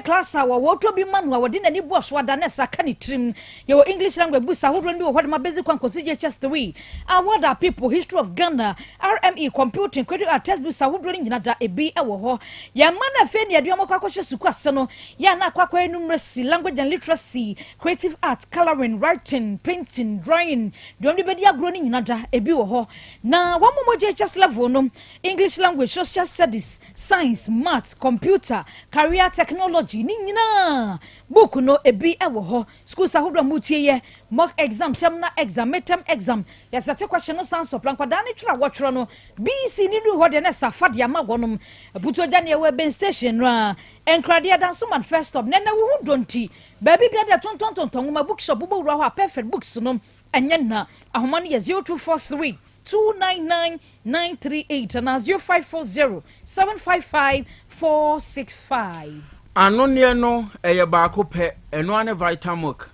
class a wɔwɔ tɔ bi ma no a wɔde n'ani bu ɔso ada ne sa ka ne tirim. Yɛwɔ English language books ahodoɔ no bi wɔ hɔ de ma basic 1 kɔsi JHS 3, Award Our People, History of Ghana, RME, Computing, Credit Art, textbooks ahodoɔ no nyina da ebi wɔ hɔ. Yɛn mma no afei ne yɛde wɔn akɔ akɔhyɛ sukuu ase no, yɛn ana akɔ akɔyɛ numeracy, language and literacy, creative art, colouring, writing, painting, drawing, deɛ wɔn de bɛdi agorɔ no nyina da ebi wɔ hɔ. Na wɔn mo JHS level no, English language, social studies, science, math, computer, career technology ne nyinaa book no ebi wɔ hɔ. Schools ahodoɔ a mutie yɛ mock exam, terminal exam, midterm exam, yɛsɛte question no san sɔpla nkwadaa ne twerɛ a wɔtwerɛ no BECE ne du hɔ deɛ ne safa de ama wɔnom. Abutuogya ne ɛwɔ Ben station no a nkradeɛ Dansoman first stop. Nɛnɛ wo ho dɔ baabi bia deɛ tontɔntontɔn nwoma, bookshop wobɔ wura hɔ a, perfect books no ɛnyɛ na ahoma no yɛ 0243 299 938 anaa 0540 755 465. Anonneɛ no ɛyɛ baako pɛ, ɛno ane Vitamilk.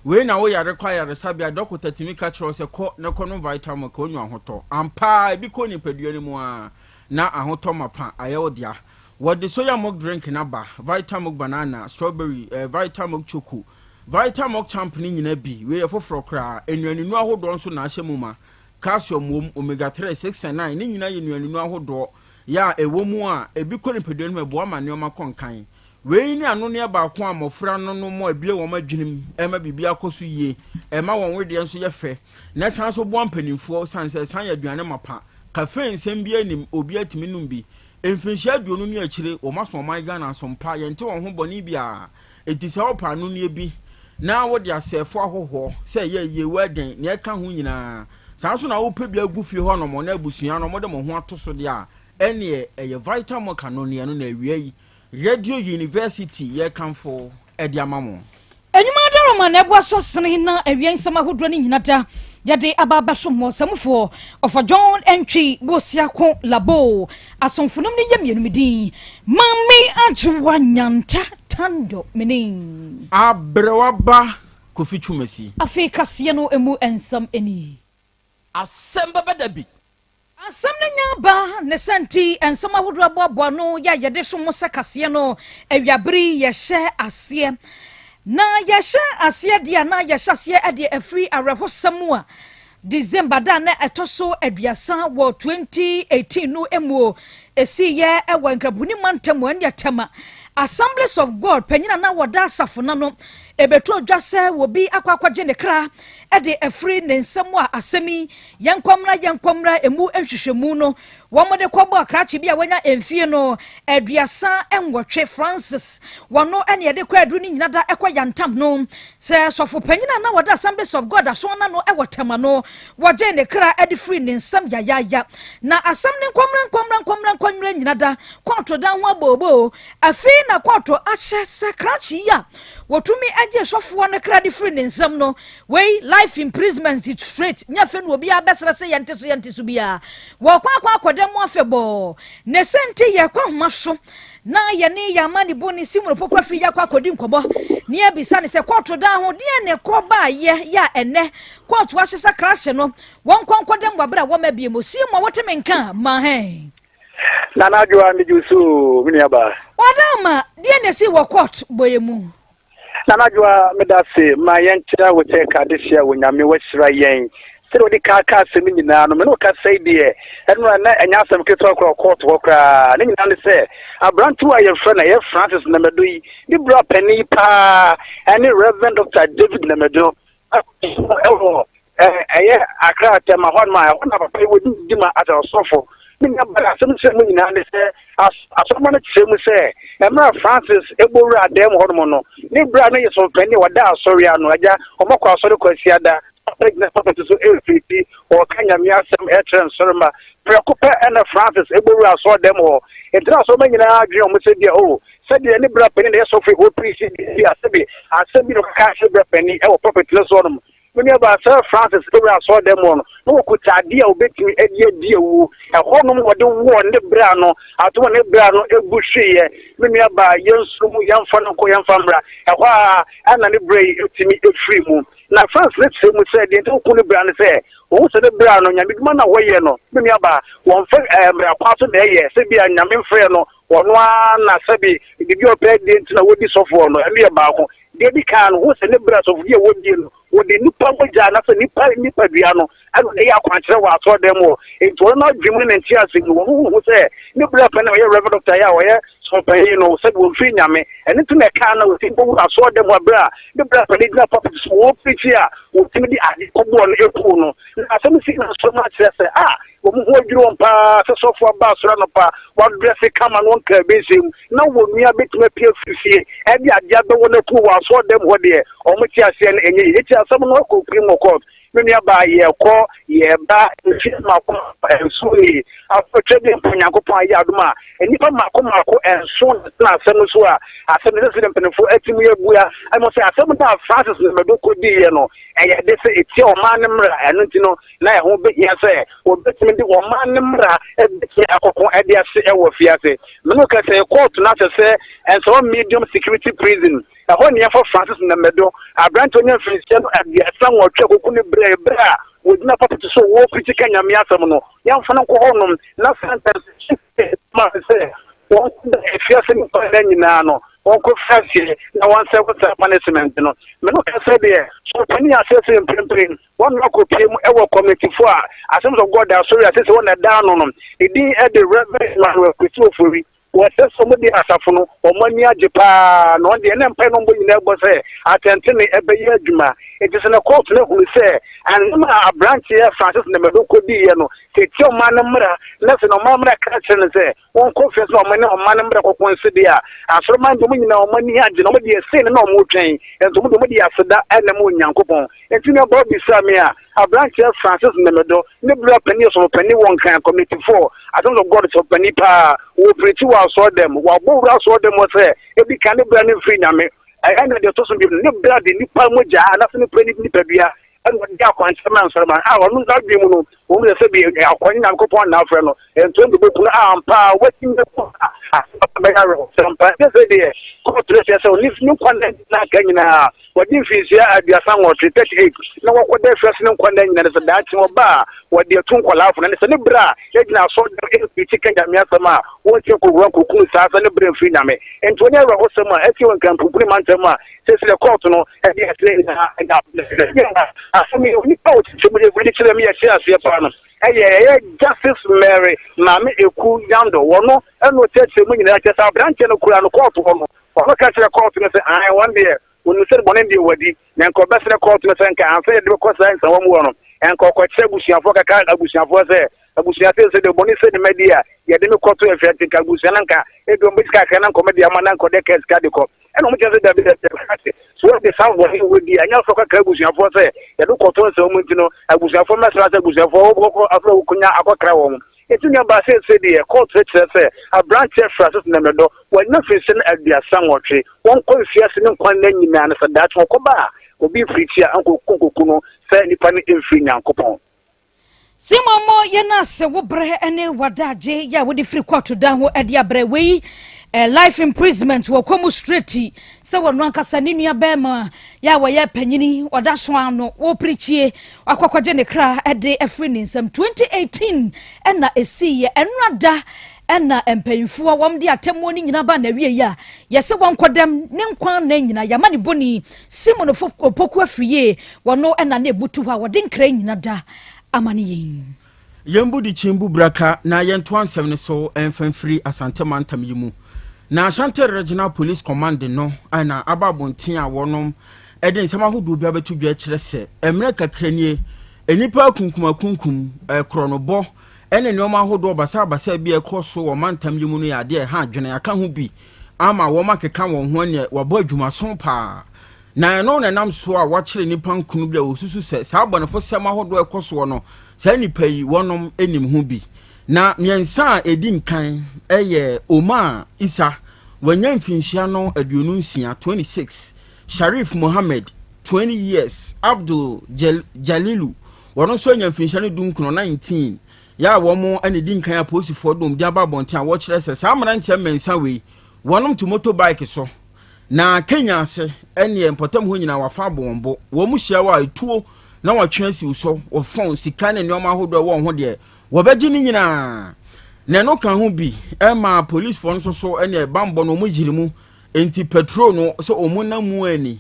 Wei na woyare kɔ ayaresabea, dɔkota tumi ka kyerɛ wo sɛ kɔ ne kɔ no Vitamilk, onyu ahotɔ ampaa. Ebi kɔ nipadua no mu a na ahotɔ mapa ayɛ wo dea. Wɔde soya milk drink na ba, Vitamilk banana, strawberry, Vitamilk choco, Vitamilk Champ ne nyina bi. Wei yɛ foforɔ koraa. Nnuaninu ahodoɔ nso na ahyɛ mu ma. Calcium wom, omega 3, 6 and 9 ne nyinaa yɛ nnuaninu ahodoɔ yɛ a ɛwɔ mu a ebi kɔ nipadua no mu, ɛboa ma nneɛma kɔ nkan. Wei ne anonneɛ baako a mmɔfra no no mo ebie wɔn adwenem, ɛma biribi akɔ so yie, ɛma wɔn wedeɛ nso yɛ fɛ, na ɛsan so boa mpanimfoɔ san sɛ ɛsan yɛ aduane mapa. Cafe nsɛm bi anim, obi atumi num bi. Mfinhyia 20 ne akyire wɔn aso ɔman Ghana asompa, yɛnte wɔn ho bɔne biara. Eti sɛ wɔpa anonneɛ bi na wɔde asɛɛfo ahohoɔ sɛ ɛyɛ yie wɔ nea ɛka ho nyinaa, saa nso na wopɛ bi agu fie hɔ nom na abusua no wɔde mo ho ato so deɛ a, ɛneɛ ɛyɛ Vitamilk anonneɛ no. Na awia yi Radio University yɛkamfo ɛde ama mo. Enyuma adaroma na ɛboa so sene na awia nsɛm ahodoɔ no nyina da yɛde aba abɛso mmɔ. Sɛmufoɔ ɔfa John Ntwi Bosiako Labo asomfonom no yɛ mmienu. Mi din Maame Agyewa Nyanta Tando menin. Abrɛwaba Kofi Twumasi. Afei kaseɛ no emu nsɛm ani. Asɛm bɛbɛ da bi. Asɛm no nya ba ne sɛ nti nsɛm ahodoɔ aboaboa no yɛ a yɛde so mo sɛ kaseɛ no awiabere yɛhyɛ aseɛ na yɛhyɛ aseɛ deɛ na yɛhyɛ aseɛ deɛ afiri awerɛhosɛm mu a December da na ɛtɔ so 30 wɔ 2018 no mu esi yɛ ɛwɔ Nkrabuni mantam wɔ ɛne Tema Assemblies of God panyin a na wɔda asafo na no ebetu odwa sɛ obi akɔ akɔgye ne kra ɛde afiri ne nsam a asɛm yi yɛnkɔmra yɛnkɔmra emu nhwehwɛmu no wɔn de kɔbɔ akrakye bi a wɔanya mfie no 38, Francis. Wɔn ɛne yɛde kɔ aduru ne nyina da ɛkɔ yantam no sɛ sɔfo panyin a na wɔda Assemblies of God aso na no ɛwɔ Tema no wɔgye ne kra ɛde firi ne nsam yayaya. Na asɛm ne nkɔmra nkɔmra nkɔmra nkɔmra nyina da kɔɔto dan ho abooboo. Afei na kɔɔto ahyɛ sɛ krakye yi a wɔtumi agye sɔfoɔ no kra de firi ne nsam no, wei life imprisonment straight. Nyɛ afei na obiara bɛsrɛ sɛ yɛnte so yɛnte so biara, wɔkɔ akɔ akɔda mu afɛbɔɔ ne sɛ nti yɛkɔ ahoma so na yɛne yɛn ama ne bo ne si mu pokora firi yɛakɔ akɔdi nkɔmmɔ ne yɛbisa ne sɛ kɔɔto dan ho deɛ ne kɔ baayɛ yɛ a ɛnɛ kɔɔto ahyehyɛ krakye no wɔn nkɔ nkɔdam wɔ abere a wɔma bie mu sie mu a wɔte me nka ma hɛn. Nana Adwoa, megye so, me nuaba. Ɔda ma deɛ na esi wɔ court bɔyɛ mu. Nana Adwoa, meda se ma yɛnkyerɛ wo sɛ ka adehyia wɔ Nyame wahyira yɛn sɛdeɛ wɔde ka ka asɛm nyinaa no. Me ne wo kasa yi deɛ, ɛno a na ɛnyɛ asɛm ketewa koraa. Court hɔ koraa ne nyinaa ne sɛ aberantew a yɛfrɛ no ɛyɛ Francis Namado yi, ne bra panin yi paa ɛne Reverend Dr David Namado ɛwɔ ɛyɛ Akra Tema hɔ nom a ɛhɔ na papa yi wɔdi di ma asɛ ɔsɔfo. Me nua ba, asɛm kyerɛ mu nyinaa ne sɛ asɔrɔma no kyerɛ mu sɛ mmerɛ Francis ɛbɔwura adan mu hɔnom no, ne berɛ a no yɛ sɔmpanin a wɔda asɔre ano agya ɔmɔkɔ asɔre Kwasiada, papa gyina papa so ɛmfiriti ɔka Nyame asɛm ɛkyerɛ nsɔrema. Prɛko pɛ ɛna Francis ɛbɔwura asɔre mu hɔ, nti na asɔrɔma nyinaa adwene ɔmo sɛ deɛ o sɛdeɛ ne berɛ panin na ɛyɛ sɔfo wɔpirisi bi asɛbi asɛm bi na ɔkaka ahyɛ berɛ panin ɛwɔ pulpit no so hɔnom. Me nua ba, sɛ Francis ewura asɔre dɛm hɔ no na wɔkuta adeɛ a obetumi adi adi ewu ɛhɔ nom, wɔde wɔ ne bra no ato ne bra no egu hweyɛ. Me nua ba, yɛn nso mu yɛnfa no nkɔ yɛnfa mmra ɛhɔ a ɛna ne bra yi etumi efiri mu. Na Francis ne kyerɛ mu sɛ deɛ nti okun ne bra no sɛ òun sɛ ne bra no Nyame dwuma na wɔyɛ no, me nua ba, wɔnfɛ mmara kwan so na ɛyɛ sɛ bi a Nyame mfrɛ no. Ɔno ara na sɛbe biribi a ɔpɛ die nti na wɔdi sɔfoɔ no, ɛno yɛ baako. Deɛ ɛdi kan no, wohu sɛ ne berɛ a asɔfodie a wɔdie no, wɔde nnipa mogya anaasɛ nnipa nipadua no ɛna ɔde yɛ akwankyerɛ wɔ asɔredan mu hɔ. Enti ɔno n'adwene mu ne ne ntease mu no, wɔn hu sɛ ne berɛ pɛ na ɔyɛ Reverend Doctor yi a ɔyɛ sɔfopanyin no, sɛbe wɔmfiri Nyame. Ɛno nti na ɛkaa na wɔtumi bɔwura asɔredan mu hɔ berɛ a ne berɛ pɛ no gyina pulpit so wɔrepreachi a wɔtumi de ade kɔbɔɔ no ɛkuu no. Na asɛm no sii n'asɔre mu akyerɛ sɛ, ah, Wɔn ho adwiri wɔn paa sɛ sɔfo aba asɔre anɔpa, wadrɛse kama na ɔnkaa bi nsɛm mu, na wɔn nua betumi apue afiri fie de ade abɛwɔ no akum wɔ asɔredan mu hɔ deɛ, wɔte aseɛ no ɛnyɛ yie. Enti asɛm no akɔ pii mu wɔ court. Me nua baa, yɛkɔ, yɛba, mfeɛ mmaako nson nie, afɔtwa bi mpo Nyankopɔn ayɛ adom a, nnipa mmaako mmaako nson na ɛtena asɛm no so a, asɛm no sɛ sɛ mpanimfoɔ atumi abua, ɛmo sɛ asɛm no a Francis Namadu kɔdiiɛ no, ɛyɛ de sɛ ɛtia ɔman no mmara, ɛno nti no, na ɛho behia sɛ wɔbetumi de ɔman no mmara betumi akɔko de ase wɔ afiase. Me ne wo ka sɛ kɔɔto no ahyɛ sɛ Nsawam Medium Security Prison, ɛhɔ na yɛmfa Francis Namadu, aberante a onya mfirihyia no 38 a koku no brɛe bere a ogyina pulpit so repreakyi ka Nyame asɛm no, yɛmfa no nkɔ hɔnom na sentence ma no sɛ wɔnkɔda afiase ne nkwa nna nyinaa no, wɔnkɔ afiase na wɔnsɛvo saa punishment no. Me ne wo ka sɛ deɛ, so ɔpanin ahyɛ sɛ mprempren Wɔn na wɔkɔpue mu wɔ kɔmitifo a Assemblies of God asɔre a seesei wɔn na ɛda ano no. Ne din de Rev. Emmanuel Kwesi Ofori. Wɔkyerɛ sɛ wɔde asafo no, wɔn ani agye paa, na wɔn deɛ na mpae na wɔbɔ nyinaa bɔ sɛ atɛntrenee bɛyɛ adwuma. Enti sɛ na kɔɔto no ahunu sɛ nsɛm a aberanteɛ Francis Namadu kɔdiiɛ no, sɛ ɛtia ɔman no mmara, na sɛ na ɔman mmara ka kyerɛ no sɛ wɔnkɔ mfiase na wɔne ɔman no mmara kɔko nso deɛ a, asɔreman deɛ wɔn nyinaa wɔn ani agye na wɔn deɛ sei na na wɔretwɛn. Enti wɔn deɛ wɔde aseda na ɛma Onyankopɔn. Enti nea Bob bisaa me a, aberanteɛ Francis Nemedo, ne bra panin yɛ sɔfopanin wɔ Nkran Community 4, Assemblies of God sɔfopanin paa, wɔpreakyi wɔ asɔredɛm, wɔabɔ wura asɔredɛm hɔ sɛ, edi kan ne bra no mfiri Nyame, ɛna deɛ ɛtɔ so mmienu, ne bra de nipa mogya anaasɛ nipa nipadua ɛna ɔde akwankyerɛ ma nsɔrema a ɔno n'adwene mu no, wɔn sɛ sɛbi akwan Nyankopɔn na afrɛ no, nto de bɛku no a ampa a watumi bɛku a asɛm bɛyɛ awerɛhosɛm paa. Ɛnyɛ sɛ deɛ kɔɔto no kyerɛ sɛ ɔne ne nkwa nna nyinaa aka nyinaa wɔde mfinhyia 38, 38 na wɔkɔda afiase ne nkwa nna nyinaa no sɛ daakye ɔba a wɔde atu nkwadaa fo no ne sɛ ne berɛ a yɛgyina asɔredan ɛmfiri ka Nyame asɛm a wɔnkyɛ nkɔwura nkɔkunu saa sɛ ne berɛ mfiri Nyame. Nti ɔnyɛ awerɛhosɛm a ɛsi wɔ Nkrampopini mantam a seesei kɔɔto no ɛde akyerɛ nyinaa ɛda asɛm yi onipa a ɔkyekyɛ mu de kyerɛ me yɛhyɛ aseɛ paa no ɛyɛ ɛyɛ Justice Mary Maame Eku Yando wɔno ɛna ɔkyerɛkyerɛ mu nyinaa kyerɛ sɛ aberanteɛ no kura no kɔɔto hɔ no ɔno ka kyerɛ kɔɔto no sɛ ae wɔn deɛ wɔnim sɛ bɔne deɛ wadi na nka ɔbɛsrɛ kɔɔto no sɛ nka ansa yɛde bɛkɔ saa nsawa mu hɔ no nka ɔkɔkyerɛ abusuafoɔ kaka abusuafoɔ sɛ abusua sɛ sɛ deɛ bɔne sɛ ne madi a yɛde me kɔto afia nti nka abusua no nka ebi wɔn bɛsi kakra na nka wɔde ama na nka ɔde ka sika de kɔ ɛna wɔn kyerɛ sɛ dabi dabi dabi so wɔde saa bɔne wɔ di a ɛnyɛ sɛ ɔkaka abusuafoɔ sɛ yɛde kɔto nsawa mu nti no abusuafoɔ mɛsra sɛ abusuafoɔ wɔkɔ afrɛ wɔkɔnya akɔkra wɔn. Enti nea ɔbaa seesei deɛ, kɔɔto no kyerɛ sɛ aberanteɛ Francis Namedɔ, wanya mfirihyia no 38, wɔnkɔ mfiase ne nkwa nna nyinaa na sɛ daakye ɔkɔba a, obi mfirikyia nkɔku nkɔku no sɛ nipa no mfiri Nyankopɔn. Simon mo yɛn ase wo brɛ ne w'adagye yɛ a wode firi kɔɔto dan ho de abrɛ wei eh, life imprisonment wɔ kɔ mu straight sɛ wɔno ankasa ne nua bɛrima yɛ a wɔyɛ panyini ɔda so ano wɔpirikyie wakɔkɔgye ne kra de afiri ne nsam. 2018 ɛna ɛsiiɛ ɛnora da ɛna mpanyinfoɔ wɔn de atemmuo no nyinaa ba na awie yi a yɛsɛ wɔn nkɔdɛm ne nkwa nna nyinaa yɛama ne bɔni Simon Opoku Afriyie wɔno ɛna ne ebutu hɔ a wɔde nkra nyina da ama ne yɛn. Yɛmbu de kyin bu braka na yɛntoa nsɛm no so mfa mfiri Asante mantam yi mu. Na Ashanti Regional Police Command no na aba abɔnten a wɔnom de nsɛm ahodoɔ bi abɛto dwa kyerɛ sɛ mmerɛ kakra nie nnipa akunkumakunkum, korɔnobɔ ne nneɛma ahodoɔ basabasa bi a ɛkɔ so wɔ mantam yi mu no yɛ adeɛ a ɛha adwene aka ho bi ama wɔn akeka wɔn ho ɛneɛ wɔabɔ adwumaso paa. Na ɛno na ɛnam so a wɔakyere nnipa nkron bi a wɔsusu sɛ saa abɔnefosɛm ahodoɔ a ɛkɔ soɔ no, saa nnipa yi wɔnom nim ho bi. Na mmiɛnsa a ɛdi nkan yɛ Omar Isa, wanya mfinhyia no 26, 26, Sharif Mohammed, 20 years, Abdul Jalilu, wɔn nso anya mfinhyia no 19, 19, yɛ a wɔn na ɛdi nkan apolisifoɔ de wɔn din aba abɔnten a wɔkyerɛ sɛ saa mmeranteɛ mmiɛnsa wei wɔnom te motorbike so Na Kenya ase ɛneɛ mpɔtam hɔ nyinaa wafa abɔ wɔn bo. Wɔn hyia wo a etuo na wɔatwe asi wo so, wɔfɔn sika ne nneɛma ahodoɔ ɛwɔ wɔn ho deɛ wɔbɛgye ne nyinaa. Na ɛno ka ho bi ma polisfoɔ no nso so ne bammɔ no wɔn yiri mu nti patrol no sɛ wɔn nam mu ani.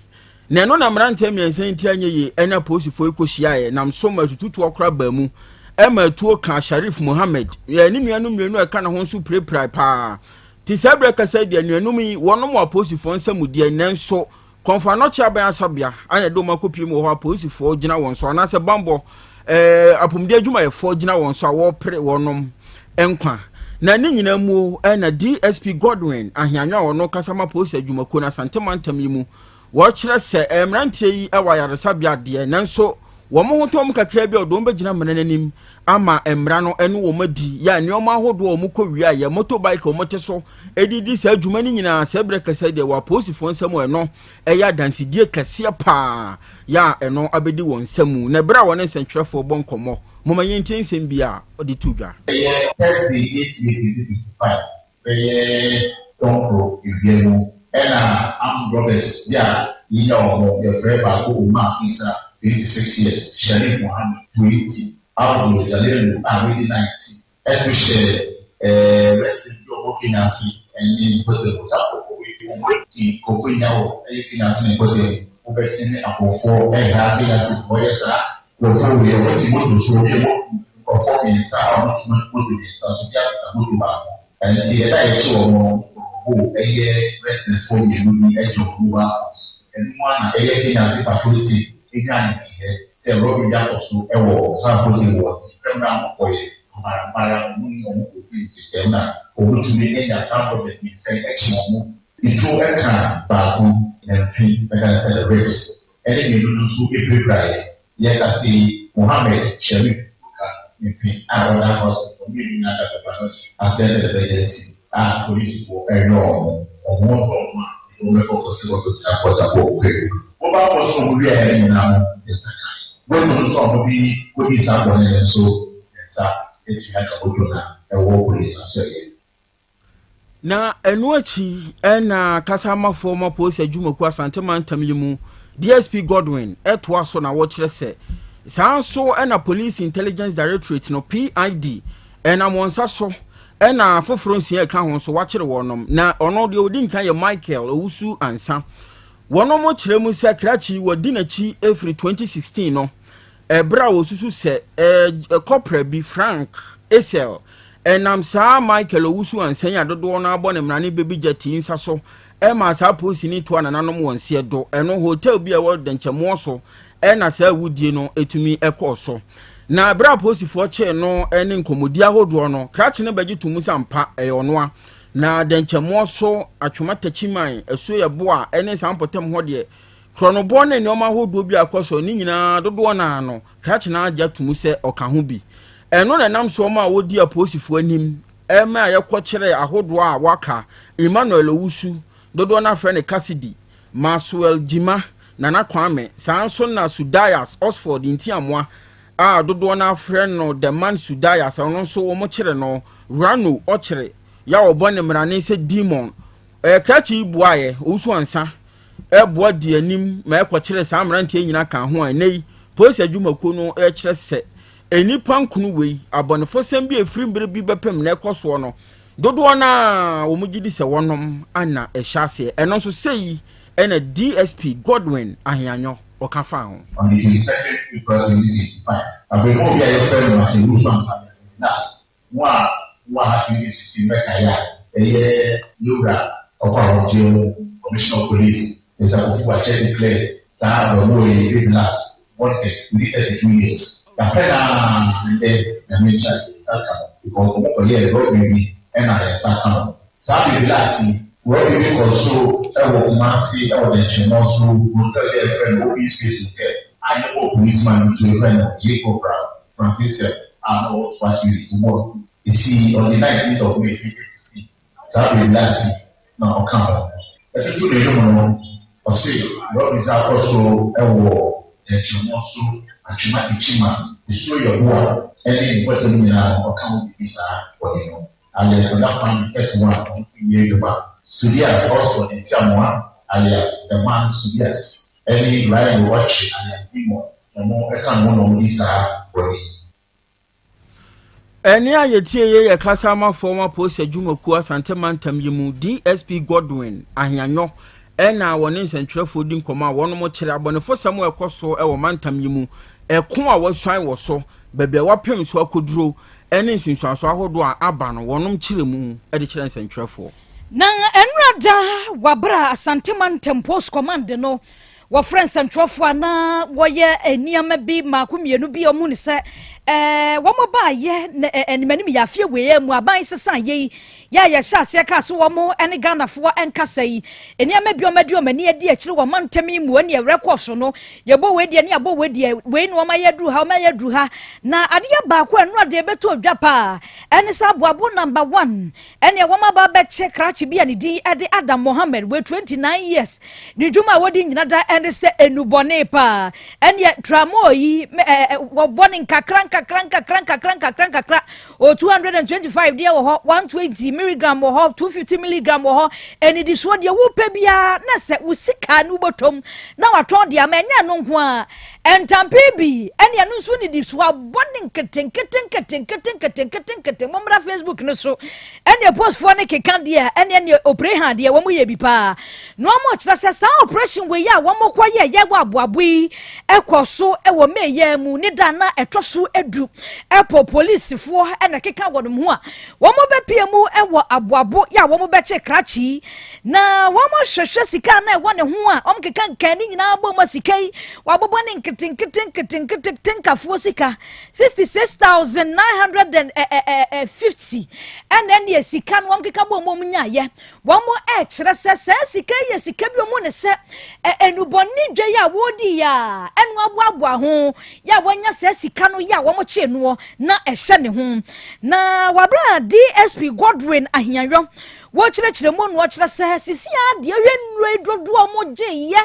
Na ɛno na mmeranteɛ mmiɛnsa yi ti anyɛ yie ɛne apolisifoɔ yi kɔhyiaeɛ nam so ma atututoɔ koraa baa mu ɛma atuo kaa Sharif Mohammed ne nuanom mmienu a ɛka ne ho nso pirapirae paa. Te saa berɛ kasa yi deɛ anuanom yi wɔnom wɔ apolisifoɔ nsa mu deɛ nanso Kɔmfo Anɔkye Aban Asabea a na ɛde wɔn akɔpie mu wɔ hɔ a polisifoɔ gyina wɔn so anaasɛ bammɔ ɛɛ apɔmuden adwumayɛfoɔ gyina wɔn so a wɔrepere wɔnom nkwa. Na ne nyinaa mu na DSP Godwin Ahianyo a ɔno kasa ma polisi adwumakuo no Asante mantam yi mu wɔkyerɛ sɛ mmeranteɛ yi wɔ ayaresabea deɛ nanso wɔn ho tɔ wɔn kakra bi a wɔde wɔn bɛgyina mmara no anim ama mmara no ne wɔn adi yɛ a nneɛma ahodoɔ a wɔkɔ wia yɛ motorbike a wɔte so de di saa adwuma no nyinaa saa berɛ kɛsɛ deɛ wɔ apolisifoɔ nsam ɛno ɛyɛ adansedie kɛseɛ paa yɛ a ɛno abɛdi wɔn nsa mu na ɛberɛ a wɔne nsɛntwerɛfoɔ bɔ nkɔmmɔ moma yɛntie nsɛm bi a ɔde to dwa. Ɛyɛ Thursday 8 May 2025 bɛyɛ dɔnkoro awia mu ɛna armed robbers bi a yɛnya wɔn yɛfrɛ baako Umar Isa 26 years, Sharif Mohammed 20, Abdul Jalilu a wadi 19 ɛto hyɛɛ ɛɛ resident bi a ɔwɔ Kenya ase ɛne mpɔtam mu. Saa nkorɔfoɔ wei de wɔn adi nkorɔfoɔ nya wɔ ɛyɛ Kenya ase ne mpɔtam mu. Wobɛte ne akorɔfoɔ ɛha Kenya asefoɔ yɛ saa Nkurɔfoɔ wei, wɔte moto so, wɔyɛ wɔ nkurɔfoɔ mmiɛnsa a wɔte moto mmiɛnsa so, obiara kuta moto baako. Nti ɛda a yɛkye wɔn no, wɔkɔbɔɔ ɛyɛ residentfoɔ mmienu bi gye wɔn mobile phones. Ɛno mu ara na ɛyɛ Kenyase patrol team nyaa ne nteɛ sɛ robbery bi akɔ so wɔ saa mpɔtam hɔ nti prɛmrɛ a wɔkɔeɛ amparampara no wɔn ne wɔn kɔdii ntetɛm na wɔtumi anya saa robbers mmiɛnsa yi kye wɔn. Etuo ka baako na mfe bɛka ne sɛ the ribs ɛne mmienu no nso pirapiraeɛ. Yɛka sei Mohammed Sharif ka mfe a ɔda hospital mmienu nyinaa da Papa accident and emergency a polisifoɔ ɛrehwɛ wɔn. Wɔn ho tɔ wɔn a yɛde wɔn bɛkɔ kɔte kɔ akɔgyina court akɔ kwaadu. Mobile phones no a wɔwiaeɛ no nyinaa no yɛn nsa kaeɛ. Moto no nso a wɔde kɔdii saa bɔne no nso yɛn nsa atumi aka moto no a ɛwɔ polisi asoɛeɛ. Na ɛno akyi na kasamafoɔ ma polisi adwumakuo Asante mantam yi mu DSP Godwin toa so na wɔkyerɛ sɛ saa nso na Police Intelligence Directorate no PID ɛnam wɔn nsa so ɛna afoforɔ nsia ɛka ho nso wakyere wɔnom na ɔno deɛ ɔdi nkan yɛ Michael Owusu Ansa wɔnom kyerɛ mu sɛ krakye wɔdi n'akyi ɛfiri 2016 no Bere a wɔsusu sɛ kɔpra bi, Frank Esel, nam saa Michael Owusu-Ansah yi a dodoɔ no ara bɔ ne mmara ne Baby Jet yi nsa so maa saa polisini toa nananom wɔn seɛ do. Ɛno, hotel bi a ɛwɔ Dɛnkyɛmmoɔ so na saa awudie no tumi kɔɔ so. Na bere a polisifoɔ kyee no ne nkɔmmɔdi ahodoɔ no, krakye no bɛgye to mu sɛ ampa ɛyɛ ɔnoa. Na Dɛnkyɛmmoɔ so, Atwoma Takyiman, Asuoyɛboa ne saa mpɔtam hɔ deɛ, Korɔnobɔ ne nneɛma ahodoɔ bi a ɛkɔ so ne nyinaa dodoɔ no ara no, krakye no ara gye ato mu sɛ ɔka ho bi. Ɛno na ɛnam soɔ ma wɔdi apolisifoɔ anim ma yɛkɔkyeree ahodoɔ a wɔaka, Emmanuel Owusu, dodoɔ no ara frɛ no Cassidy, Maxwell Gyimah, Nana Kwame, saa ara nso na Sudias Oxford Ntiamoa a dodoɔ no ara frɛ no The Man Sudias, ɔno nso wɔkyere no, Rano Ɔkyere, yɛ a wɔbɔ ne mmarane sɛ Demon. Ɛɛ krakye yi boaeɛ, Owusu Ansah, reboa di anim ma ɛkɔkyeree saa mmeranteɛ nyinaa kaa ho a ɛnnɛ yi polisi adwumakuo no rekyerɛ sɛ nnipa nkono wei abɔnefosɛm bi a ɛfiri mmerɛ bi bɛpem na ɛkɔ soɔ no dodoɔ no a wɔn gye di sɛ wɔnom ana ɛhyɛ aseɛ ɛno nso sei ɛna DSP Godwin Ahianyɔ ɔka faa ho. On the 22nd April 2025, abaamua bi a yɛfrɛ no Martin Owusu Ansah Nas, mo a mowɔ ha 2016 bɛkae a, ɛyɛ yɛwura ɔkɔ ahomgyeɛ mu Commissioner of Police Mister Kofi Boakye declare saa abaamua yi Baby Last wanted within 32 years. Dapɛn ara ndɛ Nyame nkyɛ yɛn nsa ka no because ɔmo kɔyɛɛ robbery bi ɛna yɛn nsa ka no. Saa Baby Last yi, robbery bi kɔɔ so wɔ Kumasi wɔ Dɛnkyɛmmɔ so hotel bi a yɛfrɛ no Open Space Hotel a yɛbɔɔ policeman bi tuo yɛfrɛ no Jacob Brown Frank Essel a na ɔwɔ SWAT unit mu wɔ Esii on the 19th of May 2016. Saa bere Blati na ɔka ho. Ɛtoto n'anom no, ɔse rɔbis a kɔ so wɔ dɛnkyɛmmɔ so, atwema ekyima, esuro yɛ boa ne mpɔtam nyinaa no ɔka ho biribi saa bɔne no. Alias Nana Kwame 31 ɔno nso nyɛ adwuma. Sudias Oxford Ntiamoa alias The Man Sudias ne Rhino Ɔkye alias Demon wɔn ka ne ho na wɔdi saa bɔne yi. Ɛnne a yɛtie yei yɛ kasa ama former Post Adwumakuo Asante Mantam yi mu DSP Godwin Ahianyɔ ɛna wɔne nsɛntwerɛfoɔ di nkɔmmɔ a wɔnom kyerɛ abɔnefosɛm a ɛkɔ so wɔ mantam yi mu, ɛko a wɔasuan wɔ so, baabi a wɔapem so akɔduro ɛne nsunsuansoɔ ahodoɔ a aba no wɔnom kyerɛ mu de kyerɛ nsɛntwerɛfoɔ. Na ɛnora da wɔ aberɛ a Asante Mantam Post Command no Wɔfrɛ nsɛntwerɛfoɔ a na wɔyɛ nneɛma bi mmaako mmienu bi a wɔhu no sɛ ɛɛ wɔn baayɛ na animanim yɛ afeɛ wei mu aban sesa yɛ yi yɛ a yɛhyɛ aseɛ kaa so wɔn ne Ghanafoɔ nkasa yi nneɛma bi wɔn adi wɔn ani adi akyire wɔ mantam yi mu ɛne ɛwerɛ kɔɔ so no yɛbɔ wei deɛ ne yɛabɔ wei deɛ wei na wɔn ayɛ aduru ha wɔn ayɛ aduru ha na adeɛ baako a ɛno adeɛ bɛtɔ dwa paa ɛne sɛ aboabo number one Ɛneɛ wɔn aba abɛkye krakye bi a ne din de Adam Mohammed, wei 29 years, ne dwuma a wɔdi nyina da ɛne sɛ enubɔne paa. Ɛneɛ tramol yi wɔbɔ ne nkakra nkakra nkakra nkakra nkakra nkakra, o 225 deɛ wɔ hɔ, 120 milligram wɔ hɔ, 250 milligram wɔ hɔ, anidisoɔ deɛ wopɛ biara na sɛ wo sika no wobɔtɔm na watɔn deɛ ama ɛnyɛ ɛno nko ara. Ntampe bi ɛne ɛno nso nnidisoɔ abɔ ne nketenkete nketenkete nketenkete nkete mommra Facebook no so ɛne postfoɔ no keka deɛ ɛne ɛne operation deɛ wɔn yɛ bi paa na wɔn kyerɛ sɛ saa operation wei a wɔn kɔ yɛ yɛ wɔ aboabo yi ɛkɔ so ɛwɔ May yɛ mu ne da na ɛtɔ so edu ɛpɔ polisifoɔ ɛna keka wɔn ho a Wɔbɛpue mu wɔ aboabo yɛ a wɔbɛkye krakye yi, na wɔhwehwɛ sika a na ɛwɔ ne ho a wɔkeka nkan ne nyinaa bɔ mu a sika yi wɔabobɔ ne nketenkete nketenkete tenkafoɔ sika 66,950 ɛna ɛneɛ sika no wɔkeka bɔ mu wɔn nyaayɛ. Wɔrekyerɛ sɛ saa sika yi yɛ sika bi wɔn ne sɛ nnubɔne dwa yi a wɔredi yi a ɛno aboaboa ho yɛ a wɔanya saa sika no yɛ a wɔkyee noɔ na ɛhyɛ ne ho. Na wɔabrɛ a DSP Godwin Ahiayɔ wɔkyerɛkyerɛ mu no ɔkyerɛ sɛ sisi a deɛ hwɛ nnuro yi dodoɔ a wɔgyeeɛ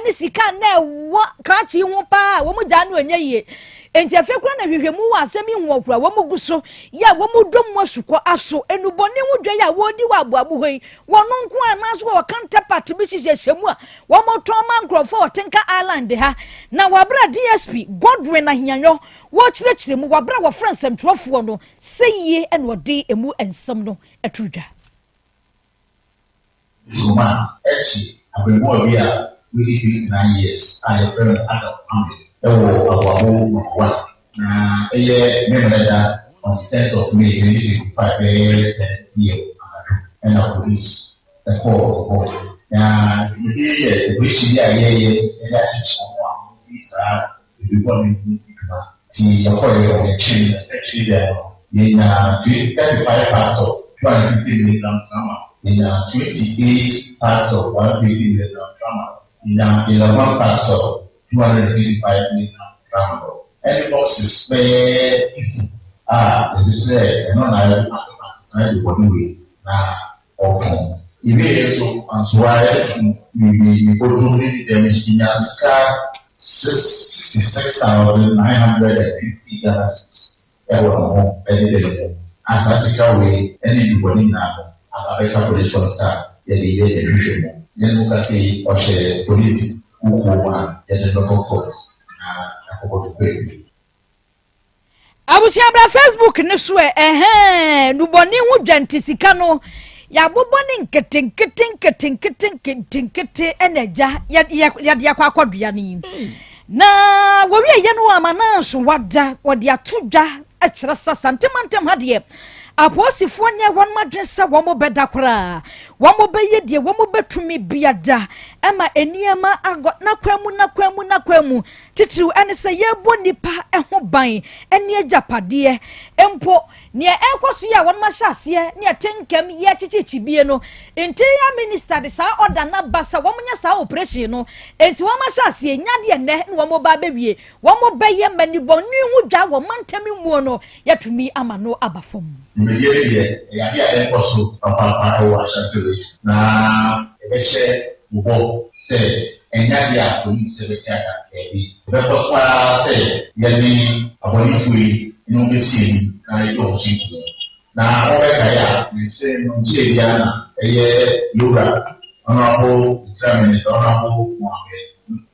ne sika na ɛwɔ krakye ho paa a wɔn gyaa no ɛnyɛ yie. Enti afei koraa na hwehwɛmu wɔ asɛm yi ho koraa wɔn gu so yɛ a wɔdɔ mu asukɔ aso nnubɔne ho dwa yi a wɔredi wɔ aboabo hɔ yi, wɔn nko ara anaasɛ wɔwɔ counterpart bi hyehyɛhyɛ mu a wɔtɔn ma nkurɔfoɔ wɔ Tinka Island ha. Na wɔ abere a DSP Godwin Ahianyɔ wɔrekyerɛkyerɛ mu wɔ abere a wɔfrɛ nsɛmtwerɛfoɔ no sɛ yie na ɔde emu nsɛm no to dwa. Nkrumah kye abaamua bi a wadi 29 years a yɛfrɛ no Adam Mohammed wɔ Aboabo Number One na ɛyɛ Memeneda on the tenth of May 2025 bɛyɛ 10 PM anadwo na police kɔɔ ne hɔ. Na dwumadie yi yɛ operation bi a yɛyɛ de akyekye wɔn a wɔdi saa Ebubɔ no ho dwuma. Ntsi yɛkɔe no, yɛkyee no sɛ kyerɛwdua no, yenyaa 35 parts of 250 milligram tramadol, yenyaa 28 parts of 120 milligram tramadol, yenyaa 11 parts of 225 milligram tramadol, ne boxes bɛyɛ 50 a yɛdze kyerɛɛ ɛno na yɛdze pakepaake saa ebubɔ no wei na ɔtɔn. Yɛwieeɛ nso, ansoa yɛde to me me bɔtɔm ne me dɛm nyaa sika 66,950 Ghana cedis wɔ ne ho ne dɛm mu a saa sika wei ne nnubɔne nyinaa no aba abɛka polisfoɔ nsa a yɛde yɛ nhwehwɛmu. Yɛn mu kasa yi ɔhyɛ polisi kuo mu a yɛde no bɛkɔ court na yɛakɔbɔ no kwaadu. Abusua bra Facebook no so ɛ ɛhɛn nubɔne ho dwa nti sika no yɛabobɔ ne nketenkete nketenkete nketenkete ɛna agya yɛde akɔ akɔdua no yi na wɔwie yɛ no ama no nso wada wɔde ato dwa kyerɛ sɛ Asante mantam ha deɛ apolisifoɔ nyɛ wɔn adwene sɛ wɔn bɛda koraa wɔn bɛyɛ deɛ wɔn bɛtumi biada ɛma nneɛma agɔ n'akwan mu n'akwan mu n'akwan mu Titiriw ne sɛ yɛrebɔ nnipa ho ban ne agyapadeɛ. Mpo nea ɛrekɔ so yi a wɔn ahyɛ aseɛ ne ɛte nkɛm yɛ kyekyekye bie no, Interior Minister de saa order no aba sɛ wɔnyɛ saa operation no. Enti wɔn ahyɛ aseɛ, nya deɛ nnɛ na wɔn ba abɛwie. Wɔn bɛyɛ ma nnibɔne ho dwa wɔ mantam yi muo no, yɛatumi ama no aba fam. Dwumadie no deɛ, ɛyɛ adeɛ a ɛrekɔ so papaapa wɔ Ashanti Region, na yɛbɛhyɛ wo bɔ sɛ ɛnyɛ adeɛ a polisi bɛte aka, daabi. Yɛbɛkɔ so ara sɛ yɛne abɔnefoɔ yi ne wɔn bɛsi anim na yɛadi wɔn so nkonim. Na mobɛkae a, nkyɛ nkyɛɛ biara na ɛyɛ Yɛwura Honourable Interior Minister Honourable Mohammed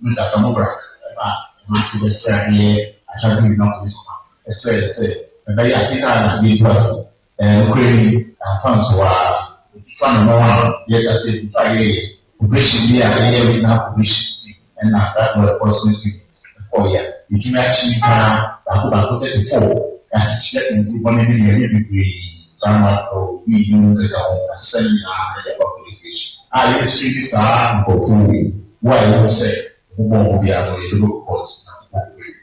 Muntaka Mubarak baa Kumasi bɛsraa ɛyɛ Ashanti Regional Police Command. Ɛsrɛɛ sɛ. Ɛbɛyɛ ade a na yɛgu ase. Ɛɛ nokorɛ ni, amfa nto ara. Ɛtifa no no a yɛka sɛ ɛtifa yɛyɛ operation bi a yɛyɛ Regional Operations Team ɛna Drug Law Enforcement Unit ɛkɔɔyɛ a, yɛtumi akye nnipa baako baako 34, yɛakyekyerɛ nnurubɔne ne nneɛma bebree, tramadol, weed ne mu nkeka ho, asesa ne nyinaa de aba police station a yɛscreeni saa nkurɔfoɔ wei. Wo a yɛhu sɛ wo ho bɔ wo ho biara no, yɛde wo bɛkɔ court na wokɔ kɔbɛwie.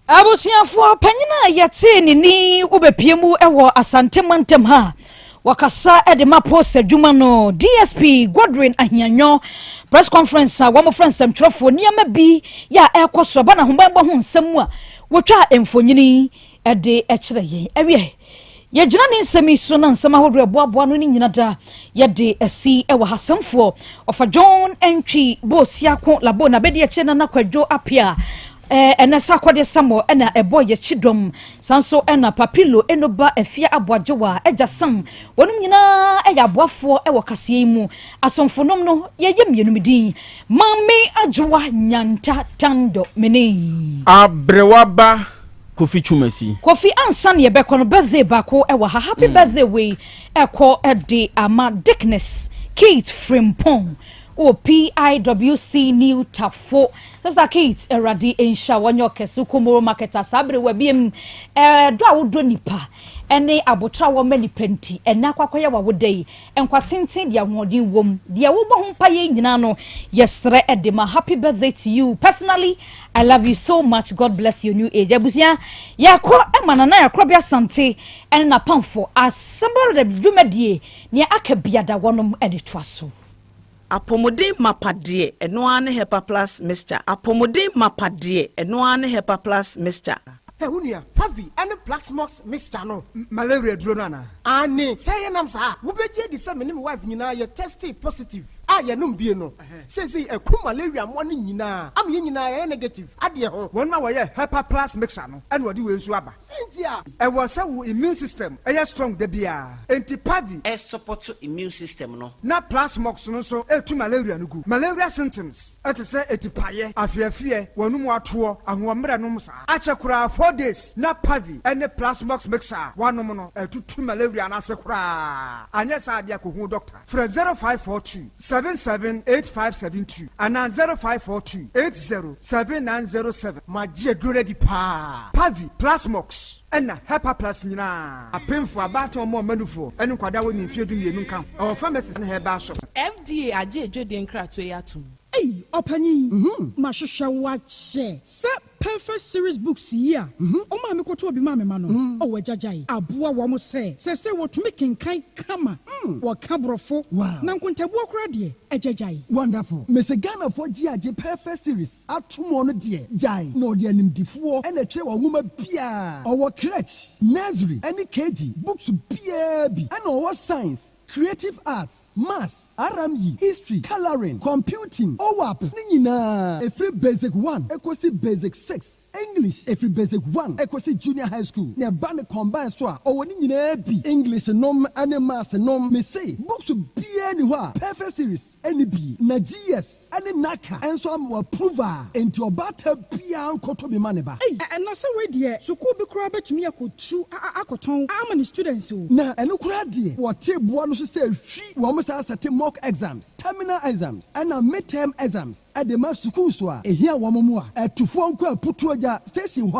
Abusuafoɔ panyin a yɛtee ne ni wobɛpie mu wɔ Asante mantam ha wɔkasa de ma post adwuma no DSP Godwin Ahianyɔ press conference a wɔmofrɛ nsɛmtwerɛfoɔ nneɛma bi yɛ a ɛrekɔ so ɛba n'ahobanbɔ ho nsɛm mu a wɔtwa mfonyini de kyerɛ yɛn. Awiɛ, yɛgyina ne nsɛm yi so na nsɛm ahodoɔ ɛboaboa no ne nyina da yɛde asi wɔ ha. Sɛmfoɔ ɔfa John Ntwi Bosiako Labo na bɛdi akyire Nana Kwadwo Apia ɛnɛ sɛ akɔdeɛ Samuel ɛna ɛbɔ yɛkyi dɔm saa nso ɛna Papilo Enoba Afia Aboagyewa Agya Sam wɔnom nyinaa ɛyɛ aboafoɔ ɛwɔ kaseɛ yi mu. Asomfonom no yɛyɛ mmienu me din Maame Adwoa Nyanta Tando mene Aberewa ba Kofi Twumasi. Kofi ansa na yɛbɛkɔ no birthday baako wɔ ha happy birthday wei ɛkɔ de ama Dickness Kate Frimpong wɔ PIWC New Tafo. Sister Kate, Awurade nhyira wo ɔnyɛ ɔkɛse wokɔ Moro Market a saa bere wabiem ɛdɔ a wodɔ nipa ɛne abotra a wɔma nipa nti ɛnɛ akɔ akɔyɛ w'awoda yi nkwa tenten de ahoɔden wom deɛ wobɔ ho mpa yɛ nyinaa no yɛsrɛ de ma happy birthday to you personally. I love you so much God bless your new age abusua yɛkɔ ma Nana Yakorɔbe Asante ɛne n'apamfo asɛm da dwumadie nea aka biada wɔnom de toa so. Apɔmuden mapa deɛ, ɛno ara ne Hepa Plus Mixture. Apɔmuden mapa deɛ, ɛno ara ne Hepa Plus Mixture. Hɛ, wo nua, Pavi ne Plaxmox mixture no. Malaria duro no anaa? Aane, sɛ ɛyɛ nam saa a, wobɛgye adi sɛ me ne me wife nyinaa yɛ testee positive a yɛnom bie no. Seesei aku malaria mmoa no nyinaa ama yɛn nyinaa yɛayɛ negative adeɛ ho. Wɔn a wɔyɛ Hepa Plus mixture no na wɔde wei nso aba. Sɛ nti a. Ɛwɔ sɛ wo immune system yɛ strong da biara. Enti Pavi. Ɛsupɔto immune system no. Na Plasmox no nso tu malaria no gu. Malaria symptoms te sɛ atipaeɛ, afeafeɛ, w'anum atoɔ, ahoɔmmerɛ nom saa. Akyɛ koraa 4 days na Pavi ne Plasmox mixture a woanom no atutu malaria no ase koraa. Anyɛ saa deɛ a kɔhu doctor. Frɛ 0542 778572 anaa 0542 807907. Magye aduro no adi paa. Pavi, Plasmox ɛna Hepa Plus nyinaa. Apemfo, abaatan, ɔmo ɔmanufoɔ ne nkwadaa a wɔnni mfeɛ 12 nka ho. Ɛwɔ pharmacies ne herbal shops. FDA agye adwadie nkratoɔ yi atom. Ei, ɔpanyin, mahwehwɛ wo akyɛ sɛ Perfect Series books yi a ɔmaa me kɔtɔɔ bi maa me ma no. Ɔwɔ agyagyae aboa wɔn sɛ sɛsɛ wɔtumi kenkan kama, wɔka Borɔfo na nkontabuo koraa deɛ, agyagyae. Wonderful. Mese Ghanafoɔ gye agye Perfect Series ato mu no deɛ, gyae na ɔde animdifoɔ ɛna ɛtwerɛ wɔn nwoma biara. Ɔwɔ crèche, nursery ɛne KG books biara bi, ɛna ɔwɔ science, creative arts, maths, RME, history, colouring, computing, OWAP ne nyinaa, ɛfiri basic 1 ɛkɔsi basic 6, English ɛfiri basic 1 ɛkɔsi junior high school, na ɛba ne combine so a ɔwɔ ne nyinaa bi, English nom ne maths nom. Mese books biara ni hɔ a Perfect Series ɛne bi na GS ɛne NaCCA ɛnso ama wɔ approve a, enti ɔbaata biara nkɔtɔ bi ma ne ba. Ei, ɛna sɛ wei deɛ, sukuu bi koraa bɛtumi akɔtu akɔtɔn ama ne students o. Na ɛno koraa deɛ, wɔte boa no so sɛ hwi wɔn saa sɛte mock exams, terminal exams ɛna midterm exams ɛde ma sukuu so a ehia wɔn mu a ɛtufoɔ nkɔ Aputuogya station hɔ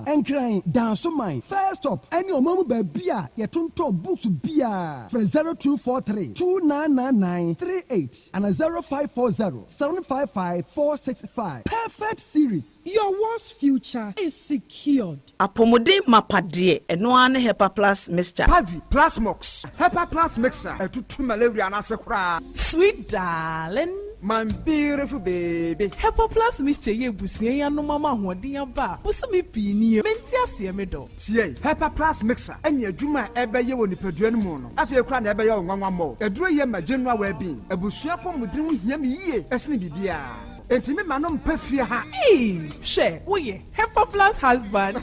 a Nkran, Dansoman first stop ɛne ɔman mu baabi a yɛtontɔn books biara. Frɛ 0243 2999 38 ana 0540 755 465. Perfect Series. Your world's future is secured. Apɔmuden mapa deɛ, ɛno ara ne Hepa Plus Mixture. Pavi, Plasmox, Hepa Plus mixture ɛtutu malaria no ase koraa. Sweet darling. My beautiful baby. Hepa Plus Mixture yɛ ebusua yi anom ama ahoɔden aba a bosome pii nie mente aseɛ me dɔ. Tie, Hepa Plus mixture ɛne adwuma a ɛbɛyɛ wɔ nipadua no mu no afei koraa na ɛbɛyɛ wo nwanwa mmɔ. Aduro yɛ ma general well-being. Abusua pɔmuden ho hia me yie ɛsene biribiara. Enti me ma no mpa fie ha. Ee, hwɛ, woyɛ Hepa Plus husband.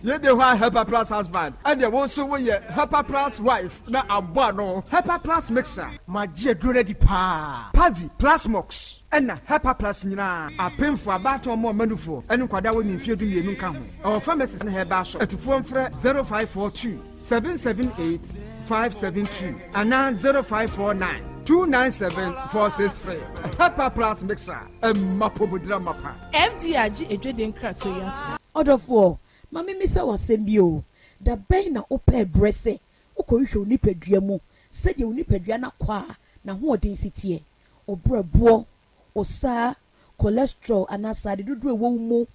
Yei de hɔ a Hepa Plus husband, ɛnneɛ wo nso woyɛ Hepa Plus wife na abɔ ano. Hepa Plus mixture. Magye aduro no adi paa. Pavi, Plasmox, ɛna Hepa Plus nyinaa. Apemfoɔ, abaatan ɔmo ɔma nufoɔ, ɛne nkwadaa a wɔnni mfeɛ 12 nka ho. Ɛwɔ pharmacies ne herbal shop. Atufoɔ mfrɛ 0542 778 572 anaa 0549 297 463. Hepa Plus mixture, ɛma pomodira mapa. FDA agye edwede nkratoɔ yi ato. Ɔdɔfoɔ, ma memmisa wo asɛm bi o, da bɛn na wopɛɛ berɛ sɛ wokɔhwehwɛ wo nipadua mu sɛdeɛ wo nipadua no akɔ a n'ahoɔden si teɛ, wo berɛboɔ, wo saa, cholesterol anaa sradeɛ dodoɔ a ɛwɔ wo mu,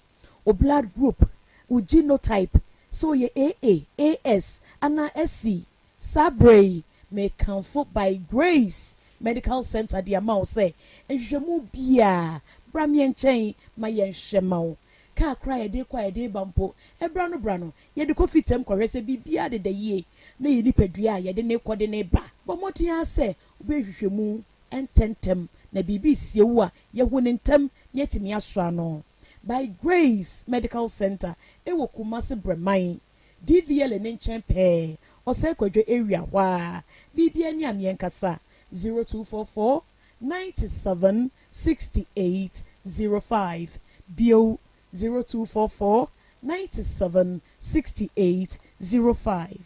wo blood group, wo genotype, sɛ woyɛ AA, AS anaa SC? Saa berɛ yi, mekamfo By Grace Medical Center de ama wo sɛ nhwehwɛmu biara, bra me nkyɛn ma yɛnhwɛ ma wo. Kaa koraa a yɛde kɔ a yɛde ba mpo, ɛbra no bra no, yɛde kɔ fitam kɔhwɛ sɛ biribiara deda yie na yɛn nipadua a yɛde no rekɔ de no reba. Bɔ mmɔden ara sɛ wobɛyɛ nhwehwɛmu ntɛmntɛm na biribi resie wo a, yɛahu no ntɛm na yɛatumi asɔ ano. By Grace Medical Center wɔ Kumasi Brɛman, DVLA no nkyɛn pɛɛ, Ɔsɛe Kwadwo area hɔ ara. Biribiara ni a meɛnkasa, 0244 97 68 05. Bio, 0244 97 68 05.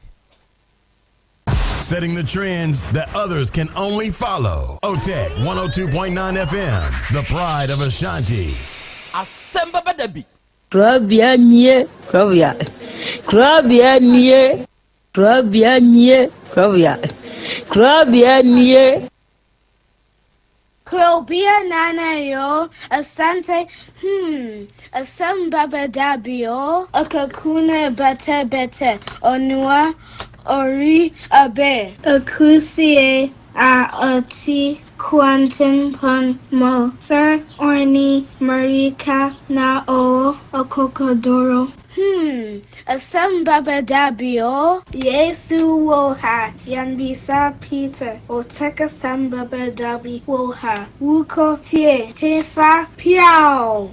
Setting the trends that others can only follow. OTEC 102.9 FM, the pride of Ashanti. Asɛm bɛba da bi. Korabea nie, korabea. Korabea nie, korabea nie, korabea. Korabea nie. Krobea nana yo, asante, asem baba dabio, akakuna bete bete, onua, ori abe. Akusie a ɔte kwantempɔn mu, Sir Orni Marika na ɔwɔ akokoduro. Asɛm bɛba da bi o. Yesu wɔ ha, yɛmmisa Peter, Otec asɛm bɛba da bi wɔ ha, wokɔ tie hefa piaw.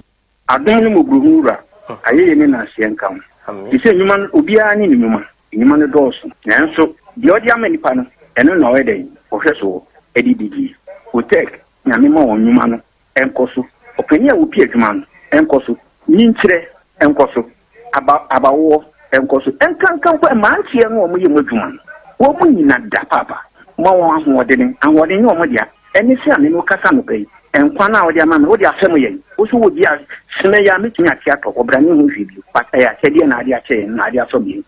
Adom ne mmɔborɔhunu Wura, ayɛyie ne nnaseɛ nka wo. Te sɛ nnwuma no, obiara ne ne nnwuma. Nnwuma no dɔɔso, nanso deɛ ɔde ama nipa no, ɛno na ɔyɛ dɛn? Ɔhwɛ soɔ de didie. Otec, Nyame ma wɔn nnwuma no nkɔ so. Ɔpanin a ɔpi adwuma no nkɔ so. Nyinkyerɛ nkɔ so. Aba, abawoɔ nkɔ so. Nkanka mpo mmeranteɛ no a wɔyɛ mu adwuma no, wɔn nyina da paapa. Ma wɔn ahoɔdene. Ahoɔden nyɛ wɔn dea. Ɛne sɛ a me ne wo kasa anɔpa yi, nkwa no a wode ama me, wode afɛm yɛn. Wo nso wɔ bi a, sene yi a mɛtumi ate atɔ, ɔbra ne ho hwee bio. But ɛyɛ akyɛdeɛ na ade akyɛ yɛn, na ade asɔ yɛn.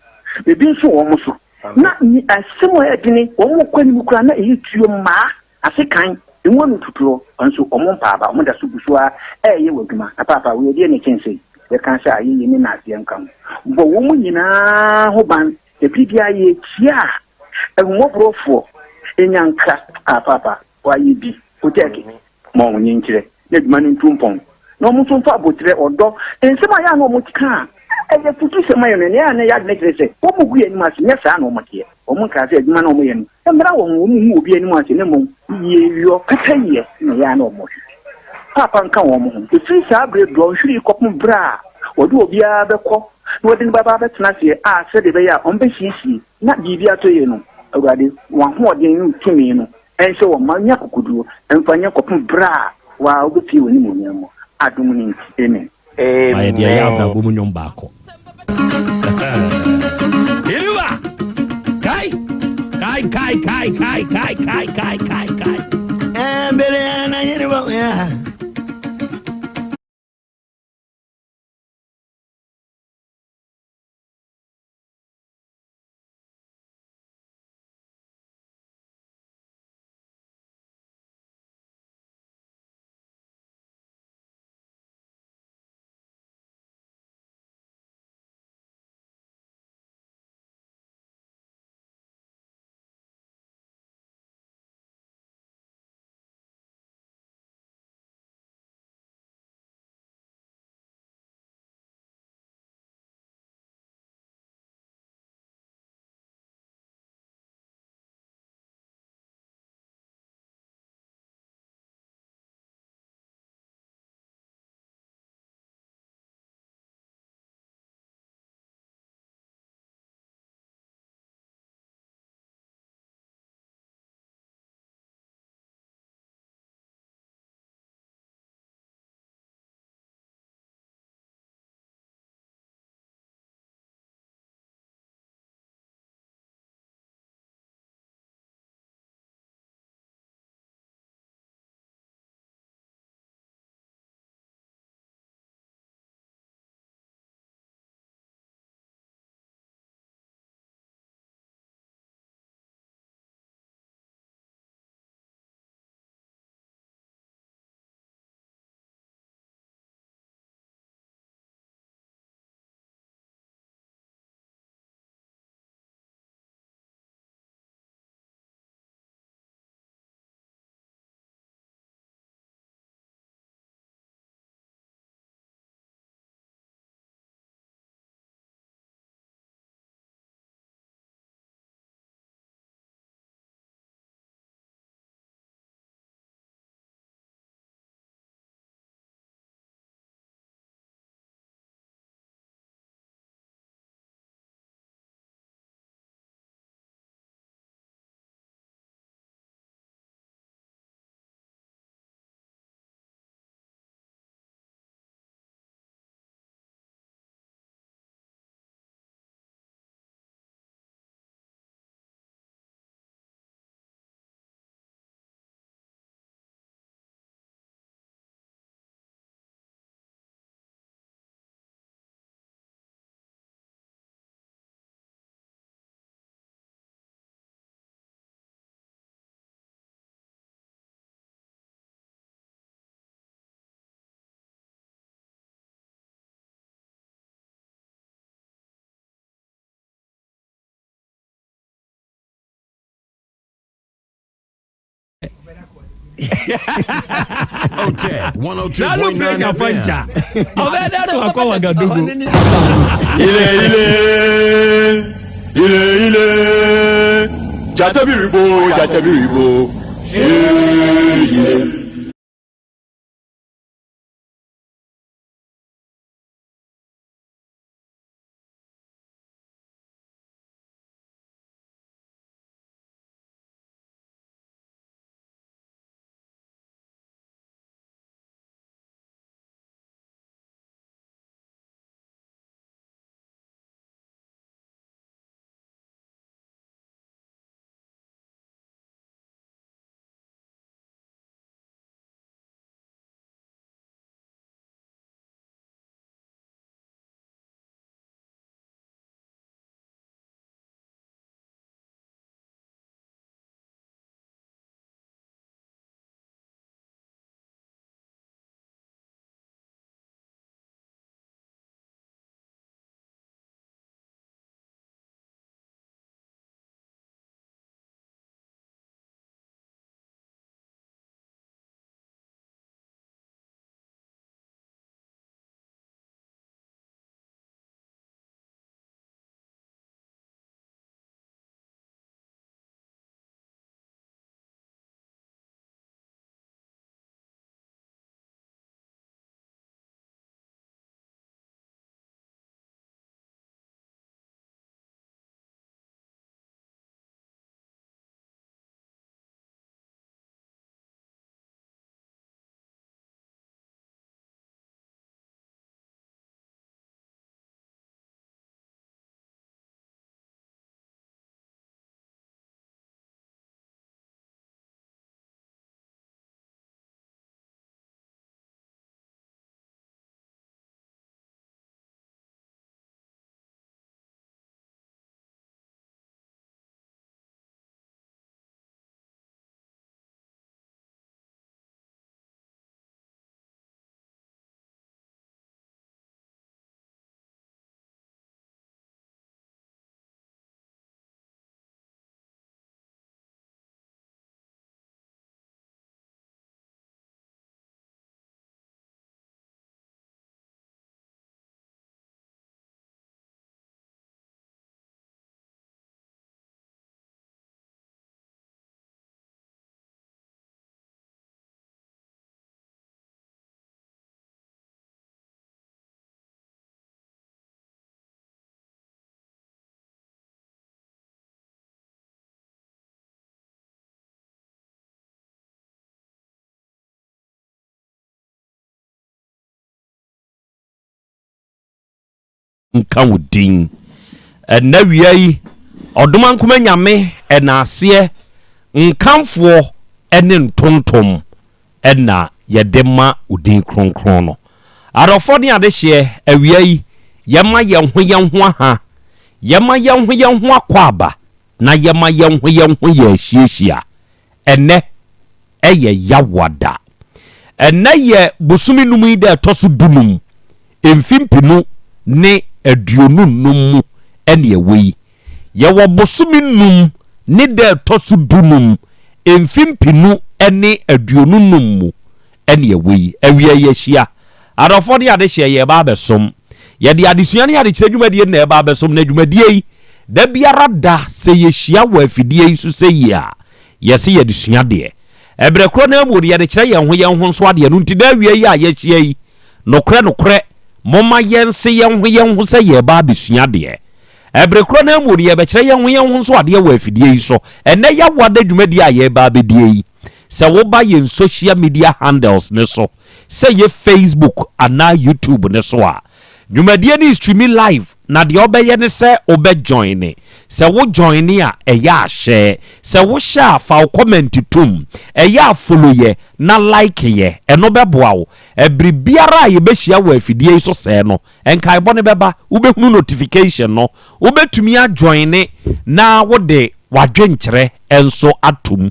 Ebi nso wɔ wɔn so. Na asɛm a ɛyɛ dene, wɔn kɔ anim koraa na ɛyɛ tuo mmaa, asekan, emu ano tutuo, nso wɔn mpaaba, wɔn da so gu so ara ɛreyɛ wɔ adwuma. Na paapa, wei ɛdeɛ na ɛkyɛn sei? Yɛka sɛ ayɛyie ne nnaseɛ nka ho. Bɔ wɔn nyinaa ho ban. Ɛbere biara yɛkyia a, ahummɔborɔfoɔ, nyanka, a paapa, wɔayɛ bi, hotɛɛke, ma wɔn nkyerɛ na adwuma no ntu mpɔn, na wɔn nso mfa aboterɛ, ɔdɔ, nsɛm a ɛyɛ a na wɔka a ɛyɛ afutusɛm ma yɛn no, nea ɛyɛ a na ɛyɛ adwene kyerɛ sɛ wɔgu yɛn anim ase, nyɛ saa na wɔteɛ. Wɔnkaa sɛ adwuma no a wɔyɛ no mmra wɔn ho, wɔnhu obi anim ase, na mmom yieyɔ, pɛpɛyɛ na ɛyɛ a na wɔhwehwɛ. Paapa nka wɔn ho. Ɛfiri saa berɛ dɔnhwere yi kɔpem berɛ a wɔde obiara bɛkɔ na wɔde no bɛba abɛtena aseɛ a sɛdeɛ ɛbɛyɛ a wɔbɛsiesie na biribi atɔ yie no, Awurade, w'ahoɔden ne wo tumi no nhyɛ wɔn ma nya akokoduo mfa nyɛ kɔpem berɛ a wo ara wobɛpue w'animuonyam mu. Adom no nti, amen. Ma yɛde ɛyɛ abrabɔ mu nnwom baako. Iriba! Kai! Kai, kai, kai, kai, kai, kai, kai, kai, kai. Eh, bele na yiriba, yeah. Otec Na no 102.9 break afa FM. nja. Ɔbɛyɛ dɛ no akɔ Wagadugu. Ile ile ile ile jatabiribo jatabiribo ile. Nka wo din. Ɛnnɛ awia yi, Ɔdomankoma Nyame ɛnaaseɛ, nkamfoɔ ne ntontom na yɛde ma wo din kronkron no. Adɔfoɔ ne adehyeɛ, awia yi, yɛma yɛn ho yɛn ho aha, yɛma yɛn ho yɛn ho akwaaba, na yɛma yɛn ho yɛn ho yɛ ahyiahyia. Ɛnnɛ yɛ Yawoada. Ɛnnɛ yɛ bosome num yi da ɛtɔ so dunum, mfe mpenu ne aduonu nnum mu ɛne ɛwɔ yi. Yɛwɔ bosome num ne da ɛtɔ so dunum, mfe mpenu ne aduonu nnum mu ɛne ɛwɔ yi. Awia yi ahyia. Adɔfoɔ ne adehyeɛ yɛreba abɛsom. Yɛde adesua ne adekyerɛ dwumadie na ɛreba abɛsom na dwumadie yi, da biara da sɛ yɛhyia wɔ afidie yi so sɛ yie a, yɛse yɛde sua adeɛ. Ɛberɛ korɔ no ara mu no, yɛde kyerɛ yɛn ho yɛn ho nso adeɛ. Ɛno nti da awia yi a yɛahyia yi, nokorɛ nokorɛ, momma yɛnse yɛn ho yɛn ho sɛ yɛreba abɛsua adeɛ. Ɛberɛ korɔ no ara mu no, yɛrebɛkyerɛ yɛn ho yɛn ho nso adeɛ wɔ afidie yi so. Ɛnnɛ Yawoada dwumadie a yɛreba abɛdie yi, sɛ woba yɛn social media handles no so, sɛ ɛyɛ Facebook anaa YouTube no so a, dwumadie no streami live na deɛ wobɛyɛ ne sɛ wobɛ joine. Sɛ wo joine a, ɛyɛ a share. Sɛ wo share a, fa wo comment tom. Ɛyɛ a follow yɛ na like yɛ. Ɛno bɛboa wo. Ɛbere biara a yɛbɛhyia wɔ afidie yi so sɛɛ no, nkaebɔ no bɛba, wobɛhunu notification no, wobɛtumi ajoine na wode w'adwenkyerɛ nso atom.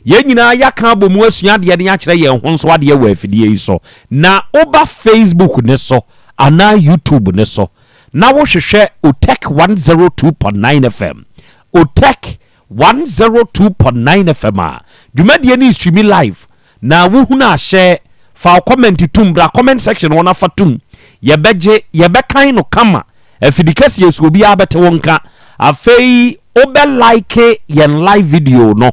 Yɛn nyinaa yɛaka abɔ mu asua adeɛ ne akyerɛ yɛn ho nso adeɛ wɔ afidie yi so. Na woba Facebook ne so anaa YouTube ne so na wohwehwɛ Otec 102.9 FM, Otec 102.9 FM a, dwumadie no streami live. Na wohunu a hyɛ, fa wo comment tom, bra comment section hɔ na fa tom. Yɛbɛgye, yɛbɛkan no kama. Afidi kɛseɛ so obiara bɛte wo nka. Afei wobɛ like yɛn live video no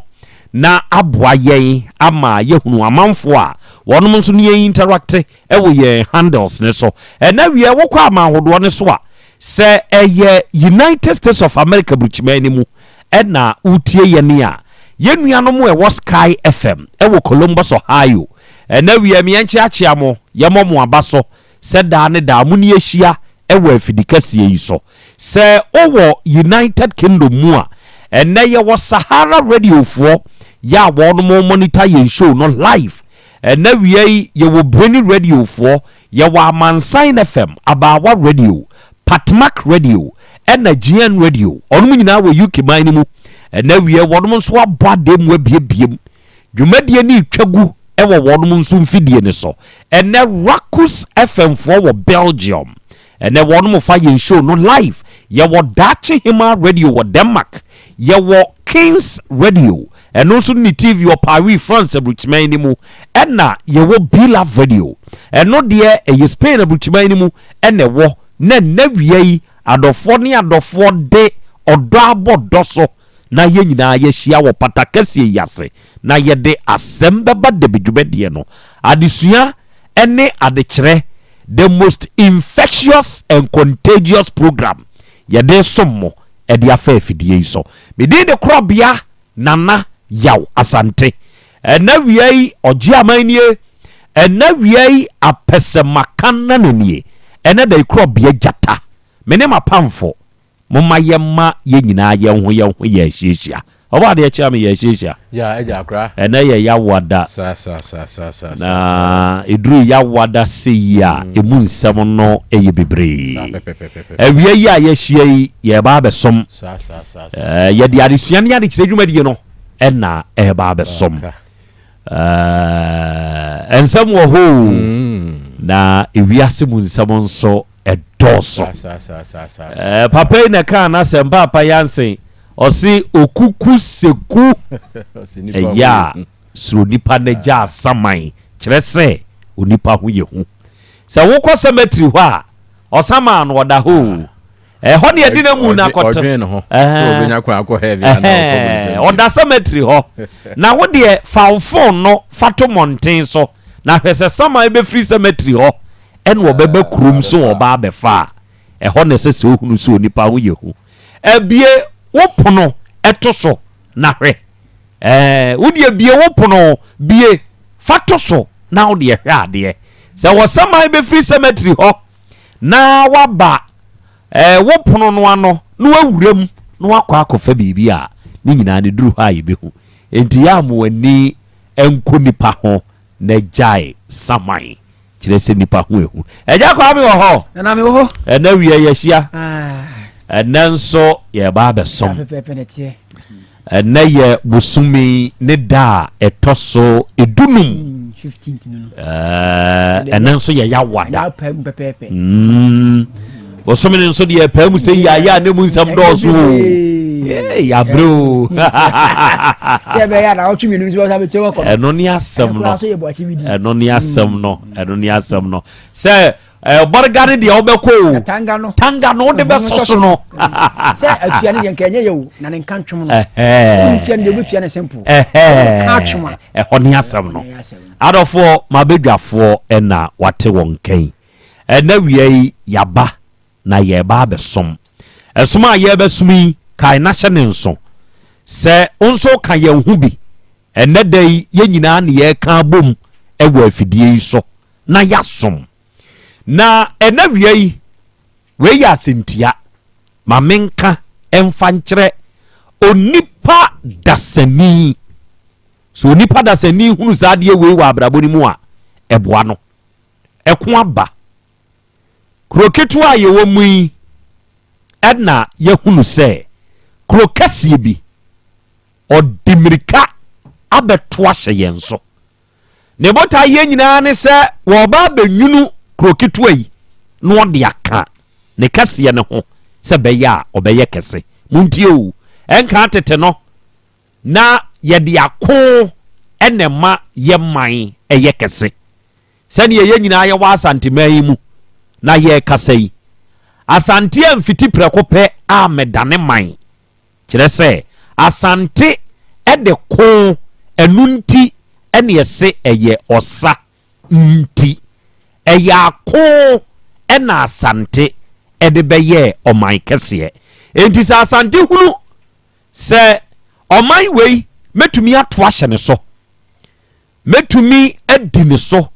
na aboa yɛn ama yɛahunu amanfoɔ a wɔnom nso ne yɛn interact wɔ yɛn handles no so. Ɛna wie wokɔ aman hodoɔ no so a, sɛ ɛyɛ United States of America burukyiman no mu ɛna wotie yɛn a, yɛn nuanom a ɛwɔ Sky FM ɛwɔ Columbus, Ohio. Ɛna wie meɛnkyeakyea mo, yɛmmɔ mo aba so sɛ daa ne daa mo ne yɛhyia wɔ afidi kɛseɛ yi so. Sɛ wowɔ United Kingdom mu a, ɛnnɛ yɛwɔ Sahara Radio foɔ yɛ a wɔnom monitor yɛn show no live. Ɛnnɛ wia yi yɛwɔ Brainy Radio foɔ, yɛwɔ Amansan FM, Abaawa Radio, Patmak Radio, ɛna GN Radio. Wɔnom nyinaa wɔ UK man no mu. Ɛnnɛ wia yi wɔnom nso abɔ adeɛ mu abiebiem. Dwumadie no retwa gu wɔ wɔnom nso mfidie no so. Ɛnnɛ Rakus FM foɔ wɔ Belgium. Ɛnnɛ wɔnom fa yɛn show no live. Yɛwɔ Daakye Hemaa Radio wɔ Denmark. Yɛwɔ Kings Radio, ɛno nso ne TV wɔ Paris, France aburukyiman no mu. Ɛna yɛwɔ B-Love Radio. Ɛno deɛ ɛyɛ Spain aburukyiman no mu ɛna ɛwɔ. Na ɛnnɛ wia yi adɔfoɔ ne adɔfoɔ de ɔdɔ abɔ dɔ so na yɛn nyinaa yɛahyia wɔ pata kɛseɛ yi ase na yɛde asɛm bɛba dabi dwumadie no adesua ne adekyerɛ the most infectious and contagious program yɛde resom mo de afa afidie yi so. Me din de Korɔbea Nana Yaw Asante. Ɛna wia yi ɔgye aman nie, ɛna wia yi apɛsɛmakan nana nie, ɛnɛ da yi Korɔbea Gyata, me ne m'apamfo Momma yɛmma yɛn nyinaa yɛn ho yɛn ho yɛ ahyiahyia. Ɔbɔ adeɛ kyea me yɛ ahyiahyia. Ya agya akora. Ɛnɛ yɛ Yawoada. Sa sa sa sa sa sa Na sa. ɛduru Yawoada sei yi a, ɛmu nsɛm no yɛ bebree. Saa pɛpɛpɛpɛpɛ. Awia yi a yɛahyia yi, yɛreba abɛsom. Sa sa sa sa. Ɛɛ, yɛde adesua ne adekyerɛ dwumadie no na ɛreba abɛsom. Aka. Ɛɛ, nsɛm wɔ hɔ o, na ewiase mu nsɛm nso ɛdɔɔso. Ɛɛ, papa yi na ɛkaa n'asɛm, Paapa Yansen, ɔse okuku seku ɛyɛ a suro nipa na gya asaman, kyerɛ sɛ onipa ho yɛ hu. Sɛ wokɔ cemetery hɔ a, ɔsaman no ɔda hɔ o. Ɛhɔ ne yɛde n'amu no akɔto. Ɔda cemetery hɔ. Na wo deɛ fa wo phone no fa to mmɔnten so na hwɛ sɛ saman bɛfiri cemetery hɔ ɛna ɔbɛba kurom so ɔba abɛfa a, ɛhɔ na ɛsɛ sɛ ohunu sɛ onipa ho yɛ hu. Abue wo pono to so na hwɛ. Ɛɛ, wo deɛ bue wo pono, bue, fa to so na wo deɛ hwɛ adeɛ. Sɛ wɔsaman bɛfiri cemetery hɔ na waba ɛɛ wo pono no ano na wawura mu na wakɔ akɔfa biribi a, ne nyinaa no duru hɔ a yɛbɛhu. Enti yɛ a mo ani nkɔ nipa ho na gyae saman. Kyerɛ sɛ nipa ho ehu. Agya Kwame wɔ hɔ. Nana me wɔ hɔ. Ɛnɛ wia yɛahyia. Ɛnɛ nso yɛreba abɛsom. Pɛpɛpɛ na ɛteɛ. Ɛnɛ yɛ bosome ne da a ɛtɔ so edunum. 15th no no. Ɛnɛ nso yɛ yawada. Pɛpɛpɛ. Bosome no nso deɛ ɛpaa mu sɛ yaya ne mu nsɛm dɔɔso o. Yɛabrɛ o. Sɛ ɛbɛyɛ a na ɔtwe mmienu nso bɛsa bɛtwa wakɔ. Ɛno ne asɛm no. Ɛno ne asɛm no. Ɛno ne asɛm no. Sɛ bɔrega no deɛ wobɛkɔ o. Tanga no. Tanga no wode bɛsɔ so no. Sɛ atua no deɛ nka ɛnyɛ yɛ o na ne nka ntwom no. Wotua no deɛ wobɛtua no simple. Nka atwom a. Ɛhɔ ne asɛm no. Adɔfoɔ mabɛdwafoɔ ɛna wate wɔn nka yi. Ɛnnɛ awia yi, yɛaba na yɛreba abɛsom. Ɛsom a yɛrebɛsom yi, kae na hyɛ no nso sɛ wo nso woka yɛn ho bi. Ɛnnɛ da yi, yɛn nyinaa na yɛreka abom wɔ afidie yi so na yɛasom. Na ɛnnɛ awia yi, wei yɛ asɛntia. Ma menka mfa nkyerɛ onipa dasani. Sɛ onipa dasani hunu saa adeɛ wei wɔ abrabɔ no mu a, ɛboa no. ɛko aba. Kuro ketewa a yɛwɔ mu yi na yɛahunu sɛ kuro kɛseɛ bi, ɔde mmirika abɛto ahyɛ yɛn so. Ne botaeɛ nyinaa ne sɛ wɔreba abɛnwunu kuro ketewa yi na ɔde aka ne kɛseɛ no ho sɛ ɛbɛyɛ a ɔbɛyɛ kɛse. Montie o, ɛnka tete no, na yɛde ako na ɛma yɛ man yɛ kɛse. Sɛdeɛ yɛn nyinaa yɛwɔ Asanteman yi mu na yɛrekasa yi, Asante amfiti prɛko pɛ ammɛdane man. Kyerɛ sɛ, Asante de ko, ɛno nti na ɛse ɛyɛ ɔsa nti. Ɛyɛ ako na Asante de bɛyɛɛ ɔman kɛseɛ. Enti sɛ Asante hunu sɛ ɔman wei mɛtumi ato ahyɛ ne so, mɛtumi adi ne so,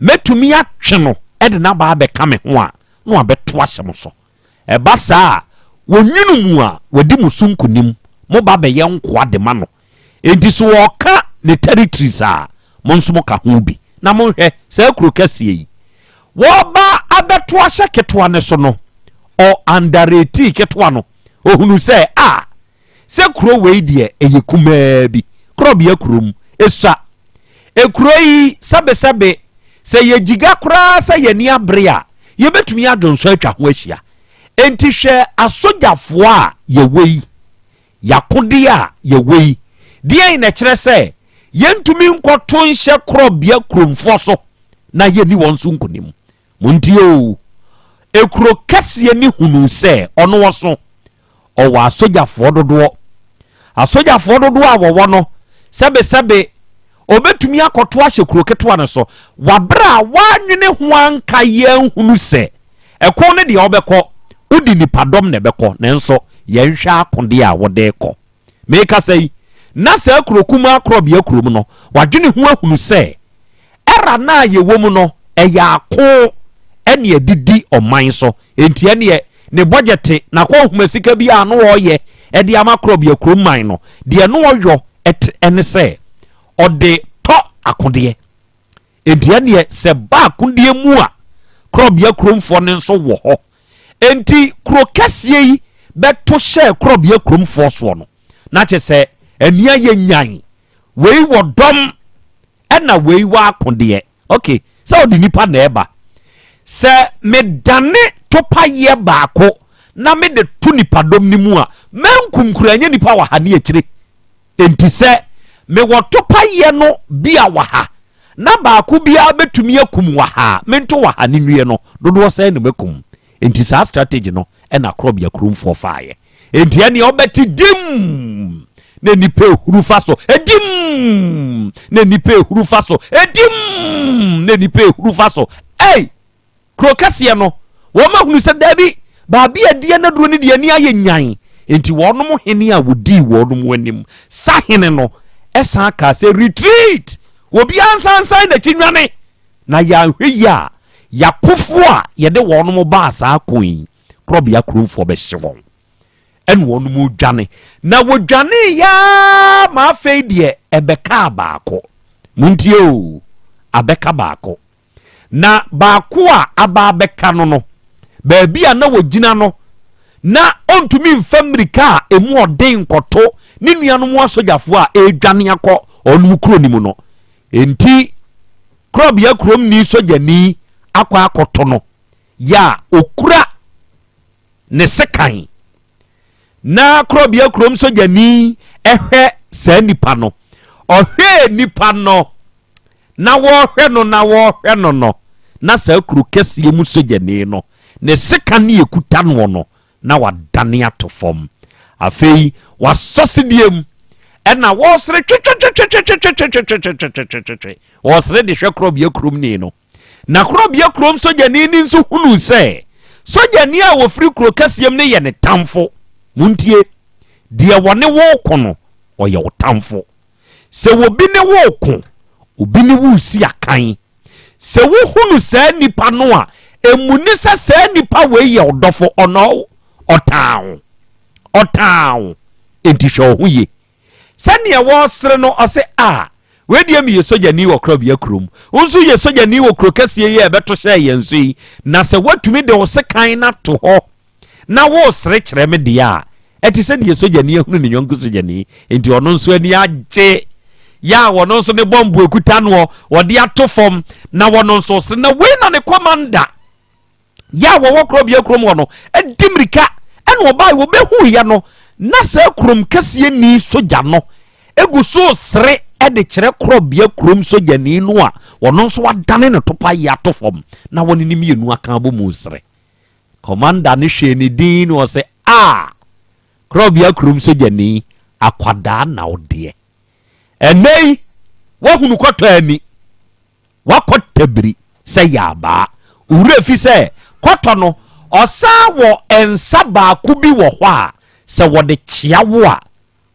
mɛtumi atwe no de no aba abɛka me ho a, na wabɛto ahyɛ mo so. Ɛba saa a, wɔnwunu mu a, wadi mo so nkonim, moba bɛyɛ nkoa de ma no. Enti sɛ wɔka ne territories a, mo nso moka ho bi. Na monhwɛ, saa kuro kɛseɛ yi, wɔba abɛto ahyɛ ketewa no so no, ɔ underratii ketewa no. Ɔhunuu sɛ, a, sɛ kuro wei deɛ ɛyɛ kumaa bi, korɔbea kurom, ɛsua. Ekuro yi, sɛbesɛbe, sɛ yɛgyiga koraa sɛ yɛn ani abere a, yɛbɛtumi adwonsɔ atwa ho ahyia. Enti hwɛ asogyafoɔ a yɛwɔ yi, y'akodeɛ a yɛwɔ yi, deɛn na ɛkyerɛ sɛ yɛntumi nkɔto nhyɛ korɔbea kuromfoɔ so na yɛnni wɔn so nkonim? Montie oo, ekuro kɛseɛ no hunuu sɛ ɔno ɔso, ɔwɔ asogyafoɔ dodoɔ. Asogyafoɔ dodoɔ a wɔwɔ no, sɛbesɛbe, ɔbɛtumi akɔto ahyɛ kuro ketewa no so, waberɛ a wannwene ho anka yɛanhunu sɛ ɛko no deɛ ɔbɛkɔ, wode nnipadɔm na ɛbɛkɔ, nanso yɛnhwɛ akodeɛ a wode rekɔ. Merekasa yi, na saa kuro kumaa korɔbea kurom no, wadwene ho ahunu sɛ era no a yɛwɔ mu no, ɛyɛ ako ɛne ɛde di ɔman so. Enti ɛneɛ ne bɔgyɛte, n'akɔnhoma sika bi a na ɔreyɛ ɛde ama korɔbea kurom man no, deɛ na ɔyɔ ɛte ɛne sɛ ɔde tɔ akodeɛ. Enti ɛneɛ sɛ ba akodeɛ mu a, korɔbea kuromfoɔ no nso wɔ hɔ. Enti kuro kɛseɛ yi bɛto hyɛɛ korɔbea kuromfoɔ soɔ no, na kyerɛ sɛ ani ayɛ nyan. Wei wɔ dɔm ɛna wei wɔ akodeɛ. Ok, sɛ ɔde nipa na ɛba. Sɛ medane topayeɛ baako na mede to nipadɔm no mu a, mɛnkum koraa, ɛnyɛ nipa wɔ ha ne akyire. Enti sɛ mewɔ topaeɛ no bi a wɔ ha, na baako biara bɛtumi akum wɔ ha a, mento wɔ ha no nwie no, dodoɔ sɛn na mɛkum? Enti saa strategy no na Korɔbea kuromfoɔ faeɛ. Enti ɛneɛ wobɛte dim na nnipa ehuru fa so, dim na nnipa ehuru fa so, dim na nnipa ehuru fa so. Ei! Kuro kɛseɛ no, wɔahunu sɛ daabi, baabi a ɛdeɛ no aduro no deɛ ani ayɛ nyan. Enti wɔnom hene a wɔdii wɔnom anim, sahene no, san kaa sɛ, Retreat! Obiara nsan nsan n'akyi nnwane! Na yɛanhwɛ yie a, y'akofoɔ a yɛde wɔnom baa saa ko yi, korɔbea kuromfoɔ bɛhye wɔn. Ɛna wɔnom dwane. Na wɔdwaneeɛ ara ma afei deɛ ɛbɛkaa baako. Montie o, abɛka baako. Na baako a aba abɛka no no, baabi a na wɔgyina no, na ɔntumi mfa mmirika a emu ɔden nkɔto ne nuanom asogyafoɔ a ɛredwane akɔ ɔnom kuro no mu no. Enti, korɔbea kuromni sogyani akɔ akɔto no yɛ a ɔkura ne sekan. Na korɔbea kurom sogyani hwɛ saa nipa no. Ɔhwɛɛ nipa no na wɔrehwɛ no na wɔrehwɛ no no, na saa kuro kɛseɛ mu sogyani no, ne sekan ne ɛkuta noɔ no, na wadane ato fam. Afei wasɔ sedeɛ mu, ɛna wɔresere twetwetwetwetwetwetwetwetwetwetwe. Wɔresere de hwɛ korɔbea kurom ni no. Na korɔbea kurom sogyani no nso hunuu sɛ sogyani a wɔfiri kuro kɛseɛ mu no yɛ ne tamfo. Montie, deɛ wɔne wo ko no, ɔyɛ wo tamfo. Sɛ obi ne wo reko, obi ne wo resi akan, sɛ wohunu saa nipa no a, emu ne sɛ saa nipa wei yɛ ɔdɔfo, ɔnɔ wo, ɔtaa wo, ɔtaa wo. Enti hwɛ wo ho yie. Sɛdeɛ wɔresere no, ɔse, a, wei deɛ meyɛ sogyani wɔ korabea kurom. Wo nso yɛ sogyani wɔ kuro kɛseɛ yi a ɛbɛto hyɛɛ yɛn so yi, na sɛ woatumi de wo sekan no ato hɔ na woresere kyerɛ me deɛ a, ɛte sɛ deɛ sogyani ahunu ne yɔnko sogyani, enti ɔno nso ani agye. Yɛ a ɔno nso ne bɔmbo ekuta noɔ, ɔde ato fam, na ɔno nso resere. Na wei na ne kɔmanda yɛ a wɔwɔ korɔbea kurom hɔ no di mmirika ɛna ɔbaa wɔbɛhuiɛ no, na saa kurom kɛseɛ ni sogya no egu so resere. de kyerɛ korɔbea kurom sogyani no a ɔno nso adane ne topaeɛ ato fam na wɔne ne mmienu aka abɔ mu resere. Kɔmanda no hwɛɛ ne din na ɔse, Ah! Korɔbea kurom sogyani, akwadaa na wo deɛ. Ɛnnɛ yi, woahunu kɔtɔ ani. Woakɔ tabiri sɛ yaabaa. Wo werɛ fi sɛ kɔtɔ no, ɔsan wɔ nsa baako bi wɔ hɔ a, sɛ wɔde kyea wo a,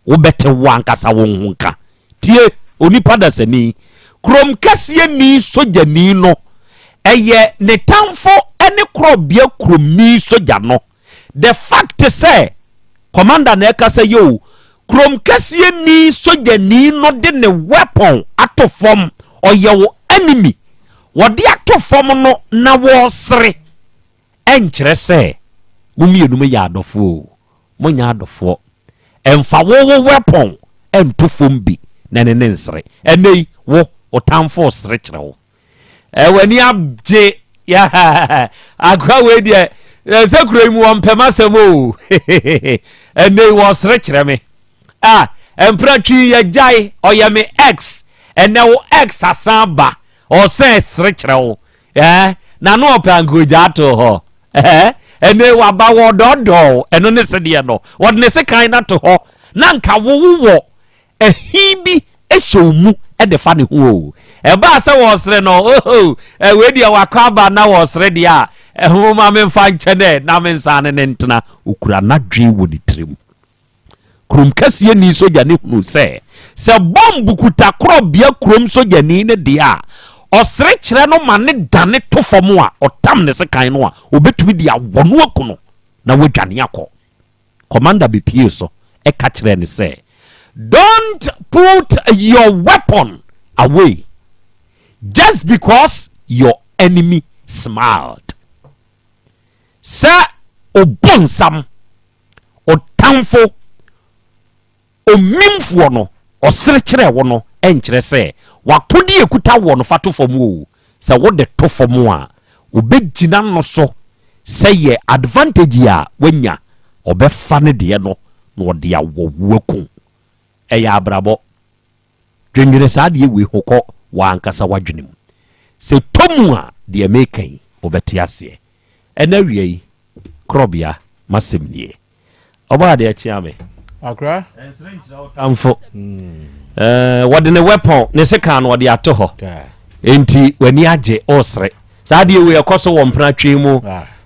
wobɛte wo ankasa wo ho nka. Tie, onipa dasani, kurom kɛseɛni sogyani no, ɛyɛ ne tamfo ne korɔbea kuromni sogya no. The fact sɛ commander na ɛkasa yi o, kurom kɛseɛni sogyani no de ne weapon ato fam, ɔyɛ wo enemy. Wɔde ato fam no na wɔresere. Ɛnkyerɛ sɛ mo mmienu mo yɛ adɔfoɔ o, monyɛ adɔfoɔ. Ɛmfa wo wo weapon nto fam bi na ɛne ne nsere. Ɛnnɛ yi, wo, wo tamfo resere kyerɛ wo. Ɛ w'ani agye akoa wei deɛ sɛ kuro yi mu wɔmpɛ m'asɛm o. Ɛnnɛ yi wɔresere kyerɛ me. Ah, mpra twi yɛgyae, ɔyɛ me ex. Ɛnnɛ wo ex asan ba, ɔsɛ sere kyerɛ wo. Eh, na no ɔpɛ anka ogya ato hɔ. Eh, ɛnɛ waba wɔdɔɔdɔɔ ɛno ne sedeɛ no. Wɔde ne sekan no ato hɔ. Na nka wo wowɔ ahi bi hyɛ wo mu de fa ne ho o. Ɛbaa sɛ wɔresere no, oho, wei deɛ wakɔ aba na wɔresere deɛ a, ɛho ma memfa nkyɛ nɛ na mensan ne ne ntena. Okura n'adwene wɔ ne tirim. Kurom kɛseɛni sogyani hunuu sɛ, sɛ bɔmb kuta korɔbea kurom sogyani no deɛ a, ɔsere kyerɛ no ma no dane to fam a, ɔtam ne sekan no a, ɔbɛtumi de awɔ no aku no na wadwane akɔ. Kɔmanda bɛpuee so ka kyerɛɛ no sɛ, Don't put your weapon away just because your enemy smiled. Sɛ obonsam Ɔtamfo, omimfoɔ no, ɔsere kyerɛ wo no nkyerɛ sɛ w'akodeɛ a ɛkuta woɔ no fa to fam o. Sɛ wode to fam a, ɔbɛgyina no so sɛ yɛ advantage a wanya, ɔbɛfa ne deɛ no na ɔde awɔ wo aku. Ɛyɛ abrabɔ. Dwendwene saa adeɛ wei ho kɔ w'ankasa w'adwene mu. Sɛ ɛtɔ mu a, deɛ mereka yi, wobɛte aseɛ. Ɛnnɛ awia yi, Korɔbea, m'asɛm nie. Ɔbɔ adeɛ kyea me. Akora. Ɛnsere nkyerɛ wo tamfo. Ɛɛ, wɔde ne weapon, ne sekan no wɔde ato hɔ. Enti w'ani agye, ɔresere. Saa adeɛ wei ɛkɔ so wɔ mpena twe mu,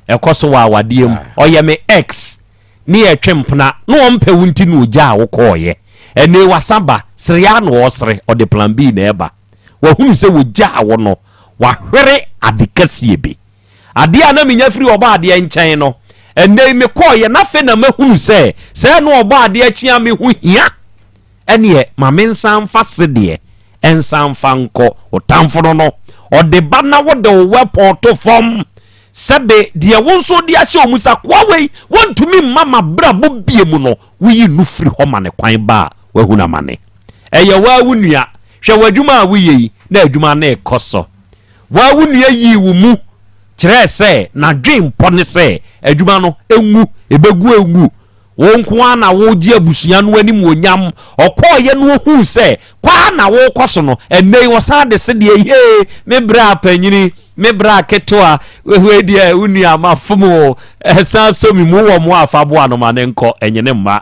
ɛkɔ so wɔ awadeɛ mu. Ɔyɛ me ex, ne yɛtwe mpena, na ɔmpɛ wo nti na ɔgyaa wo kɔɔeɛ. Ɛnnɛ wasa ba, sere ara na ɔresere, ɔde plan B na ɛreba. Wahunu sɛ wɔgyaa wo no, wahwere ade kɛseɛ bi. Adeɛ a na menya firi Ɔbɔadeɛ nkyɛn no, ɛnnɛ yi mekɔeɛ na afei na mahunu sɛ, sɛɛ na Ɔbɔadeɛ kyea me ho hia. Ɛnneɛ ma mensan mfa sedeɛ nsan mfa nkɔ wo tamfo no no. Ɔde ba na wode wo wɛpɔn to fam. Sɛbe deɛ wo nso wode ahyɛ wo mu sɛ akoa wei wɔntumi mma m'abrabɔ bie mu no, woyi no firi hɔ ma ne kwan ba a, wahunu amane. Ɛyɛ wo ara wo nua. Hwɛ w'adwuma a woyɛ yi, na adwuma no rekɔ so. Wo ara wo nua yii wo mu kyerɛɛ sɛ n'adwempɔ ne sɛ adwuma no ngu, ɛbɛgu angu. Wo nko ara na woregye abusua no animuonyam. Ɔkɔeɛ no ɔhuu sɛ kɔ ara na worekɔ so no, ɛnnɛ yi ɔsan de sedeɛ, yee, me bra panyini, me bra ketewa, wei deɛ wo nua mafom o, san sɔ me mu, wowɔ mmoa a fa boa no ma no nkɔ, ɛnye ne mma.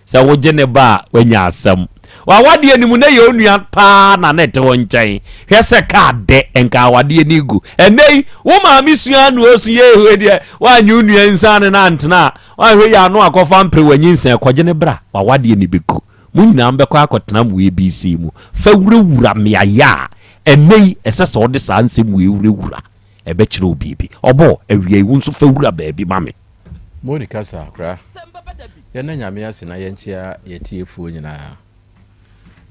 Sɛ wogye ne ba a, woanya asɛm. W'awadeɛ no mu, na ɛyɛ onua paa na na ɛte wo nkyɛn. Hwɛ sɛ kaa dɛ, nka awadeɛ no regu. Ɛnnɛ yi, wo maame sua na ɔsu yɛ wei deɛ, woanyɛ wo nua nsa ne no antena a, woanhwɛ yie a na wakɔfa mpere wanyinsɛn. Kɔgye no bra, w'awadeɛ no bɛgu. Mo nyinaa mobɛkɔ akɔtena mo ABC mu. Fa wurawura mmeaeɛ a ɛnnɛ yi ɛsɛ sɛ wode saa nsɛm wei wurawura. Ɛbɛkyerɛ wo biribi. Ɔbɔ, awia yi, wo nso fa wura baabi ma me. Modi kasa koraa. Yɛnna Nyame ase na yɛnkyea yɛtiefoɔ nyinaa.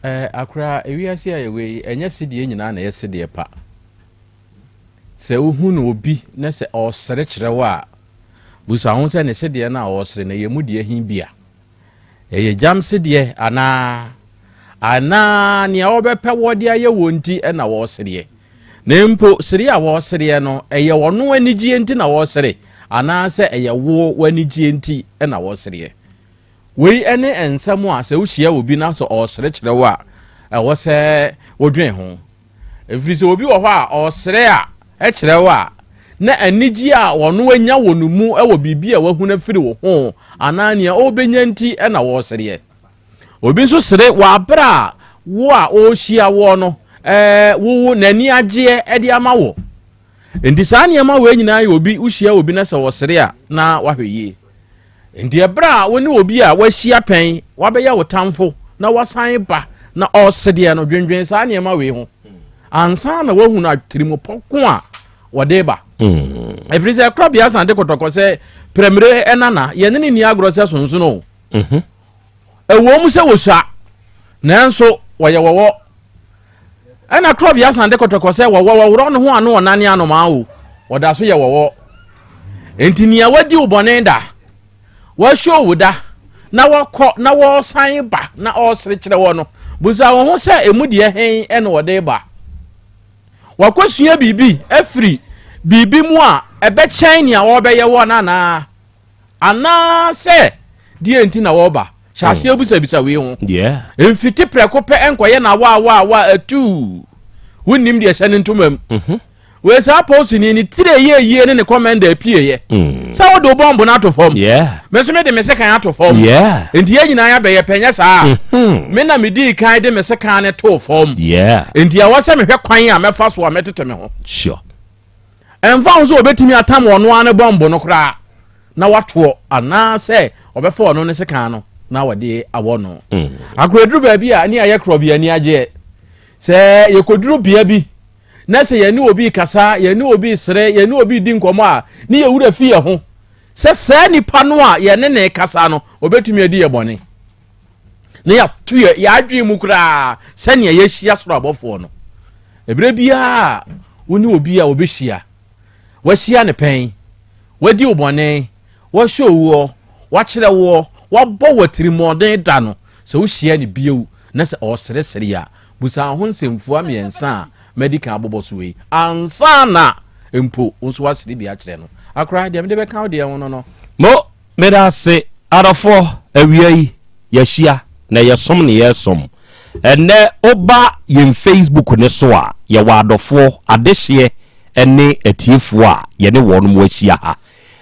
Ɛɛ akora, ewiase a yɛwɔ yi, ɛnyɛ sedeɛ nyinaa na ɛyɛ sedeɛ pa. Sɛ wohunu obi na sɛ ɔresere kyerɛ wo a, busa ho sɛ ne sedeɛ no a ɔresere no, ɛyɛ mu deɛ he bi a? Ɛyɛ gyam sedeɛ anaa? Anaa nea wɔbɛpɛ wɔde ayɛ wɔn nti na wɔresereɛ? Na mpo sereɛ a wɔresereɛ no, ɛyɛ ɔno anigyeɛ nti na wɔresere anaasɛ ɛyɛ wo w'anigyeɛ nti na wɔresereɛ? Wei ne nsɛm a sɛ wohyia obi na sɛ ɔresere kyerɛ wo a, ɛwɔ sɛ wodwen ho. Ɛfiri sɛ obi wɔ hɔ a ɔresere a ɛkyerɛ wo a na anigye a ɔno anya wɔ ne mu wɔ biribi a wahunu afiri wo ho anaa nea ɔrebɛnya nti na wɔresereɛ. Obi nso sere wɔ abere a wo a ɔrehyia woɔ no ɛɛ wo n'ani agyeɛ de ama wo. Nti saa nneɛma wei nyinaa yɛ obi wohyia obi na sɛ ɔsere a na wahwɛ yie. Nti ɛberɛ a wo ne obi a wahyia pɛn wabɛyɛ wo tamfo na wasan ba na ɔresedeɛ no dwendwen saa nneɛma wei ho ansa na wahunu atirimopɔ ko a wɔde ba. Ɛfiri sɛ korabea san de kɔtɔkɔ sɛ prɛmire ɛnana yɛne ne nni agorɔ sɛ sonsono o. Ɛwom sɛ wɔsua, nanso wɔyɛ wɔwɔ. Ɛna korɔbea san de kɔtɔkɔ sɛ wɔwɔ wɔworɔ ne ho ano ɔnane anomaa o, wɔda so yɛ wɔwɔ. Enti nea wadi wo bɔne da, wahyɛ wo da, na wakɔ na wɔresan ba na ɔresere kyerɛ wɔ no, busa wo ho sɛ emu deɛ hen ɛna wɔde ba. Wakɔsua biribi afiri biribi mu a ɛbɛkyɛn nea wɔrebɛyɛ wɔ no anaa? Anaasɛ deɛ nti na wɔreba? Hyɛ aseɛ hmm. bisabisa wei ho. Mfiti prɛko pɛ nkɔyɛ na waawaawa atuu. Wonnim deɛ ɛhyɛ ne ntoma mu. Mhm. Wei saa polisini ne tire yɛ yie ne ne kɔmɛnda apieeɛ. Hmm. Sɛ wode wo bɔmbo no ato fam. Me nso mede me sekan ato fam. Nti yɛn nyinaa yɛabɛyɛ pɛ nyɛ saa. Mhm. Me na medii kan de me sekan no too fam. Nti ɛwɔ sɛ mehwɛ kwan a mɛfa so a mɛtete me ho. Sure. Ɛmfa ho sɛ obetumi atam ɔno ara ne bɔmbo no koraa na watoɔ anaasɛ ɔbɛfa ɔno ne sekan no na wɔde awɔ no. Mm. Akoraduru baabi a ne ayɛ korɔ bi ani agyeɛ. Sɛ yɛkɔduru bea bi na sɛ yɛne obi kasa, yɛne obi sere, yɛne obi di nkɔmmɔ a, ne yɛwura fi yɛ ho sɛ saa nipa no a yɛne ne kasa no, obetumi adi yɛ bɔne. na yɛato yɛ yɛadwene mu koraa sɛnea yɛahyia soro abɔfoɔ no. Ɛberɛ biara a wo ne obi a wɔbɛhyia, wahyia ne pɛn, wadi wo bɔne, wahyɛ owuɔ, wakyerɛ woɔ, wabɔ wo atirimuɔden da no, sɛ wohyia no bio na sɛ ɔreseresere a, busa ho nsɛmfua mmiɛnsa a madi kan abobɔ so yi ansa na mpo wo nso woasere bi akyerɛ no. Akora, deɛ mede bɛka wo deɛ ho no no. Mo Meda ase adɔfoɔ, awia yi yɛahyia na yɛsom ne yɛresom. Ɛnnɛ woba yɛn Facebook no so a, yɛwɔ adɔfoɔ, adehyeɛ ne atiefoɔ a yɛne wɔn ahyia ha.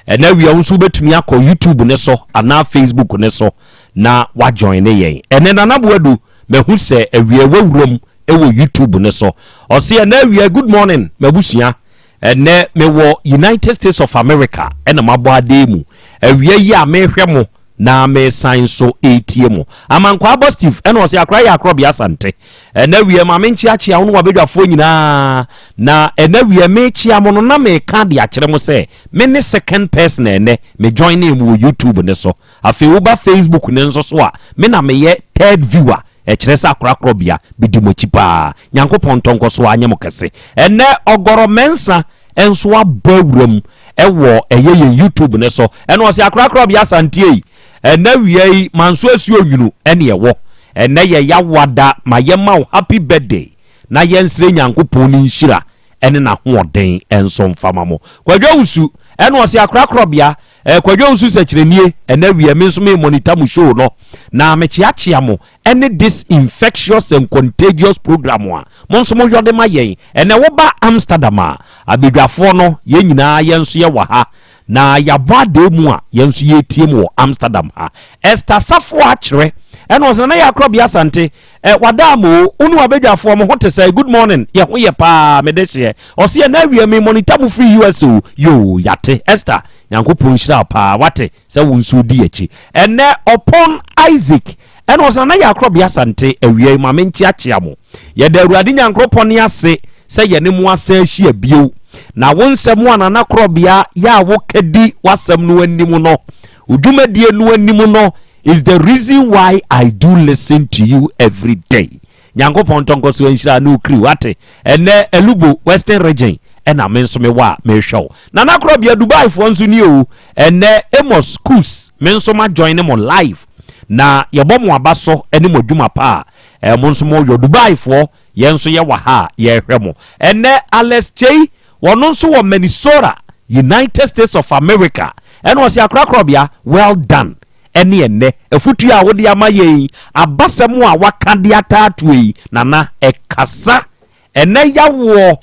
Ɛnnɛ awia wo nso wobɛtumi akɔ YouTube no so anaa Facebook no so na woajoine yɛn. Ɛnnɛ Nana Boadu, mahu sɛ awia wawuram wɔ YouTube no so. Ɔse ɛnnɛ awia, good morning m'abusua. Ɛnnɛ mewɔ United States of America ɛna mabɔ adee mu awia yi a mehwɛ mo na mesan nso retie mo. Amankwaa Bɔ Steve ɛna ɔse akora yɛ akorɔbea Asante. Ɛnɛ awia ma menkyeakyea wo ne wabadwafoɔ nyinaa na ɛnɛ awia mekyea mo no na meka de akyerɛ mo sɛ me ne second person a ɛnɛ me joinee mo wɔ YouTube ne so. Afei woba Facebook ne nso so a me na meyɛ third viewer Ɛkyerɛ sɛ akorakorɔbea bedi mo akyi paa. Nyankopɔn ntɔ nkɔ so ara nyɛ mo kɛse. Ɛnnɛ Ɔgɔrɔ Mensah nso abɔ awura mu wɔ ɛyɛ yɛn YouTube no so. Ɛna ɔse akorakorɔbea Asante ei, ɛnnɛ awia yi manso asuo nwunu ɛne ɛwɔ. Ɛnnɛ yɛ Yawada ma yɛma wo happy birthday na yɛnsrɛ Nyankopɔn ne nhyira ɛne n'ahoɔden nso mfa ma mo. Kwadwo Awusu ɛna ɔse akorakorɔbea Eh Kwadwo Owusu Sɛkyerɛnie, ɛnɛ awia me nso me monitor mo show no na mekyeakyea mo ɛne this infectious and contagious program a mo nso mo yɔ de ma yɛn. Ɛnɛ woba Amsterdam a, abadwafoɔ no yɛn nyinaa yɛn nso yɛwɔ ha na yɛabɔ adee mu a yɛn nso yɛretie mo wɔ Amsterdam ha. Esther Safoa Kyerɛ ɛna ɔsɛ Nana Yaa Korɔbea Asante Eh wada ama o, wo ne w'abadwafoɔ mo ho te sɛn? Good morning, yɛ ho yɛ paa, me dehyeɛ. Ɔse ɛnɛ awia me monitor mo firi US o, yoo yate. Esther, Nyankopɔn nhyira wo paa, wate sɛ wo nso wodi akyi. Ɛnɛ Ɔpɔn Isaac ɛna ɔse Nana Yakorɔbea Asante, awia yi ma me nkyeakyea mo. Yɛda Awurade Nyankoropɔn ase sɛ yɛne mo asan ahyia bio. Na wo nsɛm a Nana Korɔbea yɛ a woka di w'asɛm no anim no, wo dwumadie no anim no, is the reason why I do listen to you every day. Nyankopɔn ntɔ nkɔ so nhyira ne okiri wate. Ɛnɛ Elubo Western Region ɛna me nso mewɔ a mehwɛ wo. Nana Korɔbea Dubai foɔ nso nie o. Ɛnɛ Amos Kus me nso ma join mo live. Na yɛbɔ mo aba so ɛne mo adwuma pa a eh, mo nso mo yɔ Dubai foɔ yɛn nso yɛwɔ ha a yɛhwɛ mo. Ɛnɛ Alex Chei wɔno nso wɔ Minnesota United States of America ɛna ɔse akora korɔbea well done. ne ɛnnɛ. Afutuo a wode ama yɛn yi, abasɛm a waka de ataatoɔ yi, Nana, ɛkasa. Ɛnnɛ yawoɔ,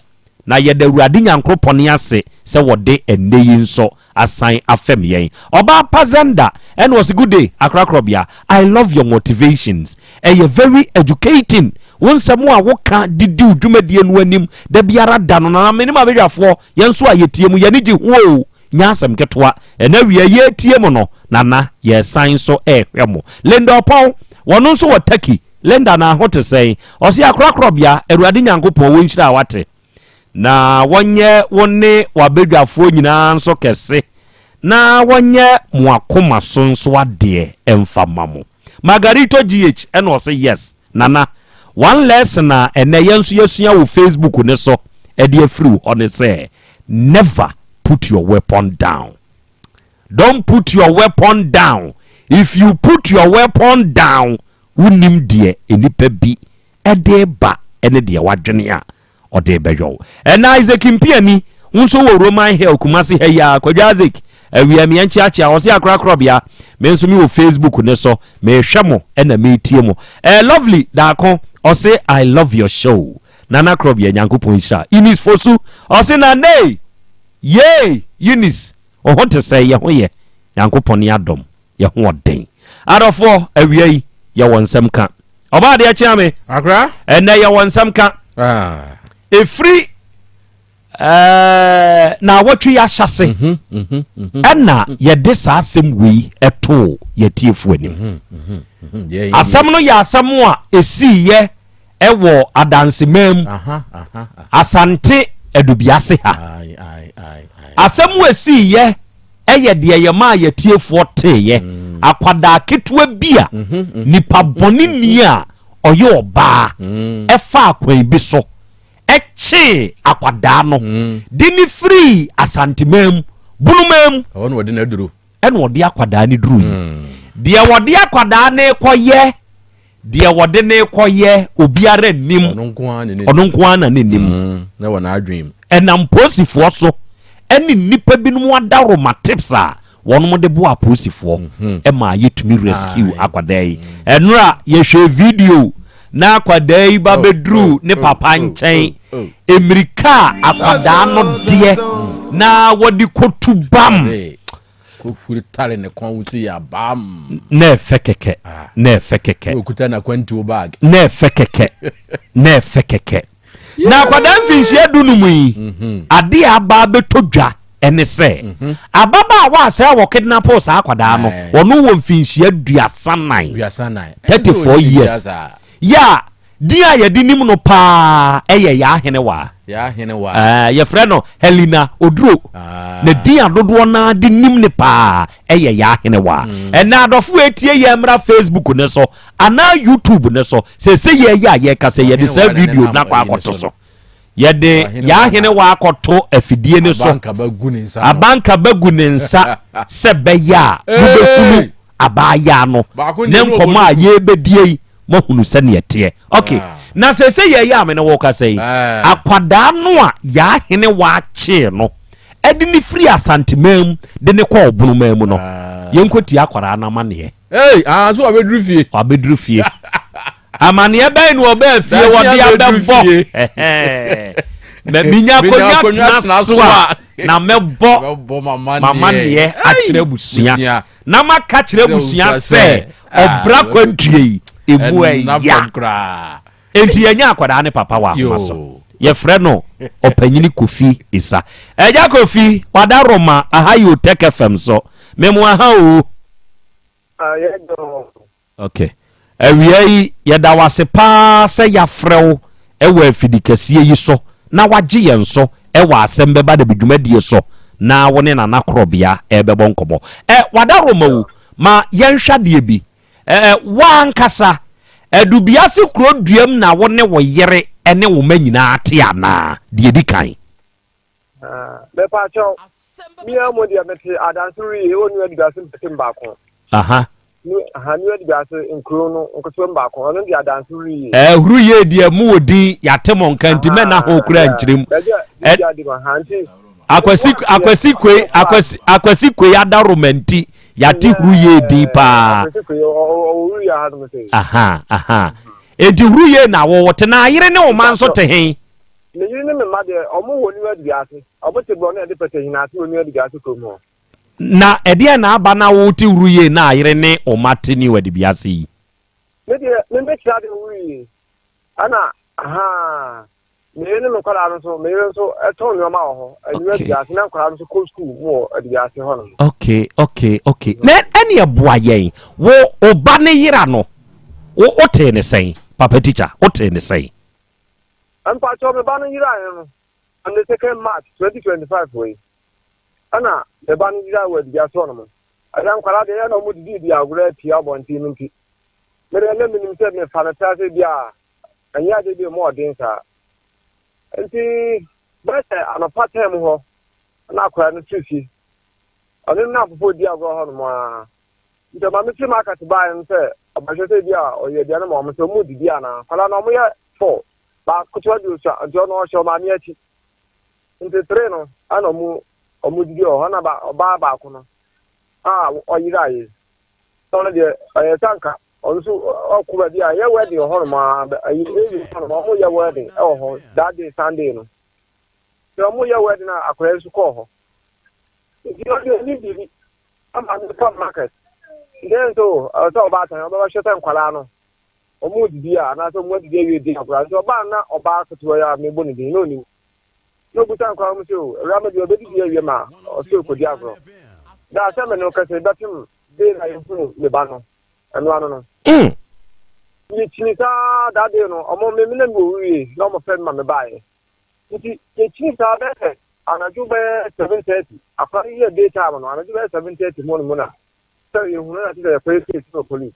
na yɛda Awurade Nyankoropɔn ase sɛ wɔde ɛnnɛ yi nso asan afɛm yɛn. Ɔbaa pa Zenda ɛna ɔse good day Akorakorɔbea, I love your motivations, ɛyɛ very educating, wo nsɛm a woka de di wo dwumadie no anim da biara da no, Nana menim abadwafoɔ yɛn nso a yɛtie mu yɛn ani gye ho oo, nyɛ asɛm ketewa, ɛnɛ awia yɛretie mo no Nana yɛresan nso rehwɛ mo. Linda Ɔpɔn, wɔno nso wɔ Turkey, Linda na ho te sɛn? Ɔse Akorakorɔbea, Awurade Nyankopɔn wɔnhyira wo ate. Na wɔnyɛ wo ne w'abadwafoɔ nyinaa nso kɛse, na wɔnyɛ mo akoma so nso adeɛ mfa mma mo. Margarito GH ɛna ɔse yes Nana, one lesson a ɛnɛ yɛn nso yɛasua wɔ Facebook no so ɛde afiri wo hɔ ne sɛ never put your weapon down. Don't put your weapon down. If you put your weapon down, wonim deɛ nnipa bi de reba ne deɛ wadwene a ɔde rebɛyɔ wo. Ɛna Isaac Mpiani, wo nso wɔ Roman Hill, Kumasi ha yi ara. Kwadwo Isaac, awia me yɛnkyeakyea. Ɔse akorakorɔbea, me nso me wɔ Facebook ne so, mehwɛ mo ɛna metie mo. Eh, Lovely Daako, ɔse I love your show. Nana Korɔbea, Nyankopɔn nhyira. Eunice Fosu, ɔse Nana yay, Eunice, wo ho te sɛ yɛ ho yɛ, Nyankopɔn adom. Yɛ ho ɔden. Adɔfoɔ, awia yi, yɛwɔ nsɛm ka. Ɔbaa adeɛ kyea me. Akora. Ɛnɛ yɛwɔ nsɛm ka. Ah. Ɛfiri ɛɛ na awɔtwe yi ahyase mhm, mhm, mhm. ɛna yɛde saa asɛm wei ɛtoo yɛtiefoɔ anim. Asɛm no yɛ asɛm a ɛsiiɛ ɛwɔ adanseman mu Asante Adubiase ha. Asɛm a ɛsiiɛ ɛyɛ deɛ yɛmaa yɛtiefoɔ teeɛ, mm. akwadaa ketewa bi a mhm, mhm. nipa bɔne ni a ɔyɛ ɔbaa mm. ɛfa akwan bi so ɛkyee akwadaa no de ne firii Asanteman mu Bonoman mu ɛna ɔde akwadaa no duru yi deɛ wɔde akwadaa no kɔyɛ Deɛ wɔde no rekɔyɛ obiara nnim. Ɔno nko ara na Ɔno nko ara na ne nim. Mm, na wɔ n'adwene mu. Ɛnam polisifoɔ so ne nnipa binom adaworoma tips a wɔnom de boa apolisifoɔ mm-hmm. ma yɛtumi rescue akwadaa yi. Ɛnora yɛhwɛ video na akwadaa yi ba oh, bɛduru oh, ne oh, papa nkyɛn. Mmirika a akwadaa no deɛ na wɔde kɔtu bam. Kɔhuri tare ne kɔn ho sei a bam. Na ɛfɛ kɛkɛ, ah. na ɛfɛ kɛkɛ. Na okuta n'akwantuo bag. Na ɛfɛ kɛkɛ, na ɛfɛ kɛkɛ. Na akwadaa mfinhyia dunum yi, mhm. adeɛ a aba abɛtɔ dwa ɛne sɛ mhm. ababaawa a sɛ wɔ kidnap saa akwadaa no, wɔn wɔ mfinhyia 34, 34 years. Yɛ a Din a yɛde nim no paa yɛ Yaa Henewaa. Yaa Henewaa. Ɛɛ, yɛfrɛ no Helena Oduro. Ah. Na din a dodoɔ no ara de nim no paa yɛ Yaa Henewaa. Mm. Ɛnna adɔfo a etie yɛn mmra Facebook ne so anaa YouTube ne so. Sese yɛ yɛ a yɛka sɛ yɛde saa video no akɔ akɔto so. Yɛde Yaa Henewaa akɔto afidie ne so. Abanka bɛgu ne nsa sɛ bɛyɛ a mobɛhunu abaayaa no ne nkɔmmɔ a yɛrebɛdie yi. moahunu sɛdeɛ ɛteɛ ok ah. na sɛ sɛ yɛyɛ a me ne wo kasa yi ah. akwadaa no a yɛahene waakyee no ɛde ne firi asanteman mu de ne kɔ ɔbonoman mu no ah. yɛnkɔtie akwadaa no amaneɛ Hey, ah, so wabɛduru fie wabɛduru fie amaneɛ bɛn na ɔbɛɛ fie wɔde abɛbɔ menya akonnwa tena so a na mɛbɔ mamaneɛ akyerɛ abusua Na maka kyerɛ abusua sɛ ɔbra kwantua yi emu ɛya. Enti yɛnya akwadaa ne papa wɔ ahoma so. Yɛfrɛ no Ɔpanyini Kofi Isa. Agya Kofi, wada Roma aha yi o Tech FM so. Memo aha o. Ok. Awia yi, yɛda wo ase paa sɛ yɛafrɛ wo wɔ afidikɛseɛ yi so na woagye yɛn so wɔ Asɛm Bɛba Dabi dwumadie so na wo ne Nana Korɔbea rebɛbɔ nkɔmmɔ. Ɛ, Wadaroma wu, ma yɛnhwɛ adeɛ bi. Ɛ, wo ankasa, Adubiase kuro duam na wo ne wo yere ne wo mma nyinaa te anaa? Deɛ ɛdi kan. Mepaakyɛw, me ara mu deɛ mete adanse wie wɔ New Adubiase mpɛtem baako. Aha. New, aha, New Adubiase nkuro no nketewa mu baako, ɔno deɛ adanse wie. Ɛɛ, huru yie deɛ mu wɔ din, yɛate mo nka nti mɛna ho kura nkyerɛ mu. Baabi a, baabi a de ma ha nti. Akwasi, Akwasi Kwe, Akwasi, Akwasi Kwe adaroma nti. Yɛate Huruyie din paa. Aha, aha. Enti Huruyie na wo wote na yere ne wo mma nso te he? Me yere ne me mma deɛ, ɔmo wɔ New Adubiase. Ɔmo te borɔno a yɛde pɛtɛ hina ase wɔ New Adubiase kurom hɔ. Na ɛdeɛn na aba na wote Huruyie na yere ne wo mma te New Adubiase yi? Me deɛ, me mɛkyerɛ adeɛ wɔ Huruyie. Ɛna, ahaa. Me yere ne me nkwadaa no nso, me yere nso tɔn nneɛma wɔ hɔ. Anwummerɛ okay. Adubiase na nkwadaa no nso kɔ sukuu mu wɔ Adubiase hɔ nom. Okay, okay, okay. Na ɛne ɛboa yɛn. Wo ɔba ne yera no, wo wotee ne sɛn? Papa teacher, wotee ne sɛn? Mpakyɛw, me ba no yeraeɛ no on the second March 2025 wɔ yi. Ɛna me ba no yerae wɔ Adubiase hɔ nom. Ɛyɛ nkwadaa deɛ ɛyɛ na wɔn didi di agorɔ apia abɔnten no nti. Me deɛ na menim sɛ mefa no saa sɛ bi a Ɛnyɛ ade bi a emu yɛ den saa. Enti bɛyɛ sɛ anɔpa tɛm hɔ na akwadaa no firi fie. Ɔne ne nnamfofoɔ redi agorɔ hɔnom ara. Nti ɔma me firi market baeɛ no sɛ ɔbɛhwɛ sɛ ebi a ɔyɛ aduane ma wɔn sɛ wɔredidi anaa. Akwadaa no wɔyɛ four, baako ketewa bi osua nti ɔno ɔhyɛ ɔmaame akyi. Nti three no ɛna wɔn wɔdidi wɔ hɔ na ɔbaa baako no a ɔyeraeɛ. Ɔno deɛ ɔyɛ sɛ anka Ɔno nso ɔkɔ baabi a yɛ wedding wɔ hɔnom a ayi eyi hɔnom ɔmo yɛ wedding ɛwɔ hɔ that day Sunday no. Sɛ ɔmo yɛ wedding a akwadaa nso kɔɔ hɔ. Nti ɔde ɔni biribi ama no kɔ market. Nti ɛyɛ nso ɔsɛ ɔbaatan ɔbɛbɛhwɛ sɛ nkwadaa no ɔmo didi a anaasɛ ɔmo adidi awie di akwadaa nti ɔbaa na ɔbaa ketewa yi a mebɔ ne din na onim. Na obusa nkwadaa mo sɛ o awura mo deɛ ɔbɛdidi awie ma ɔsɛ ɔkɔdi agorɔ. Da sɛ me no kɛsɛ bɛpem day na yɛhunu me ba no. ɛno ano no. Mm. Yɛkyini saa that day no ɔmo me me na mi wɔ wie na ɔmo fɛ mi ma me baeɛ nti yɛkyini saa bɛyɛ sɛ anadwo bɛyɛ 7:30 akora no yɛ day time no anadwo bɛyɛ 7:30 mu no mu na sɛ yɛhunu na kyerɛ yɛkɔyɛ case no police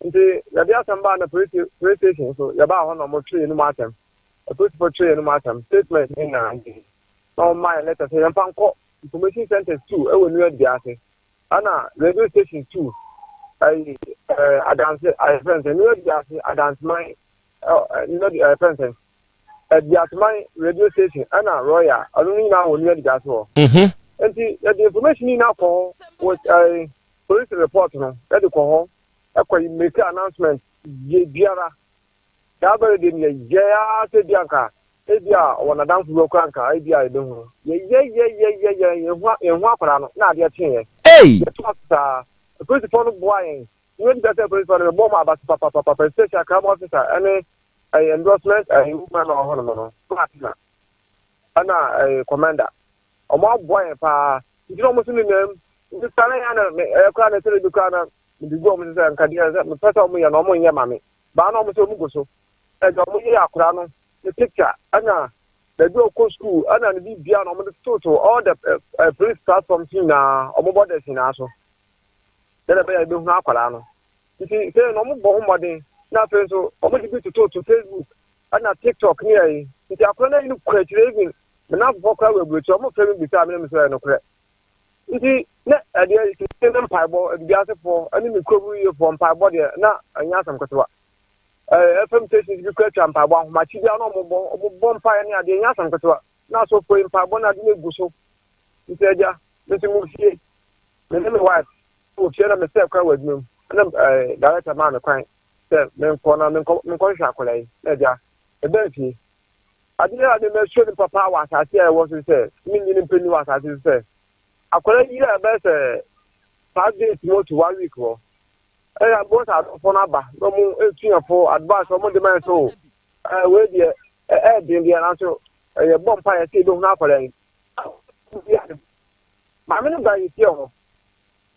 nti yɛde asɛm baa na police police station so yɛbaa hɔ na ɔmo twe yɛn mu asɛm apolisifoɔ twe yɛn mu asɛm statement ne nyinaa nti na ɔmo maa yɛn letter sɛ yɛmfa nkɔ information centers two ɛwɔ New York ase. Ɛna radio station two ɛyi ɛɛ adanse ɛyɛ fɛn sɛ nua di ase adanseman ɛ nua di ɛyɛ fɛn sɛ ɛdiaseman radio station ɛna royal ɔno no nyinaa wɔ nua di ase hɔ. Mhm. Nti yɛde information nyinaa kɔ hɔ wɔ ɛɛ police report no yɛde kɔ hɔ ɛkɔ yi make announcement yɛ biara. Saa bere de no yɛyɛe ara sɛ ebia anka ebia ɔwɔ n'adamfo bi hɔ koraa anka ebia yebehu no. Yɛyɛyɛyɛyɛyɛ yɛnhu yɛnhu akwadaa no na adeɛ kyeeɛ. Ei! Yɛtoa so saa. Apolisifoɔ no boaa yɛn. Nea edi kan sɛ apolisifoɔ no mebɔɔ wɔn abase papapapa especially crime officer ɛne ɛyɛ endorsement ɛyɛ woman a ɔwɔ hɔnom no, Martina ɛna ɛyɛ commander. Wɔn aboa yɛn paa. Nti na wɔn nso nenam. Nti saa na yɛn na ɛyɛ koraa na ɛsɛ bi koraa na mede gu wɔn so sɛ nka deɛ sɛ mepɛ sɛ wɔn yɛ no wɔn nyɛ ma me. Baa na ɔmo sɛ ɔmo gu so ɛde ɔmo yɛ akora no ne picture ɛna baabi a ɔkɔ school ɛna ne biribiara na ɔmo de tototo all the uh, police platforms nyinaa ɔmo borders nyinaa so sɛdeɛ ɛbɛyɛ ɛbɛhunu akwadaa no nti sɛ na ɔmo bɔ ho mmɔden na afei nso ɔmo de bi tototo Facebook ɛna TikTok ne ɛyi nti akwadaa no ayi no kɔ akyire even me nanfofoɔ koraa wɔ aburokyire ɔmo fɛ mi bisa mi na mi sɛ ɛyɛ nokorɛ Nti na ɛdeɛ tete ne mpaebɔ adubiasefoɔ ne me kurom yiefoɔ mpaebɔ deɛ na ɛnyɛ asɛm ketewa. Ɛɛ FM stations bi kura twa mpaebɔ ahomakye biara na wɔbɔ wɔbɔ mpaeɛ ne adeɛ ɛnyɛ asɛm ketewa. Na asɔfoɔ yi mpaebɔ ne ade no egu so. Nti agya me nso mo fie me ne me wife wɔ fie na mesɛ kwan wɔ adwuma mu ɛna ɛɛ director maa me kwan sɛ menkɔ na menkɔ menkɔhwehwɛ akwadaa yi na agya ɛbɛn fie. Adeɛ a mema suro nipa paa wɔ asase a ɛwɔ so sɛ menyini mpɛ ni wɔ asase so sɛ akwadaa yi a ɛbɛyɛ sɛ 5 days mu to one week hɔ ɛyɛ abɔ sɛ adɔfoɔ no aba na ɔmo etu yɛn fo advice ɔmo de ma yɛn so ɛɛ wei deɛ ɛɛ den deɛ nanso ɛyɛ bɔ mpa yɛ sɛ ebɛhunu akwadaa yi maame no ba yɛ fie hɔ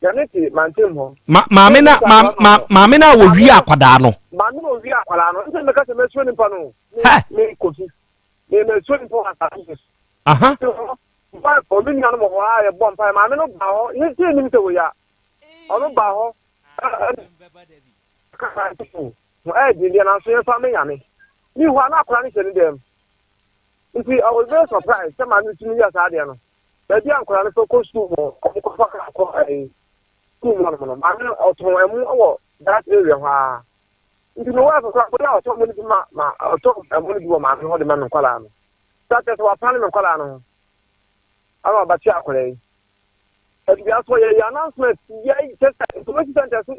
yɛne te mantam hɔ. Ma maame na ma ma maame na wɔwie akwadaa no. Maame na owie akwadaa no nti meka sɛ mɛsuro nipa no. Hɛ. Me kofi me mɛsuro nipa wɔ asase so. Aha. Mpaebɔ me nuanom wɔ hɔ a yɛbɔ mpae maame no baa hɔ yɛn ti nim sɛ wɔ ya ɔno baa hɔ ɛka ho ɛyɛ den deɛ nanso yɛmfa me nyame mi hɔ a na akwadaa no hyɛ ne dɛm nti I was very surprised sɛ maame tumi yɛ saa adeɛ no. Baabi a nkwadaa no fɛ kɔ sukuu mu, wɔn kɔfa kaa kɔ ɛyi sukuu mu hɔnom no, maame no ɔtɔn ɛmo wɔ that area hɔ ara. Nti me wife koraa bɔyɛ a ɔtɔ ɛmo no bi ma ma ɔtɔ ɛmo no bi wɔ maame no hɔ de ma me nkwadaa no. Sɛ kyerɛ sɛ wapane me nkwadaa no ho ama ɔbɛte akwadaa yi. Adubea so yɛyɛ announcement yɛ kyɛ sɛ information center so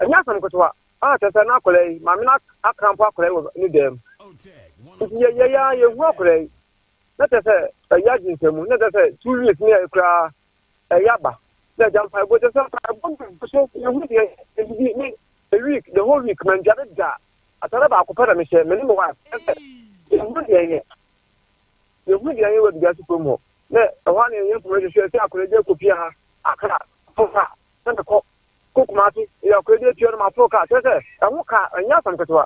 ɛnyɛ asɛm ketewa a kyɛ sɛ na akwadaa yi maame no aka mpo akwadaa yi wɔ ne dan mu nti yɛyɛ yɛ yɛhu akwadaa yi na kyɛ sɛ ɛyɛ agye nsɛmu na kyɛ sɛ 2 weeks ne yɛ koraa ɛyɛ aba na agya mpaebɔ kyɛ sɛ mpaebɔ no so yɛhu deɛ ɛdidi ne a week the whole week mandware da atare baako pɛ na mehyɛ me ne me wife kyɛ sɛ yɛhu deɛ yɛ yɛhu deɛ yɛ wɔ adubea so kurom hɔ na ɛhɔ a na yɛnyɛ ntoma hwehwɛ sɛ akwadaa bi akɔpia ha Accra fo ka na mekɔ kɔ Kumasi yɛ akwadaa bi atua no maforo kaa kyerɛ sɛ ɛho ka ɛnyɛ asɛm ketewa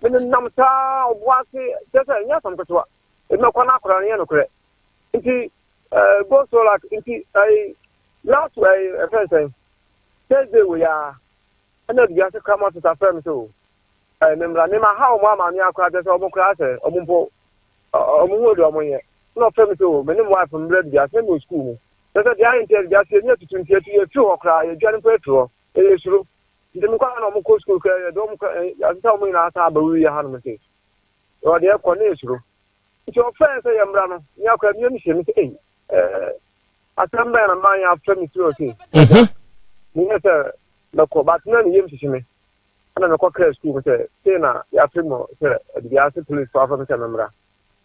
menenam saa ɔbo ase kyerɛ sɛ ɛnyɛ asɛm ketewa ɛmɛkɔ no akwadaa no yɛ nokorɛ nti uh, go so like nti uh, last ɛfɛn uh, sɛn Thursday wɔ ya ɛna adua ase kra ma sesa frɛ me sɛ o ɛɛ memmra mema ha wɔn ama me akora kyerɛ sɛ wɔn koraa sɛ wɔn mpo wɔn ho deɛ wɔn yɛ na ɔfrɛ me sɛ o me ne me wife mbrɛ dua ase na mewɔ sukuu mu kyerɛ sɛ deɛ ayɛ nti dua ase yɛnyɛ tutu nti atu yɛfiri hɔ koraa yɛdwane mpo afiri hɔ ɛyɛ suro nti mekɔ a na wɔn kɔ sukuu koraa yɛde wɔn kɔ yɛasesa wɔn nyinaa san aba wui ha nom sɛ wɔde ɛkɔ ne yɛ suro nti ɔfrɛ sɛ yɛmmra no ne akora mmea mi hyɛ me sɛ ei ɛɛ asɛm bɛn na maa yɛn afrɛ me suro se menyɛ sɛ mɛkɔ but na ne yam hyehye me ɛna mekɔ kra sukuu mu sɛ sei na yɛafrɛ mu sɛ adubia ase police fo afrɛ me sɛ memmra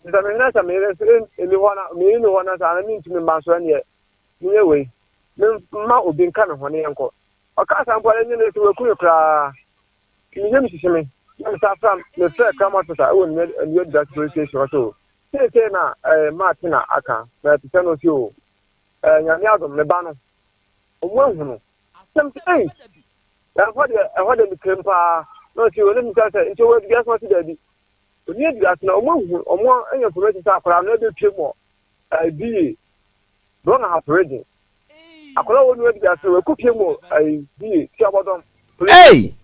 nti sɛ mehwɛ sɛ meyere nso ɛni hɔ na meyere ni hɔ na saa na mentumi mma nso ɛneɛ menyɛ wei memma obi nka me ho ne yɛnkɔ ɔka saa mpo a ɛnyɛ ne sɛ waku me koraa me yam hyehye me na mesa fra mefrɛ kram officer ɛwɔ Nua Dura police station ɔsɛ o seesei na ɛɛ maate na aka na ɛte sɛ no ɔsɛ o ɛɛ nyame adom me ba no ɔmo ahu no sɛm sɛ ei ɛhɔ deɛ ɛhɔ deɛ mekrem paa na ɔsɛ o ne misa sɛ nti ɔwɔ adubia so ɔsɛ daabi ɔni adubia so na ɔmo ahu ɔmo anya information sɛ akwadaa no ɛbɛpie mu ɛɛ BA Brong Ahafo region akwadaa wɔ nua adubia so ɛkɔpie mu ɛɛ BA Tuabɔdɔm police Hey!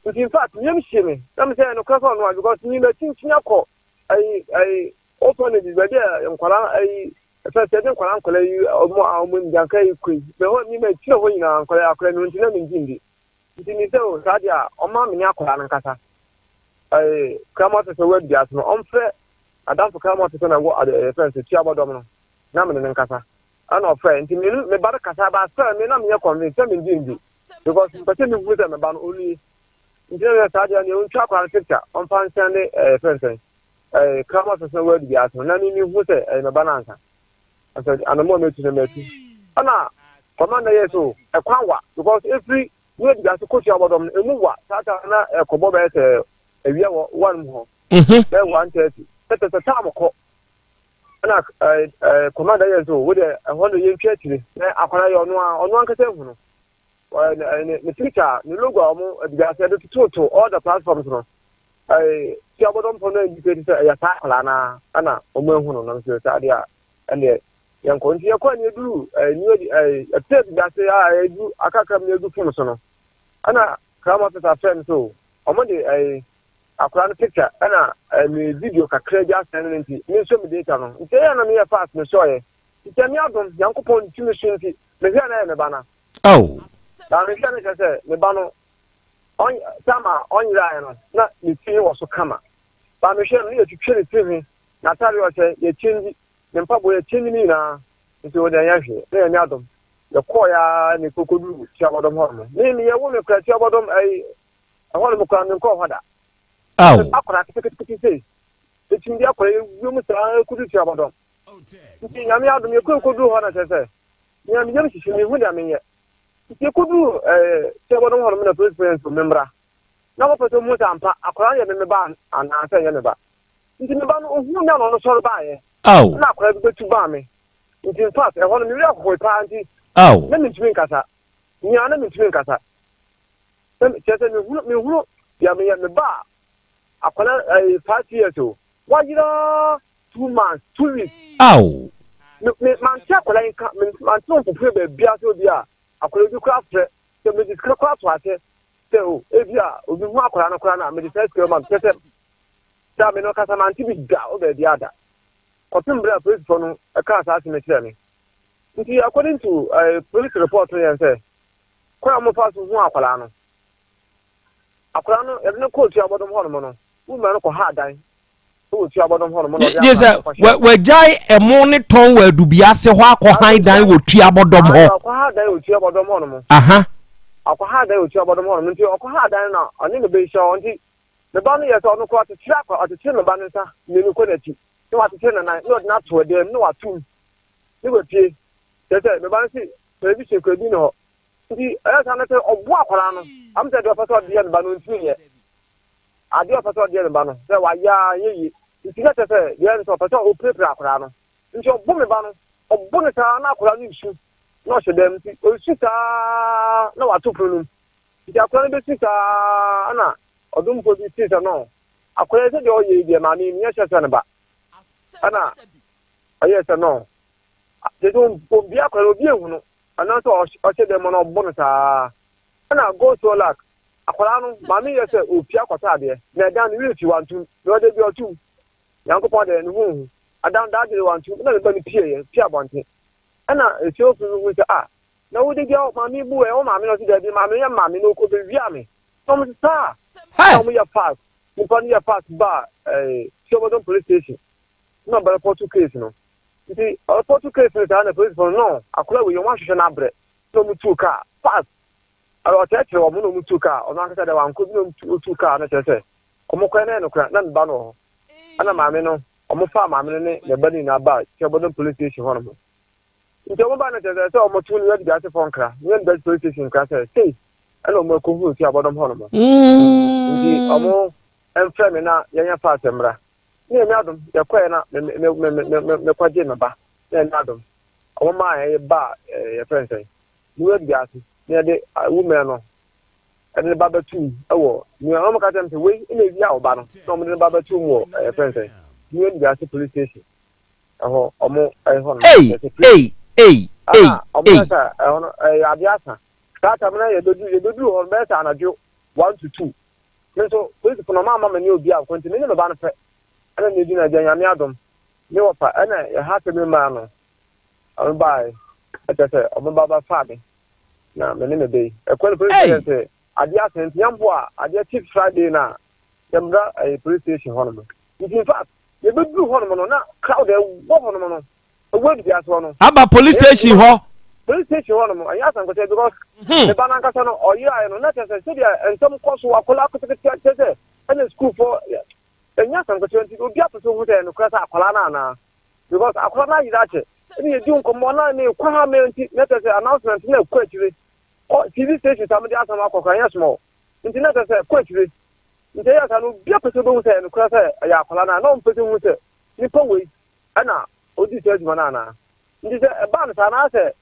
nti in fact nyɛm hyie me na me sɛ ɛnokorɛ sɛ ɔno a because mi ma kyinkyin akɔ ɛyi ɛyi orphanage baabi a nkwadaa ɛyi ɛfɛ sɛ ɛde nkwadaa nkwadaa yi ɔmo a ɔmo ngyanka yi kɔ yi mɛ hɔ mi ma kyerɛ hɔ nyinaa nkwadaa akwadaa mi nti na mi ngye ndi nti mi sɛ o saa deɛ a ɔma mi ne akwadaa no nkasa ɛyi kraman sɛ sɛ wɔadi ase no ɔmfrɛ adamfo kraman sɛ na wɔ ade ɛyɛ fɛn sɛ tua bɔdɔm no na mi ne ne nkasa ɛna ɔfrɛ nti mi me ba no kasa ba sɛ mi na mi yɛ convince sɛ mi ngye ndi because mpɛ sɛ mi hu sɛ me ba no onie nti na mi sɛ saa deɛ nea ontwa akwadaa no picture ɔmfa nsɛn ne ɛyɛ fɛn sɛn ɛɛ kraman sɛ sɛ wɔadi bi ase no na mi mi hu sɛ ɛyɛ me ba no ansa sɛ anamɔ mɛtu no mɛtu ɛna kɔmanda yɛ so ɛkwan wa because efiri ne adi ase kotu abɔdɔm no emu wa tata na ɛkɔbɔ bɛyɛ sɛ awia wɔ one mu hɔ bɛyɛ 1:30 tɛtɛ sɛ taam kɔ ɛna ɛɛ ɛɛ kɔmanda yɛ so wo deɛ ɛhɔ no yɛntwa akyire na akwadaa yɛ ɔno a ɔno ankasa ehu no ɛɛ ne ne picture ne logo a wɔn adi ase ɛde tototo all the platforms no ɛɛ ti abɔdɔm fɔ no indicate sɛ ɛyɛ saa akwadaa naa ɛna wɔn ehu no na nso saa deɛ a ɛnneɛ yɛnkɔ nti yɛkɔ ne yɛduru ɛɛ new ɛɛ ɛtɛ bi ase a yɛdu akakra mu yɛdu fom so no ɛna crime officer frɛ no so wɔn de ɛɛ akwadaa no picture ɛna ɛɛ me video kakra bi asɛn no nti me nso me data no nti ɛyɛ na meyɛ fast me sɔɔyɛ nti ɛmi adom yankopɔn tumi so nti mehwɛ na ɛyɛ me ba na. Oh. Na mehwɛ no kyerɛ sɛ me ba no ɔn sama ɔnyeraeɛ no na ne ti wɔ so kama ba mehwɛ no ne yɛtwitwa ne ti ho n'atare ɔhyɛ yɛkyɛngyi ne mpaboa yɛkyɛngyi ne nyinaa nti wɔde ɛnyɛ hwee na yɛnyɛ adom yɛkɔɔ ya ne kokoduru tuabɔdɔm hɔ nom me me yɛwo me kora tuabɔdɔm ɛyi ɛhɔ nom kora menkɔɔ hɔ da akora ketekete sei ɛtumi de akora yɛwura mu saa kɔdu tuabɔdɔm nti nyame adom yɛkɔ kɔduru hɔ na kyerɛ sɛ nea meyam hyehye mehu deɛ menyɛ nti yɛkɔduru ɛɛ tuabɔdɔm hɔ nom na police parents membra na wɔpɛ sɛ ɔmu sɛ ampa akora no yɛ me me ba anaasɛ ɛnyɛ me ba nti me ba no ohuu me a na ɔno sɔre baeɛ na akwadaa bi bɛtu baa me nti in fact ɛhɔ no me werɛ hohoe paa nti na mentumi nkasa nyaa na mentumi nkasa kyerɛ sɛ mehunu mehunu deɛ meyɛ me ba a akwadaa ɛyɛ 5 years o wayera 2 months 2 weeks me me mante akwadaa yi nka me mante mpopue baabi ase obi a akwadaa bi kora frɛ sɛ mede sika kora to ase sɛ o ebi a obi hu akwadaa no kora na mede sɛ sika ma kyerɛ sɛ sɛ me no kasa mante bi da o baabi ada kɔpem berɛ a polisifoɔ no ɛkaa saa asɛm kyerɛ me nti according to uh, police report no yɛn sɛ kwan a wɔfa so hu akwadaa no akwadaa no yɛde no kɔɔ tuabɔdɔm hɔ nom no wuma no kɔ ha adan. Wɔ Tuabɔdɔm hɔ nom na ɔde Gye sɛ akwadaa no kɔhyɛ. wagyae ɛmo ne tɔn wɔ Adubiase hɔ akɔhan dan wɔ Tuabɔdɔm hɔ. Aane, ɔkɔha dan wɔ Tuabɔdɔm hɔ nom. Aha. Ɔkɔha dan wɔ Tuabɔdɔm hɔ nom, nti ɔkɔha dan no na ɔne ne ba yi hyɛ hɔ, nti ne ba no yɛ sɛ ɔno koraa ɔkyekyere akwa, ɔkyekyere ne ba no nsa mmienu kɔ n'akyi, na wakyekyere ne nan, na ɔde no ato ɛdan mu, na wato mu, na wapue. Kyerɛ sɛ, me ba no se television koraa bi nni hɔ. Nti ɛyɛ saa no sɛ ɔboa akwadaa no, am sɛ deɛ ɔpɛ sɛ ɔde yɛ ne ba no ɔntumi nyɛ. Adeɛ a ɔpɛ sɛ ɔde yɛ ne ba no, sɛ wayɛ a ɛnyɛ yie. Nti na kyerɛ sɛ deɛ ɛyɛ ne sɛ ɔpɛ sɛ ɔpirapira akwadaa no. Nti ɔbo me ba no, ɔbo no saa na akwadaa no resu na ɔhyɛ dan mu. Nti ɔresu saa na wato pono no mu. Nti akwadaa no bɛsu saa na ɔdomfoɔ bi tee sɛ no, akwadaa yi sɛdeɛ ɔyɛ yi deɛ maame yi menyɛ sure sɛ ne ba. Ɛna ɔyɛɛ sɛ no, kyerɛ sɛ ɔmbie akwadaa no, obi ehu no. Anaasɛ ɔhyɛ dan mu na ɔbo no saa. Ɛna go so luck, akwadaa no, maame yɛ sɛ ɔpia kɔtɔ adeɛ, na ɛdan no werɛ fi wantum, na ɔda bi ɔtum. Nyankopɔn deɛ ne ho nhu. Adan daa deɛ wantum, ɛna me ba no pieeɛ, pie abɔnten. Ɛna esuafo bi hui sɛ, ah, na wo de bia maame bu ɛ, wo maame na ɔse daabi, maame yɛ maame na ɔkɔ bɛwia me. Na wɔn se saa, ɛna wɔn yɛ fast, nipa no yɛ fast baa ɛɛ Suabɔdɔm police station, na ɔbɛ report case no. Nti ɔreport case no saa na police fo no, no, akwadaa wei wɔn ahwehwɛ no abrɛ, na wɔn tuu kaa fast. Ɔkyerɛkyerɛ wɔn na wɔn tuu kaa, ɔno ankasa deɛ wankɔ bi na wɔn tuu kaa no kyerɛ sɛ wɔn kɔɛ na ɛyɛ nokorɛ na ne ba no wɔ hɔ. Ɛna maame no, wɔn faa maame no ne ne ba no nyinaa baa Suabɔdɔm police station hɔ nom. Nti wɔn baa no kyerɛ sɛ sɛ wɔn to New Adubiase fo nkra, New Adubiase police station nkra sɛ sei ɛna wɔn akɔ hunu Suabɔdɔm hɔ nom. Nti wɔn mfrɛ me na yɛnyɛ fast mmra. Ne Nyame adom yɛkɔɛ na me me me me me mekɔgye me ba na Nyame adom wɔn maa yɛ baa ɛɛ yɛfrɛ no sɛn New Adubiase na yɛde woman no ɛde ne ba bɛtum wɔ nua wɔn ka kyerɛ me sɛ wei na ewia ɔba no na wɔn de ne ba bɛtum wɔ ɛyɛ fɛn sɛ New Adubiase police station ɛhɔ wɔn ɛhɔ no Ei ei ei ei ɛna wɔn ei. yɛ sɛ ɛhɔ no ɛyɛ adeɛ asa saa tam na yɛbɛduru yɛbɛduru hɔ no bɛyɛ sɛ anadwo 1 to 2. Me nso polisifo no wɔn amma me ne obi ankɔ nti me ne me ba no pɛ ɛna na edi na agya Nyame adom me wɔfa ɛna ɛha sɛ me mmaa no wɔn baeɛ ɛkyɛ sɛ wɔn ba ba faa me na me ne me bɛ yi ɛkɔ no police station sɛ adeɛ asɛn nti yɛn bo a adeɛ kye Friday na yɛmmra ɛyɛ police station hɔ nom nti in fact yɛbɛduru hɔ nom no na crowd ɛwɔ hɔ nom no ɛwɔ adidi ase hɔ no Aba police station hɔ. Police station hɔ nom ɛnyɛ asɛm kɛseɛ because me ba no ankasa no ɔyeraeɛ no na kyerɛ sɛ sɛdeɛ nsɛm kɔ so akwadaa ketekete kyerɛ sɛ ɛna sukuufoɔ ɛnyɛ asɛm ketewa nti obi apɛ sɛ ohu sɛ ɛyɛ nokorɛ sɛ akwadaa no anaa because akwadaa no ayera akyɛ ɛne yɛdi nkɔmmɔ na mekɔ ha me nti na kyerɛ sɛ announcement na ɛkɔ akyire kɔ TV station sa mede asɛm akɔ koraa ɛnyɛ small nti na kyerɛ sɛ kɔ akyire nti ɛyɛ saa no obi apɛ sɛ obehu sɛ ɛyɛ nokorɛ sɛ ɛyɛ akwadaa no a na ɔmpɛ sɛ ohu sɛ nipa wei ɛna odi saa adwuma no anaa nti sɛ ɛbaa no saa na sɛ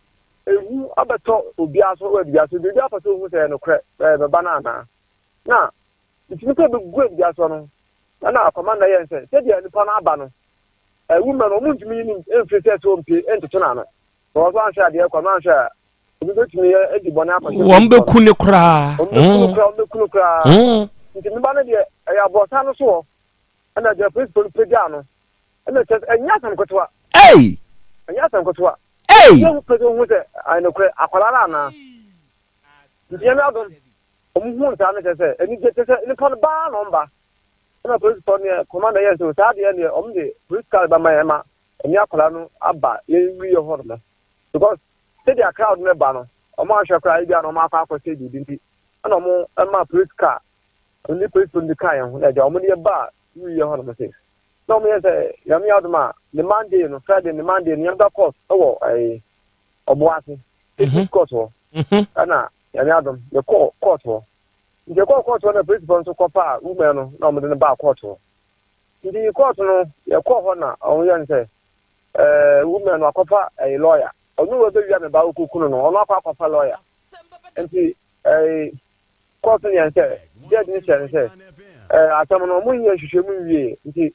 ehu abɛtɔ obiara so wɔ adua so obiara pɛ sɛ ohu sɛ ɛyɛ nokorɛ ɛyɛ me ba no anaa na nti nipa bɛgu adua so no ɛna akɔmanda yɛn sɛ sɛdeɛ nipa no aba no ɛwu mɛ no ɔmo ntumi yi ne mfiri sɛ sɛ ɔmpie ntoto n'ano na wɔn nso anhwɛ adeɛ kɔ no anhwɛ a obi bɛtumi adi bɔne akɔhyɛ wɔn bɛku ne koraa wɔn bɛku no koraa wɔn bɛku no koraa nti me ba no deɛ ɛyɛ abɔsa no so hɔ ɛna deɛ polisifoɔ no pagyaa no ɛna kyerɛ sɛ ɛnyɛ asɛm ketewa Ei! ɛnyɛ asɛm ketewa Ei! yɛ pɛ sɛ ohu sɛ ayɛ nokorɛ akwadaa no anaa nti Nyame adom ɔmo hu nsaa no kyerɛ sɛ anigye kyerɛ sɛ nipa no baa na ɔmba ɛna polisifoɔ no yɛ commander yɛ sɛ saa deɛ deɛ ɔmo de police car bɛma yɛn ma ɛne akwadaa no aba yɛn wie hɔ nom because sɛdeɛ crowd no ba no ɔmo ahwɛ koraa ebi a na ɔmo akɔ akɔsɛ biribi nti ɛna ɔmo ɛma police car ɔmo de police no de kaa yɛn ho na agya ɔmo de yɛ baa wie hɔ nom sɛ na ɔmo yɛ sɛ Nyame adom a ne Monday no Friday ne Monday no yɛn court ɛwɔ ɛɛ Ɔboase district court hɔ ɛna Nyame adom yɛkɔɔ court hɔ nti yɛkɔɔ court hɔ na polisifoɔ nso kɔfaa woman no na ɔmo de no baa court hɔ nti court no yɛkɔɔ hɔ na ɔmo yɛ no sɛ ɛɛ woman no akɔfa ɛyɛ lawyer ɔno wɔ bɛwia me ba okokunu no ɔno akɔ akɔfa lawyer nti ɛɛ court no yɛn sɛ judge no hyɛ no sɛ ɛɛ asɛm no ɔmo nyɛ nhwehwɛmu nwie nti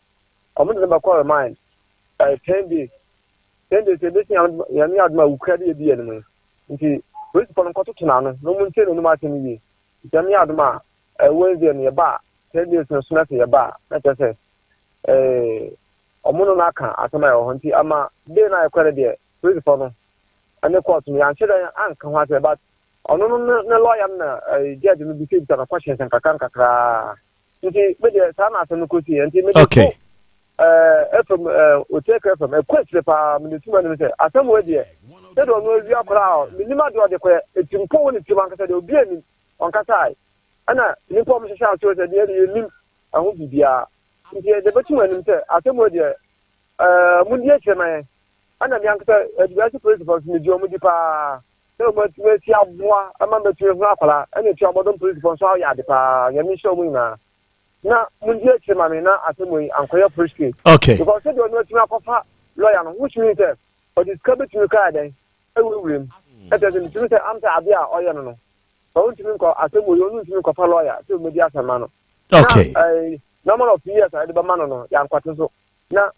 ɔmo de no bɛkɔ remand ɛɛ 10 days 10 days ebesi Nyame adom a wukura de ebi yɛ no mu nti polisifoɔ no nkɔtoto n'ano na ɔmo ntie n'anim asɛm yie nti Nyame adom a ɛɛ Wednesday no yɛba a 10 days no so na sɛ yɛba a na kyerɛ sɛ ɛɛ ɔmo no n'aka asɛm a ɛwɔ hɔ nti ama day no a yɛkɔ no deɛ polisifoɔ no ɛne court no yɛanhyɛ dɛ anka ho asɛm but ɔno no ne lawyer no na ɛɛ judge no bisabisa no questions nkakra nkakraa nti me deɛ saa na asɛm no kɔsi yɛ nti me de to. Ɛɛ FM ɛɛ Oteka FM ɛkɔ akyire paa mede tum anim sɛ asɛm wei deɛ sɛdeɛ ɔno awia koraa a menim adeɛ ɔde kɔɛ ɛtimpɔ wɔ ne tirim ankasa deɛ obi anim ɔnkasae ɛna nnipa ɔmo hyehyɛ aseɛ sɛ deɛ yɛnim ɛho biribiara nti yɛde bɛtum anim sɛ asɛm wei deɛ ɛɛ modi akyire ma yɛn ɛna me ankasa aduase polisifoɔ nso megye ɔmo di paa sɛ ɔmo atumi asi aboa ama mɛtumi ahunu akwadaa ɛna etua ɔbɔdɔm polisifoɔ nso ayɛ ade paa nyame nhyira ɔmo nyinaa na mundi akyire ma me na asɛm wei ankɔyɛ police case. Okay. Because sɛdeɛ ɔno atumi akɔfa lawyer no, which means sɛ ɔde sika bɛtumi koraa dɛn awurawura mu. Ɛkyerɛ sɛ metumi sɛ am sɛ adeɛ a ɔyɛ no no, ɔntumi nkɔ asɛm wei ɔno ntumi nkɔfa lawyer sɛ ɔmmɛdi asɛm ma no. Okay. Na eh, number of years a yɛde bɛma no no, yɛankwate so. Na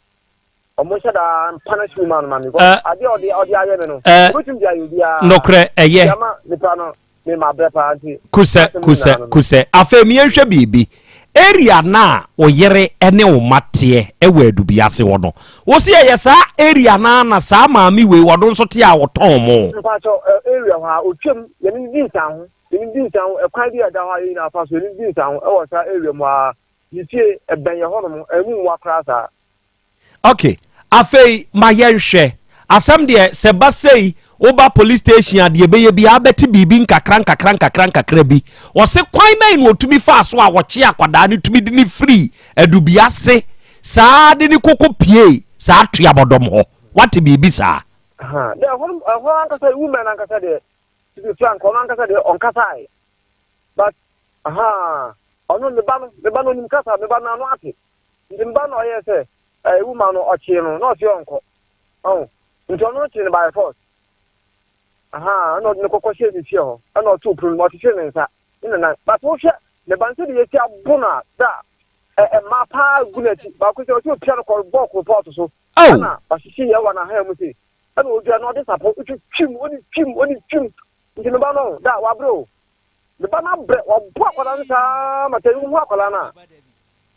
ɔmo nhyɛ daa mpanish woman no ma me because eh, adeɛ ɔde ɔde ayɛ me no, eh, obetumi de ayɛ obiara. Nokorɛ ɛyɛ. Ama nipa no me ma brɛ paa nti. Kusɛ kusɛ kusɛ afei mi yɛnhwɛ biribi area na wo yere ne wo ma teɛ wɔ adubiase hɔ no wosi ɛyɛ saa area na na saa maame wei wɔdo nso te a wɔtɔn mo. Mpatsɔ area hɔ a otwam yɛne di nsan ho yɛne di nsan ho ɛkwan bi a ɛda hɔ a yɛn nyinaa fa so yɛne di nsan ho ɛwɔ saa area mu a ne fie ɛbɛn yɛ hɔnom ɛmu nwa koraa saa. Ok, afei ma yɛnhwɛ. Asɛm deɛ sɛ ba sei woba police station a deɛ ɛbɛyɛ biara bɛte biribi nkakra nkakra nkakra nkakra bi. Wɔse kwan bɛn na ɔtumi faa so a wɔkye akwadaa no tumi de no firi Adubiase saa de no kɔkɔ pie saa Tuabɔdɔm hɔ. Wate biribi saa? Aha, dɛ ɛhɔ no ɛhɔ ankasa woman ankasa deɛ to be frank ɔno ankasa deɛ ɔnkasae but aha ɔno me ba no me ba no onim kasa me ba no ano ate. Nti me ba no ɔyɛɛ sɛ ɛɛ woman no ɔkyee no na ɔse ɔnkɔ ɔho nti ɔno no kyee no by force ahaa ɛna ɔde no kɔkɔ hyɛɛ ne fie hɔ ɛna ɔtoo pono no mu ɔkyekyere ne nsa ne ne nan but wohwɛ ne ba no sɛdeɛ yɛsi abo no a da ɛ mmaa paa gu n'akyi baako sɛ ɔsɛ opia no kɔ bɔɔ koropɔɔto so ɛna ɔhyehye yɛ wɔ n'ahan mu se ɛna odwa na ɔde sapo twitwim ɔde twim ɔde twim nti me ba no da wabrɛ o me ba no abrɛ wabɔ akwadaa no saa ma sɛ wohu akwadaa no a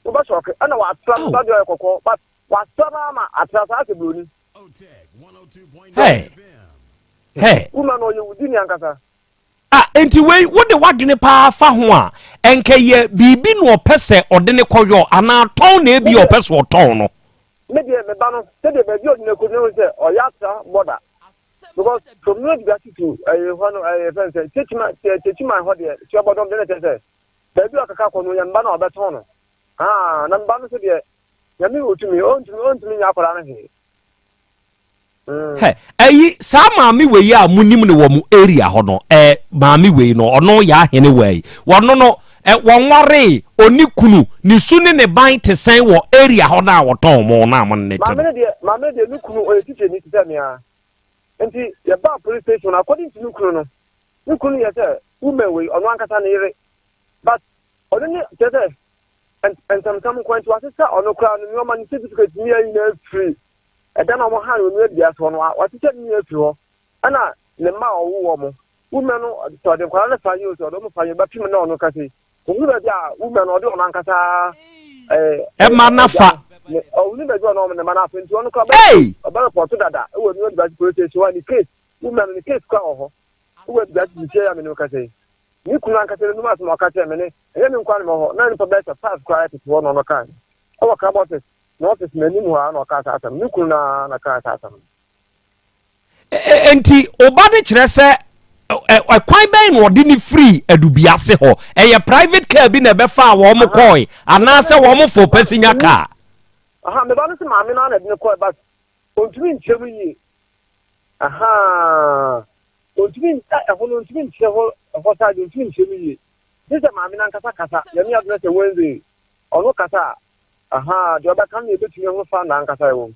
Wobɛ sɔke ɛna w'atra no sɛ ɔyɛ kɔkɔɔ but w'atra no ama atra saa sɛ broni. Hey. Hey. Woman ɔyɛ wo di ni ankasa. Ah, enti wei wode w'adwene paa fa ho a, ɛnka yɛ biribi na ɔpɛ sɛ ɔde ne kɔyɔ anaa tɔn na ebi ɔpɛ sɛ ɔtɔn no. Me deɛ me ba no sɛdeɛ baabi a ɔde no akɔgyina ho sɛ ɔyɛ atra border because from New Dubiasi to ɛyɛ hɔ no ɛyɛ fɛn sɛ Techiman Techiman hɔ deɛ Suabɔdɔm deɛ na kyerɛ sɛ Baabi a ɔkeka kɔ no yɛ mba no a ɔbɛtɔn no. Haa, na mba no so deɛ, Nyame wɔ tumi, ɔntumi, ɔntumi nyɛ akwadaa no hwee. Mm. Hɛ, ɛyi, saa maame wei a monim no wɔ mo area hɔ no, ɛ, maame wei no, ɔno yɛ ahene wɔ yi. Wɔno no, ɛ, wɔnwaree, ɔni kunu, ne su ne ne ban te sɛn wɔ area hɔ no a wɔtɔn mo no a mo ne ne te Maame no? no deɛ, maame no deɛ, ne kunu, ɔyɛ tikyani te sɛ me ara. Nti, yɛbaa police station, according to ne kunu no, Ne kunu yɛ sɛ woman wei ɔno ankasa ne yere but ɔno ne kyerɛ sɛ ntɛmntɛm nko nti wasesa ɔno koraa no nneɛma ne certificate ne yɛ nyinaa firi ɛda na wɔn ha no onua dua soɔ no wasesa ne nyinaa firi hɔ ɛna ne mma a ɔwo wɔ mo woman no sɛ ɔde nkwadaa no fa yi o sɛ ɔde ɔmo fa yi o bɛpem na ɔno kasa yi ohun baabi a woman no ɔde ɔno ankasa ɛɛ ɛma nafa ɔhun baabi a ɔno ɔmo ne mma n'afa nti ɔno koraa bɛ ɔbɛ repɔto dada ɛwɔ onua dua police station hɔ a ne case woman no ne case koraa wɔ hɔ. Wowɔ abusua tete fie a me ne wo kasa yi. Me kunu ankasa n'anom asɛm a ɔka kyerɛɛ me ne, ɛnyɛ me nko ara na mewɔ hɔ, na nnipa bɛyɛ sɛ five koraa tete hɔ na ɔno kae. Ɛwɔ club office, na office m'anim hɔ ara na ɔkaa saa asɛm no. Me kunu no ara na ɔkaa saa asɛm no. Enti wo ba no kyerɛ sɛ ɛkwan bɛn na ɔde no firii Adubiase hɔ? Ɛyɛ private car bi na ɛbɛfaa wɔn kɔe anaasɛ wɔn foo passenger car? Aha, me ba no se maame no ara na ɛde no kɔe but ɔntumi nkyerɛ mu yie. Ahaa. Ontumi nka ɛho no, ontumi nkyerɛ hɔ ɛhɔ saa deɛ, ontumi nkyerɛ mu yie. Gye sɛ maame no ankasa kasa. Nyame adom na sɛ Wednesday ɔno kasa a, ahaa, deɛ ɔbɛka no na yɛbɛtumi ahu fa na ankasa ɛwɔ mu.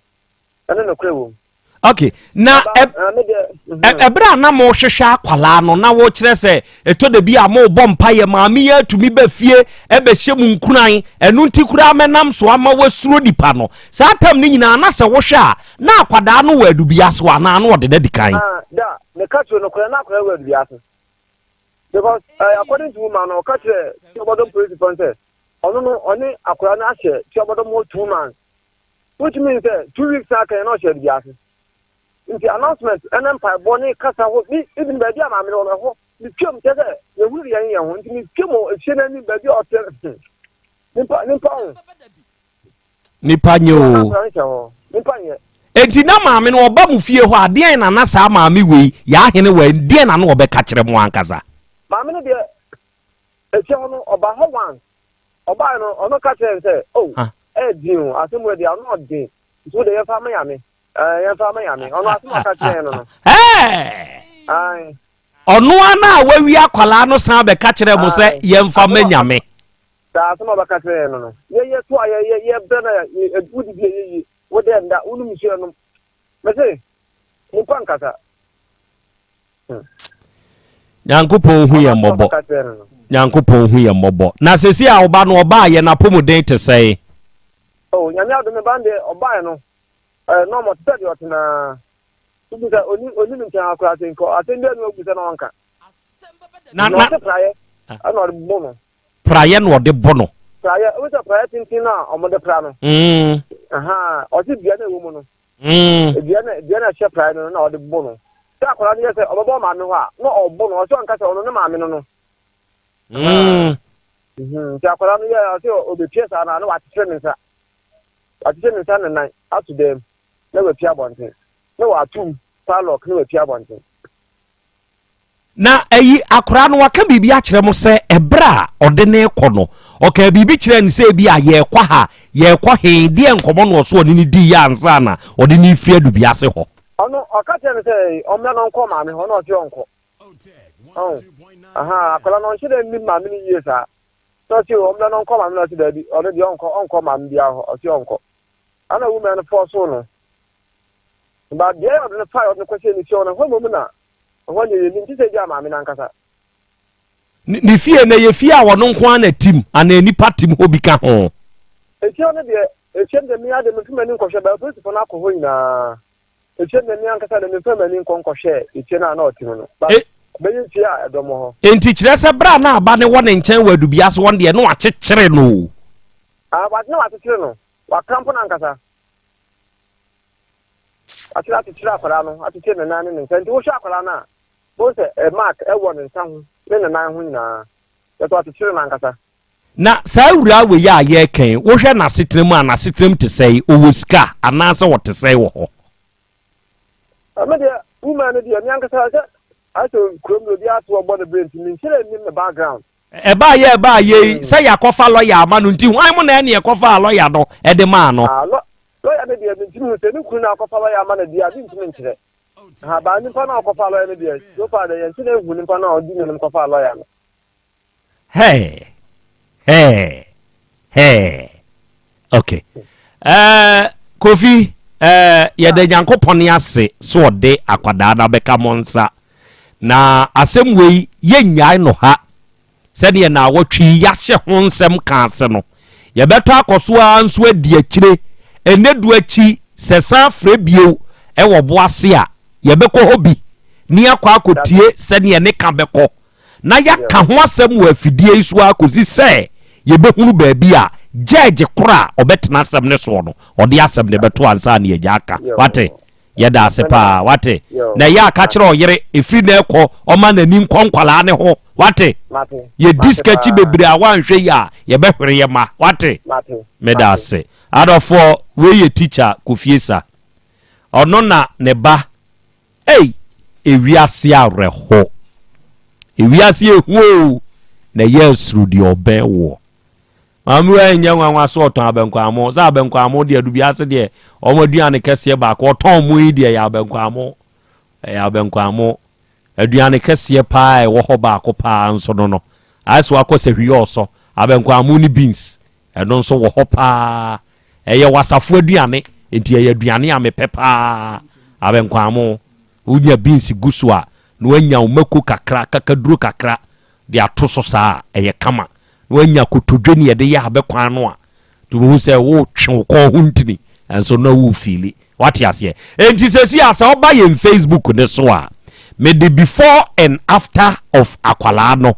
Ɛne nokorɛ wɔ mu. Ok, na ɛberɛ a na mohwehwɛ akwalaa no na wokyerɛ sɛ ɛtɔ da bi a mobɔ mpaeɛ maame yi atumi ba fie ɛbɛhyɛ mu nkuran ɛno nti koraa mɛnam so ama wasuro nipa no saa tam no nyinaa na sɛ wohwɛ a Na akwadaa no wɔ adubea so anaa na ɔde no adi kan? Ah, da, meka kyerɛ no korɛ na akwadaa wɔ adubea so. Because uh, according to woman no, ɔka kyerɛ Tuabɔdɔm polisifoɔ no sɛ ɔno no ɔne akwadaa no ahyɛ Tuabɔdɔm hɔ 2 months. Which means sɛ 2 weeks na aka yɛn na ɔhyɛ adubea ase. Nti announcement ɛne mpaebɔ ne kasa hɔ ne even baabi a maame no wɔ no ɛhɔ metwam kyɛ sɛ yɛhunu yɛn yɛn ho nti metwam wɔ efie no anim baabi a ɔte nipa nipa ho. Nipa nyɛ Ɔna o. akwadaa no hyɛ hɔ. Nipa nyɛ. Enti na maame no ɔba mo fie hɔ a, deɛn na na saa maame wei, Yaa Hene wei, deɛn na na ɔbɛka kyerɛ mo ankasa? Maame no deɛ, efie hɔ no, ɔba hɔ once. Ɔbaeɛ no, ɔno ka kyerɛɛ no sɛ, Oh, ɛyɛ den o, asɛm wei deɛ, ano ɔden, nti wo deɛ yɛmfa mma Nyame. Ɛɛ, yɛmfa mma Nyame. Ɔno asɛm a ɔka kyerɛɛ no no. Ɛɛ! Ae. Ɔno ara no a wawie akwadaa no san bɛka kyerɛɛ mo sɛ Ae. yɛmfa mma Asɛm a Nyame. Saa asɛm a ɔbɛka kyerɛɛ yɛn no no, yɛyɛ so a yɛyɛ, yɛbrɛ no a, yɛ, wodidi a ɛyɛ yie, wo dɛ nda, wonom nsuo a ɛnom. Mese, nnipa nkasa. Hmm. Nyankopɔn hu yɛn mmɔbɔ. Nyankopɔn hu yɛn mmɔbɔ. Na sɛsi a ɔba no ɔbaa yɛ n'apɔmuden te sɛn? Oh, Nyame adom me ba no deɛ ɔbaeɛ no, eh, na ɔmɔ te sɛ deɛ ɔtenaa. Wobu sɛ oni oni me nkyɛn akora sɛ nkɔ asɛm bi a na wabu sɛ na ɔnka. Na na ɔte praeɛ ɛna ɔde bɔ no. Praeɛ na ɔde bɔ no. Praeɛ, wohu sɛ praeɛ tenten no a wɔde pra no. Aha, ɔte dua no a ɛwɔ mu no. Dua no dua no a ɛhyɛ praeɛ no no na ɔde bɔ no. Sɛ akwadaa no yɛ sɛ ɔbɛbɔ maame hɔ a, na ɔbɔ no, ɔsɛ ɔnka sɛ ɔno ne maame no no. Nti akwadaa no yɛ ɔsɛ ɔbɛpie saa na na wakyekyere ne nsa. Wakyekyere ne nsa ne nan ato dɛm na wapie abɔnten. Na watom padlock na wapie abɔnten. Na ayi, akoraa no waka biribi akyerɛ mo sɛ ɛberɛ a ɔde no rekɔ no, ɔkaa biribi kyerɛɛ no sɛ ebi a yɛrekɔ ha, yɛrekɔ he, deɛ nkɔmmɔ na ɔso ɔne no diiɛ ansa na ɔde no refiri Adubiase hɔ? Ɔno, ɔka kyerɛɛ no sɛ ɔmmra na ɔnkɔ maame hɔ, na ɔse ɔnkɔ. Ɔho, ahaa, akwadaa no ɔnhyɛ da nnim maame no yie saa. Na ɔse ɔmmra na ɔnkɔ maame no, ɔse daabi, ɔno deɛ ɔnkɔ, ɔnkɔ maame biara hɔ, ɔse ɔnkɔ. Ɛna woman no fɔɔsoo no. But deɛ ɔde no fae, ɔde no kɔhyɛɛ ne fie hɔ no, ɛhɔ mmom na Ɛhɔ deɛ yɛnnim, gye sɛ ebia maame no ankasa. Ne fie no, ɛyɛ fie a ɔno nko ara na ɛte mu anaa nnipa te mu hɔ bi ka ho? Efie no deɛ, efie no deɛ me ara deɛ memfa m'ani nkɔhwɛ, but apolisifoɔ no akɔ hɔ nyinaa. Efie no deɛ me ankasa deɛ memfa m'ani nkɔ nkɔhwɛɛ efie no a na ɔte mu no, but ɛbɛyɛ fie a ɛdɔm wɔ hɔ. Enti kyerɛ sɛ berɛ a na aba no wɔ ne nkyɛn wɔ Adubiase hɔ no deɛ na wakyekyere no o? Ah, na wakyekyere no, wakrampo no ankasa. Wakyerɛ akyekyere akwadaa no, akyekyere ne nan ne ne nsa. Nti wohwɛ akwadaa no a, bohu sɛ eh, mark ɛwɔ ne nsa ho ne ne nan ho nyinaa. Kyerɛ sɛ wakyekyere no ankasa. Na saa awuraa wei a yɛreka yi, wohwɛ n'asetena mu a, n'asetena mu te sɛn? Ɔwɔ sika anaasɛ ɔte sɛn wɔ hɔ? Me deɛ, woman no deɛ, me ankasa sɛ ayɛ sɛ kurom deɛ obiara te ɔbɔ ne bere nti, menhyɛ da nnim ne background. Ɛbaa yɛ ɛbaa yɛ yi, sɛ yɛakɔfa lɔya ama no nti, hwan mu na ɛne ɛkɔfaa lɔya no de maa no? Ah, lɔ, lɔya no deɛ mentumi hu sɛ ne kunu na akɔfa lɔya ama no deɛ a, mentumi nkyerɛ. Ha, baa nipa no a ɔkɔfaa lɔya no deɛ, so far deɛ yɛnte na ehu nipa no a ɔdi n'anim kɔfaa lɔya no. Hey, hey, hey. Okay. Uh, Kofi, uh, yɛda Nyankopɔn ase sɛ ɔde akwadaa no abɛka mo nsa. Na asɛm wei yɛnnyae no ha. Sɛdeɛ naawɔtwe yi yɛahyɛ ho nsɛm ka ase no, yɛbɛtɔ akɔ so ara nso adi akyire. Ɛnnɛ du akyi, sɛ san frɛ bio wɔ bo ase a, yɛbɛkɔ hɔ bi ne yɛakɔ akɔtie sɛdeɛ ne ka bɛkɔ na yɛaka ho asɛm wɔ afidie yi so ara kɔsi sɛ yɛbɛhunu baabi a gyɛɛgye korɔ a ɔbɛtena asɛm no soɔ no, ɔde asɛm no bɛto ansa na yɛagya aka. Wate? Yɛda ase paa. Wate? Na ɛyɛ a ka kyerɛ ɔyere, ɛfiri na ɛkɔ, ɔma n'ani nkɔ nkwadaa no ho. Wate? Yɛdi sika akyi bebree a woanhwɛ yi a, yɛbɛhwere yɛ ma. Wate? Meda ase. Adɔfoɔ, wei yɛ tikya Kofi Esa. Ɔno na ne ba Ei! Ewiase awerɛho. Ewiase ehu oo, na ɛyɛ asuru deɛ ɔbɛn woɔ. Maame wei ɛnyɛ nwanwa sɛ ɔtɔn abɛnkwaamo, sɛ abɛnkwaamo deɛ Adubiase deɛ wɔn aduane kɛseɛ baako ɔtɔn mo yi deɛ ɛyɛ abɛnkwaamo, ɛyɛ abɛnkwaamo. Aduane kɛseɛ paa ɛwɔ hɔ baako paa nso no no, ayɛ sɛ wakɔ sɛ hwiyɛ ɔsɔ, abɛnkwaamo ne beans. Ɛno nso wɔ hɔ paa. Ɛyɛ wasafo aduane, enti ɛyɛ aduane a mepɛ paa. Abɛnkwaamo, wonya beans gu so a, na woanya wo mako kakra, kakaduro kakra de ato so saa a, ɛyɛ kama. Na woanya kotodwe ne yɛde yɛ abɛkwan no a, nti wohu sɛ wotwe wo kɔn ho ntini, ɛnso na wofeeli. Wate aseɛ? Enti sɛsi a sɛ woba yɛn Facebook ne so a, mede before and after of akwalaa no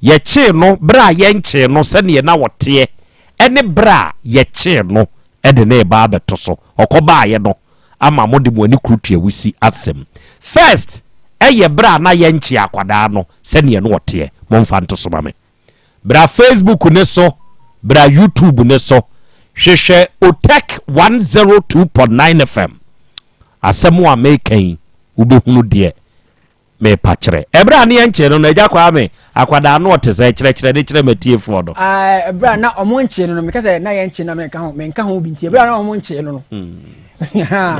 Yɛkyee no berɛ a yɛnkyee no sɛdeɛ na ɔteɛ ne berɛ a yɛkyee no de no reba abɛto so. Ɔkɔbaeɛ no ama mode mo ani kurutua wusi asɛm. First ɛyɛ berɛ a na yɛnkyee akwadaa no sɛdeɛ na ɔteɛ. Momfa nto so ma me. Bra Facebook no so, bra YouTube no so. Hwehwɛ Otec 102.9 FM. Asɛm a meka yi, wobɛhunu deɛ mepa kyerɛ. Ɛberɛ a ne yɛnkyee no no, Agya Kwame, akwadaa no ɔte sɛn? Kyerɛkyerɛ ne kyerɛ m'atiefoɔ no. Ɛberɛ a na ɔmo nkyee no no, meka sɛ na yɛnkyee no na menka ho, menka ho bi nti, ɛberɛ a na ɔmo nkyee no no.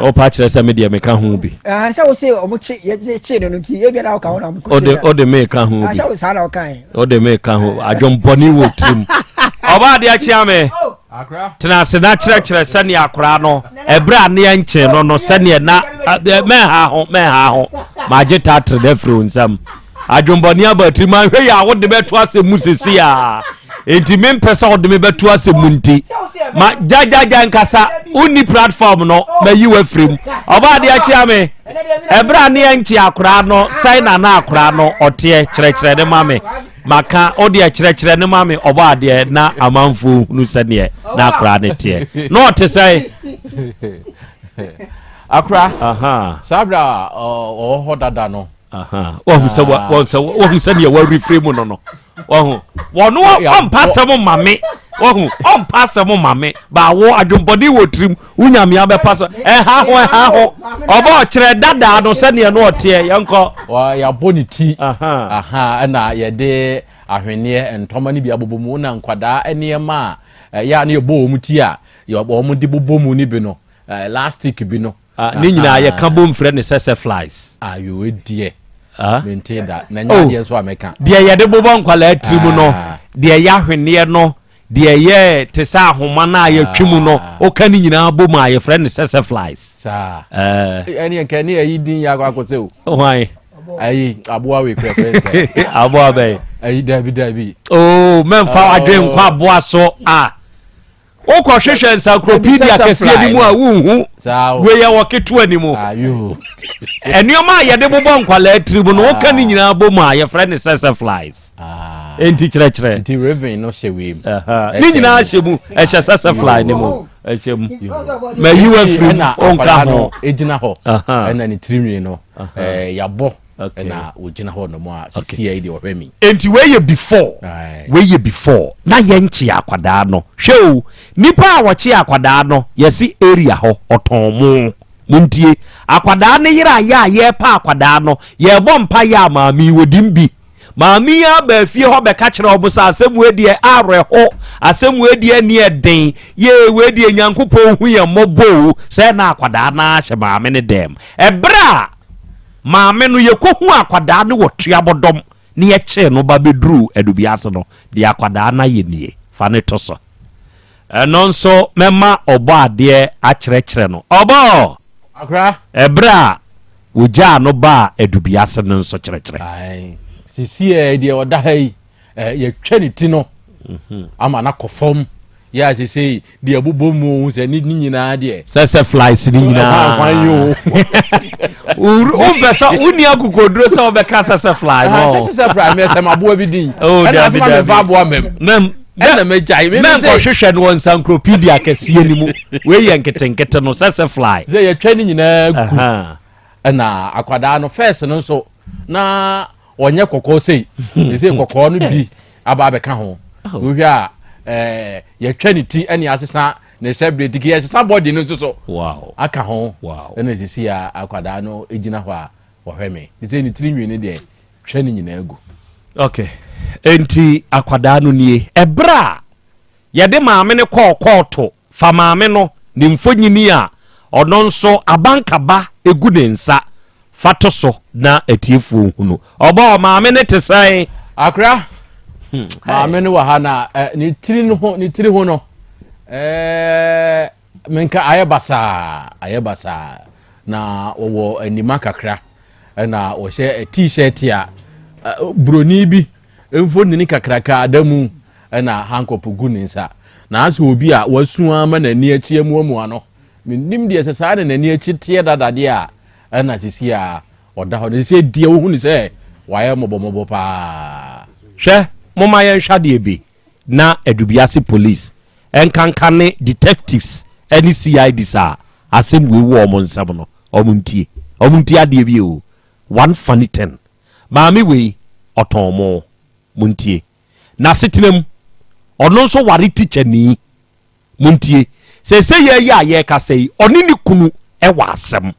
Wopa kyerɛ sɛ me deɛ meka ho bi. Sɛ wo se ɔmo kye, yɛkyee no no nti, ebia na woka ho na ɔmo kɔ kyee. Ode meka ho bi. Sɛ wo saa na wokae. Ode meka ho, adwombɔne wɔ tirim. Ɔbaa adeɛ kyea me. Tena ase na kyerɛkyerɛ sɛnea akwaraa no ɛberɛ a neɛ nkye no no sɛdeɛ na mɛnha ho mɛnha ho magye tatere no afiri wo nsam adwombɔne aba tiri ma nhwɛ yɛ a wode bɛto asɛm mu sisi a enti mempɛ sɛ wode me bɛto asɛm mu nti ma gyagyagya nkasa wonni platform no mayi wafiri mu ɔba adeɛ akyea me ɛberɛ a neɛ nkye akoraa no sɛn na na akoraa no ɔteɛ kyerɛkyerɛ ne ma me Maka, wo deɛ kyerɛkyerɛ no ma me ɔbɔ adeɛ na amanfoɔ hunu sɛdeɛ na akora no teɛ. Na ɔte sɛn? Akora, saa berɛ a ɔwɔ hɔ dada no. Wahu sɛ wahu sɛ wahu sɛdeɛ wɔrefiri mu no no. Wahu. Wɔn ɔmpa asɛm ma me. Wahu ɔmpa asɛm ma me. Baawo adwembɔne wɔ tirim. Wo nyame abɛpa so. Ɛha ho ɛha ho. Ɔbɔ ɔkyerɛ dadaa no sɛdeɛ no ɔteɛ yɛnkɔ. Yɛabɔ ne ti. Aha ɛna yɛde ahweneɛ ntɔma no bi abobɔ mu na nkwadaa nneɛma a ɛyɛ a na yɛbɔ wɔn ti a wɔn de bobɔ mu no bi no elastic bi no. Ne nyinaa yɛka bom frɛ no sɛsɛ flies. Ayo deɛ mente da na nyɛ adeɛ nso a mɛka. Deɛ yɛde bobɔ nkwadaa tiri mu no deɛ yɛ ahweneɛ no Deɛ ɛyɛ te sɛ ahoma no a yɛtwe mu no, woka ne nyinaa bɔ mu a, yɛfrɛ no sɛsɛ flies. Saa. Ɛne nka ɛne ayi din yɛ akɔ akɔsɛ o. Hwan? Ayi aboa wei kura fɛn sɛ. Aboa bɛn? Ayi dabi dabi. Oo mɛnfa oh. adwen nkɔ aboa so a. Wokɔhwehwɛ encyclopedia kɛseɛ no mu a wonhu. Wei yɛ wɔ ketewa ni mu. Nneɛma a yɛde bobɔ nkwalaa tiri mu no woka ne nyinaa bɔ mu a yɛfrɛ no sɛsɛ flies. Ah. Enti kyerɛkyerɛ. Nti raven no hyɛ wei mu. Ne nyinaa hyɛ mu. Ɛhyɛ sɛsɛ fly ne mu. Ɛhyɛ mu. Ma yi wa firi mu. Ɔnka ho. Egyina hɔ. Ɛna ne tirinwi no yabɔ. Ɛna ogyina hɔ nom a sisi yɛ deɛ ɔhwɛ mi. Enti wei yɛ before. Wei yɛ before. Na yɛn kye akwadaa no. Hwɛ o. Nipa a wɔkye akwadaa no yɛsi area hɔ ɔtɔn mo. Montie. Akwadaa no yere a yɛ a yɛrepa akwadaa no yɛrebɔ mpa yɛ a maame yi wɔdim bi. Maame yi ara baa fie hɔ bɛka kyerɛɛ wɔn sɛ, Asɛm wei deɛ awerɛho, asɛm wei deɛ ani ɛden, yee wei deɛ Nyankopɔn hu yɛn mmɔbɔ o, sɛ na akwadaa no ara hyɛ maame no dɛm. Ɛberɛ a maame no yɛkɔhuu akwadaa no wɔ Tuabɔdɔm na yɛkyee no ba bɛduruu Adubiase no, deɛ akwadaa no ayɛ nie, fa no to so. Ɛno nso mɛma Ɔbɔadeɛ akyerɛkyerɛ no. Ɔbɔ! Akora. Ɛberɛ a wɔgyaa no baa Adubiase no nso kyerɛkyerɛ. Ae. Seesei deɛ ɔda ha yi, yɛatwa ne ti no ama no akɔ fam. Yɛ a seesei deɛ ɛbobɔ mu o, sɛ ne ne nyinaa deɛ. Sɛ sɛ flies ne nyinaa. Hwan yi o. Wompɛ sɛ wonni akokoduro sɛ wobɛka sɛ sɛ fly no. Sɛ sɛ fly mɛ sɛ maboa bi din. Oh, Ɛna dabi asoma dabi. mefa aboa mɛm. Mɛm. Ɛna mɛgyae. Me me sɛ. Mɛnkɔhwehwɛ no wɔ nsankuropedia kɛseɛ no mu. Wei yɛ nketenkete no sɛ sɛ fly. Sɛ yɛtwa ne nyinaa gu. Ɛna akwadaa no first no nso na ɔnyɛ kɔkɔɔ sei. Ɛsɛ kɔkɔɔ no bi aba abɛka ho. Oh. Wohwɛ a ɛɛ yɛtwa ne ti ɛne asesa ne hyɛ bere tiki yɛsesa bɔdi no nso so. Wow. Aka ho. Wow. Ɛna sisi a akwadaa no gyina hɔ a wɔhwɛ me. Sɛ ne tiri nwi no deɛ twa ne nyinaa gu. Okay. Enti akwadaa no nie. Ɛberɛ a yɛde maame no kɔɔ kɔɔto fa maame no ne mfonyini a ɔno nso abankaba gu ne nsa fa to so na atiefoɔ nhunu. Ɔbɔɔ maame no te sɛn? Akora, maame no wɔ ha na eh, ne tiri no ho ne tiri ho no eh, menka ayɛ basaa ayɛ basaa na wɔwɔ anima kakra ɛna wɔhyɛ t-shirt a buroni bi mfonini kakraka da mu ɛna hankɔp gu ne nsa na asɛ obi a wasu ama n'ani akyi amuamua no menim deɛ sɛ saa na n'ani akyi teɛ dada deɛ a ɛna sisi a ɔda hɔ no sisi deɛ wohu ne sɛ wayɛ mmɔbɔmmɔbɔ paa. Hwɛ, momma yɛnhwɛ adeɛ bi na Adubiase Police nkanka ne detectives ne CIDs a asɛm wei wɔ wɔn nsam no, wɔn ntie. Wɔn ntie adeɛ bi o. One funny thing. Maame wei, ɔtɔn mo. Montie. N'asetena mu, ɔno nso ware tikyani. Montie, seesei yɛ yi a yɛrekasa yi, ɔne ne kunu wɔ asɛm.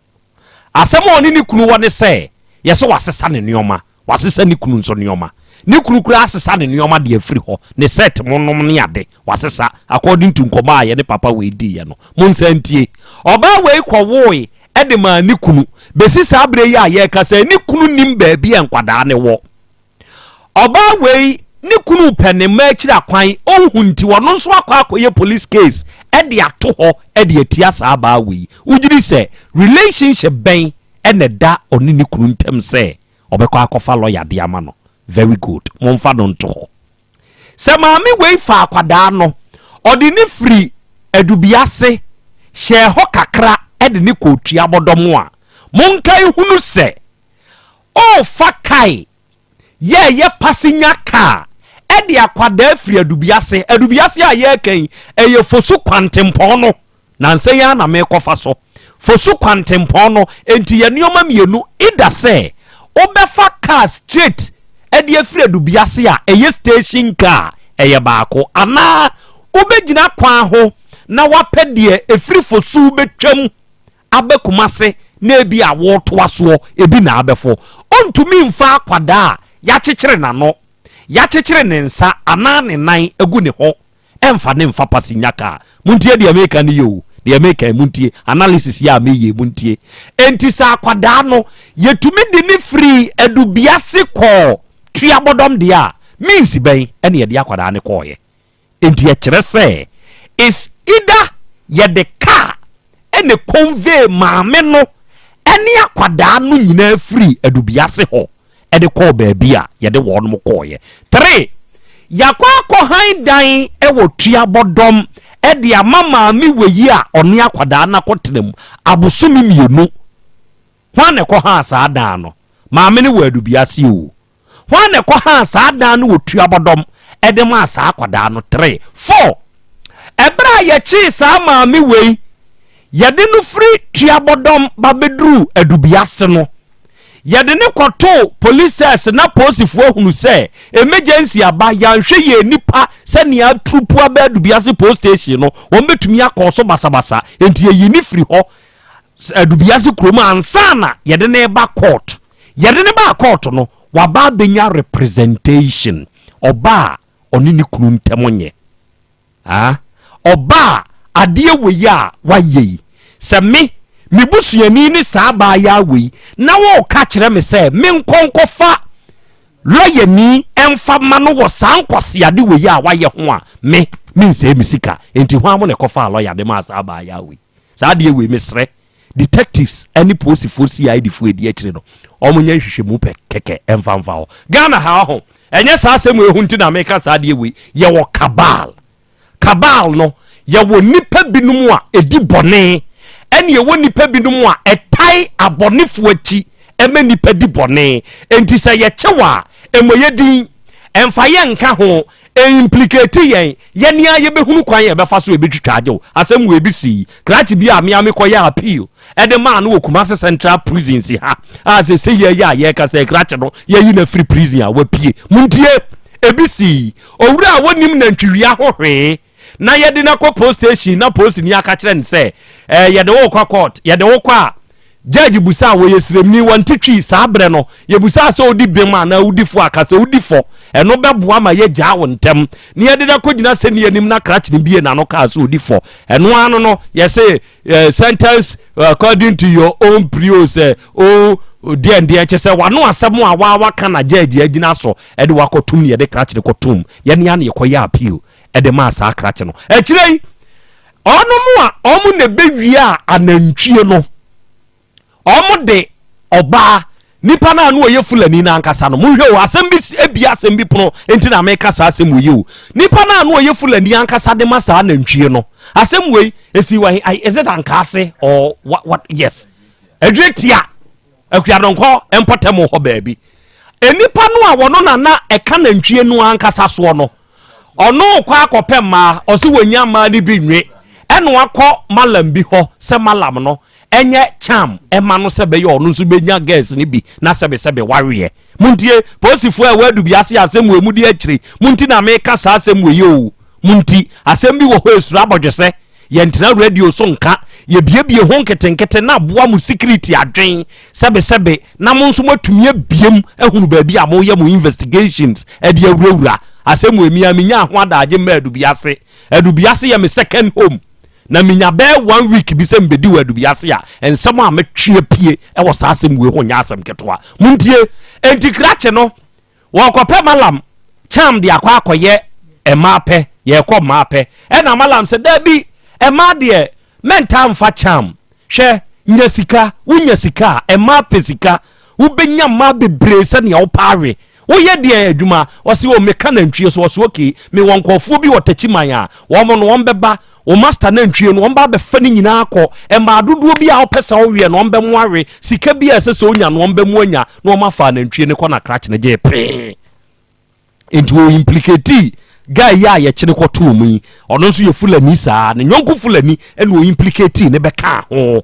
Asɛm a ɔne ne kunu wɔ ne sɛ, yɛsɛ wasesa ne nneɛma, wasesa ne kunu nso nneɛma. Ne kunu koraa asesa ne nneɛma de afiri hɔ, ne set mo nom ne ade, wasesa, according to nkɔmmɔ a yɛne papa wei diiɛ no. Monsan ntie. Ɔbaa wei kɔwoe de maa ne kunu. Bɛsi saa berɛ yi a yɛrekasa yi, ne kunu nnim baabi a nkwadaa no wɔ. Ɔbaa wei ne kunu pɛ ne mma akyiri akwan, ɔnhu nti ɔno nso akɔ akɔyɛ police case de ato hɔ de atia saa baa wei. Wogye di sɛ relationship bɛn na ɛda ɔne ne kunu ntam sɛ ɔbɛkɔ akɔfa lɔya de ama no? Very good, momfa no nto hɔ. Sɛ maame wei fa akwadaa no, ɔde ne firi Adubiase hyɛɛ hɔ kakra de ne kɔɔ Tuabɔdɔm a, monkae hunu sɛ Ɔrefa kae yɛɛyɛ pasenya kaa ɛde akwadaa firi Adubiase. Adubiase a yɛreka yi, ɛyɛ Fosu kwantempɔn no. Nansa yi ara na merekɔfa so. Fosu kwantempɔn no, enti yɛ nneɛma mmienu, either sɛ wobɛfa kaa straight ɛde afiri Adubiase a ɛyɛ station car, ɛyɛ baako, anaa wobɛgyina kwan ho na wapɛ deɛ ɛfiri Fosu bɛtwam aba Kumase na ebi a wɔretoa soɔ ebi na abɛfo. Ɔntumi mfa akwadaa a yɛakyekyere n'ano, yɛakyekyere ne nsa anaa ne nan agu ne ho ɛmfa ne mfa pasenya kaa. Montie deɛ meka no yie o, deɛ meka yi montie, analysis yi a meyɛ yi montie. Enti sɛ akwadaa no yɛtumi de ne firi Adubiase kɔɔ Tuabɔdɔm deɛ a, means bɛn ɛna yɛde akwadaa no kɔɔeɛ? Enti ɛkyerɛ sɛ it's either yɛde car ɛna convey maame no ɛne akwadaa no nyinaa firi Adubiase hɔ ɛde kɔɔ baabi a yɛde wɔn kɔɔyɛ. 3, yɛakɔ akɔ han dan ɛwɔ Tuabɔdɔm ɛde ama maame wei a ɔne akwadaa no akɔtena mu abosome mmienu. Hwan na ɛkɔhaa saa dan no? Maame no wɔ Adubiase o. Hwan na ɛkɔhaa saa dan no wɔ Tuabɔdɔm de maa saa akwadaa no? 3, 4. Ɛberɛ a yɛkyee saa maame wei, yɛde no firi Tuabɔdɔm ba bɛduruu Adubiase no, yɛde no kɔtoo police cells na polisifoɔ ahunu sɛ emergency aba, yɛanhwɛ yie nnipa sɛnea aturupu aba Adubiase police station no, wɔbɛtumi akɔ so basabasa, enti yɛyii no firi hɔ Adubiase kurom ansa na yɛde no reba court. Yɛde no baa court no, waba abɛnya representation. Ɔba a ɔne ne kunu ntam nyɛ. Ah, ɔba a adeɛ wei a wayɛ yi, sɛ me, me busuani ne saa abaayaa wei, na wɔreka kyerɛ me sɛ menkɔ nkɔfa lɔyani mfa ma no wɔ saa nkwaseade wei a wayɛ ho a, me, mensɛe me sika. Enti hwan mo na ɛkɔfaa lɔya de maa saa abaayaa wei? Saa adeɛ wei mesrɛ detectives ne polisifoɔ CID foɔ ɛdi akyire no wɔn nyɛ nhwehwɛmu pɛ kɛkɛ ɛmfa mfa hɔ. Ghana ha ɔho ɛnyɛ saa asɛm wei ho nti na meka saa adeɛ wei. Yɛwɔ cabal. Cabal no yɛwɔ nnipa binom a ɛdi bɔne ɛne yɛwɔ nnipa binom a ɛtae abɔnefoɔ akyi ɛma nnipa di bɔne. Enti sɛ yɛkyew a ɛmmɔ yɛ din ɛmfa yɛn nka ho Ɛimpliketi yɛn, yɛn ara yɛbɛhunu kwan a yɛbɛfa so a yɛbɛtwitwa agye wo. Asɛm wei bi sii krakye bi a me ara mekɔyɛɛ appeal de maa no wɔ Kumasi Central Prison si ha a seesei yɛn yi a yɛrekasa yi krakye no yɛayi no afiri prison a wapue. Montie! Ebi sii owura a wɔnnim nantwiwia ho hwee na yɛde no akɔ post station na polisini aka kyerɛ no sɛ eh, yɛde wo rekɔ court, yɛde wo kɔ a Judge busaa wɔyɛ sremni, wɔnte twi saa berɛ no, yɛbusaa sɛ wodi bem anaa wodi fɔ a, ka sɛ wodi fɔ, ɛno bɛboa ma yɛagyaa wo ntɛm na yɛde no akɔgyina asɛnni anim na krakye no bie n'ano kaa sɛ ɔdi fɔ. Ɛno ara no no, yɛse eh, sentence according to your own plea sɛ o deɛ deɛ kyɛ sɛ wano asɛm a waa waka na judge agyina so ɛde wakɔtom ne yɛde krakye no kɔtom yɛne a na yɛkɔyɛ appeal ɛde maa saa krakye no. Akyire yi Wɔnom a wɔn na ɛbɛwiaa anantwie no, wɔn de ɔbaa nipa no a na ɔyɛ Fulani no ankasa no, monhwɛ o, asɛm bi ebia asɛm bi pono nti na meka saa asɛm wei o. Nipa no a na ɔyɛ Fulani ankasa de ma saa anantwie no, asɛm wei esi wɔ he, is it Ankaase or what, what, yes, Adwire tia. Akuadonkɔ mpɔtam hɔ baabi. Nnipa no a wɔno na na ɛka nantwie no ankasa soɔ no, ɔno rekɔ akɔpɛ mmaa, ɔse wɔnya mmaa no bi nwe, ɛna wakɔ malam bi hɔ sɛ malam no ɛnyɛ charm ɛma no sɛ bɛyɛ ɔno nso bɛnya girls no bi na sɛbesɛbe waweɛ. Montie, polisifoɔ a ɛwɔ Adubiase asɛm wei mudi akyire, monti na meka saa asɛm wei o. Mo nti, asɛm bi wɔ hɔ a esuro abɔdwesɛ. Yɛntena radio so nka. Yɛbiebie ho nketenkete na aboa mo sikiriti adwen sɛbesɛbe na mo nso moatumi abue mu ahunu baabi a moreyɛ mo investigations de awurawura. Asɛm wei, me ara menyaa ho adaagye mmaa Adubiase. Adubiase yɛ me second home. Na menya bɛyɛ one week bi sɛ mebɛdi wɔ Adubiase a, nsɛm a mɛtwe apue wɔ saa asɛm wei ho nyɛ asɛm ketewa. Montie! Enti krakye no, Wɔrekɔpɛ Malam charm de akɔ akɔyɛ mmaa pɛ, yɛrekɔ mmaa pɛ. Ɛna Malam sɛ, Dabi, mmaa deɛ, mɛntaa mfa charm. Hwɛ, nya sika, wonya sika a, mmaa pɛ sika. Wobɛnya mmaa bebree sɛnea wopɛ awe. Woyɛ deɛn adwuma? Ɔse, o, meka nantwie so. Ɔse, okay, mewɔ nkurɔfoɔ bi wɔ Takyiman a, wɔn no, wɔbɛba. Wo master nantwie no, wɔba abɛfa ne nyinaa akɔ. Mmaa dodoɔ bi a wopɛ sɛ woweɛ no, wɔbɛmo awe. Sika bi a ɛsɛ sɛ onya no, wɔbɛmo anya, na wɔafa anantwie no kɔ na krakye no gyee pee. Nti wɔ implicate guy yi a yɛkyere kɔtoo mu yi, ɔno nso yɛ Fulani saa, ne nyɔnko Fulani ɛna wɔ implicate ne bɛkaa ho.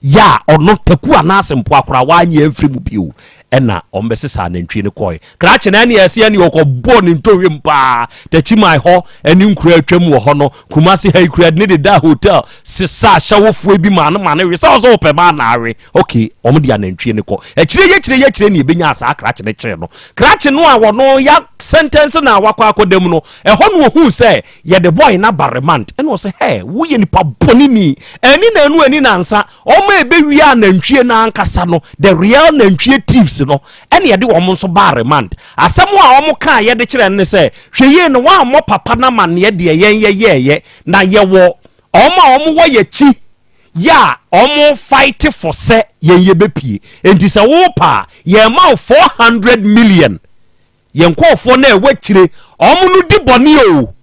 Yɛ a ɔno taku anaase mpoa koraa wanyɛ amfiri mu bio ɛna wɔn bɛsesa anantwie no kɔe. Krakye no ɛne ɛse ɛne ɔkɔ bɔɔ ne ntohwem paa Takyiman hɔ ɛne nkura atwam wɔ hɔ no Kumasi ha yi kura ne deda hotel sesa ahyɛwofoɔ bi maa no ma no we sɛ ɔsɛ ɔpɛ maa na awe ok wɔn de anantwie no kɔ akyire yɛ kyire yɛ kyire ne ebɛnya saa krakye no kyere no krakye no a wɔno ya sentence na wakɔ akɔda mu no ɛhɔ no ohuu sɛ Yɛde boy no aba remand ɛna ɔsɛ hɛ woyɛ nipa bɔne ni ɛni na ɛnu ɛni na nsa wɔn a ɛbɛwie anantwie no ankasa no the real nantwie thieves no ɛna yɛde wɔn nso baa remand asɛm a wɔn kaa yɛde kyerɛ no ne sɛ hwɛ yie no wɔammɔ papa no amanneɛ deɛ yɛn yɛyɛɛyɛ na yɛwɔ wɔn a wɔn wɔ yɛkyi yɛ a wɔn fight for sɛ yɛn yɛbɛpie enti sɛ wopa a yɛma wo 400 million Yɛn nkurɔfoɔ no a ɛwɔ akyire, wɔn no di bɔne o.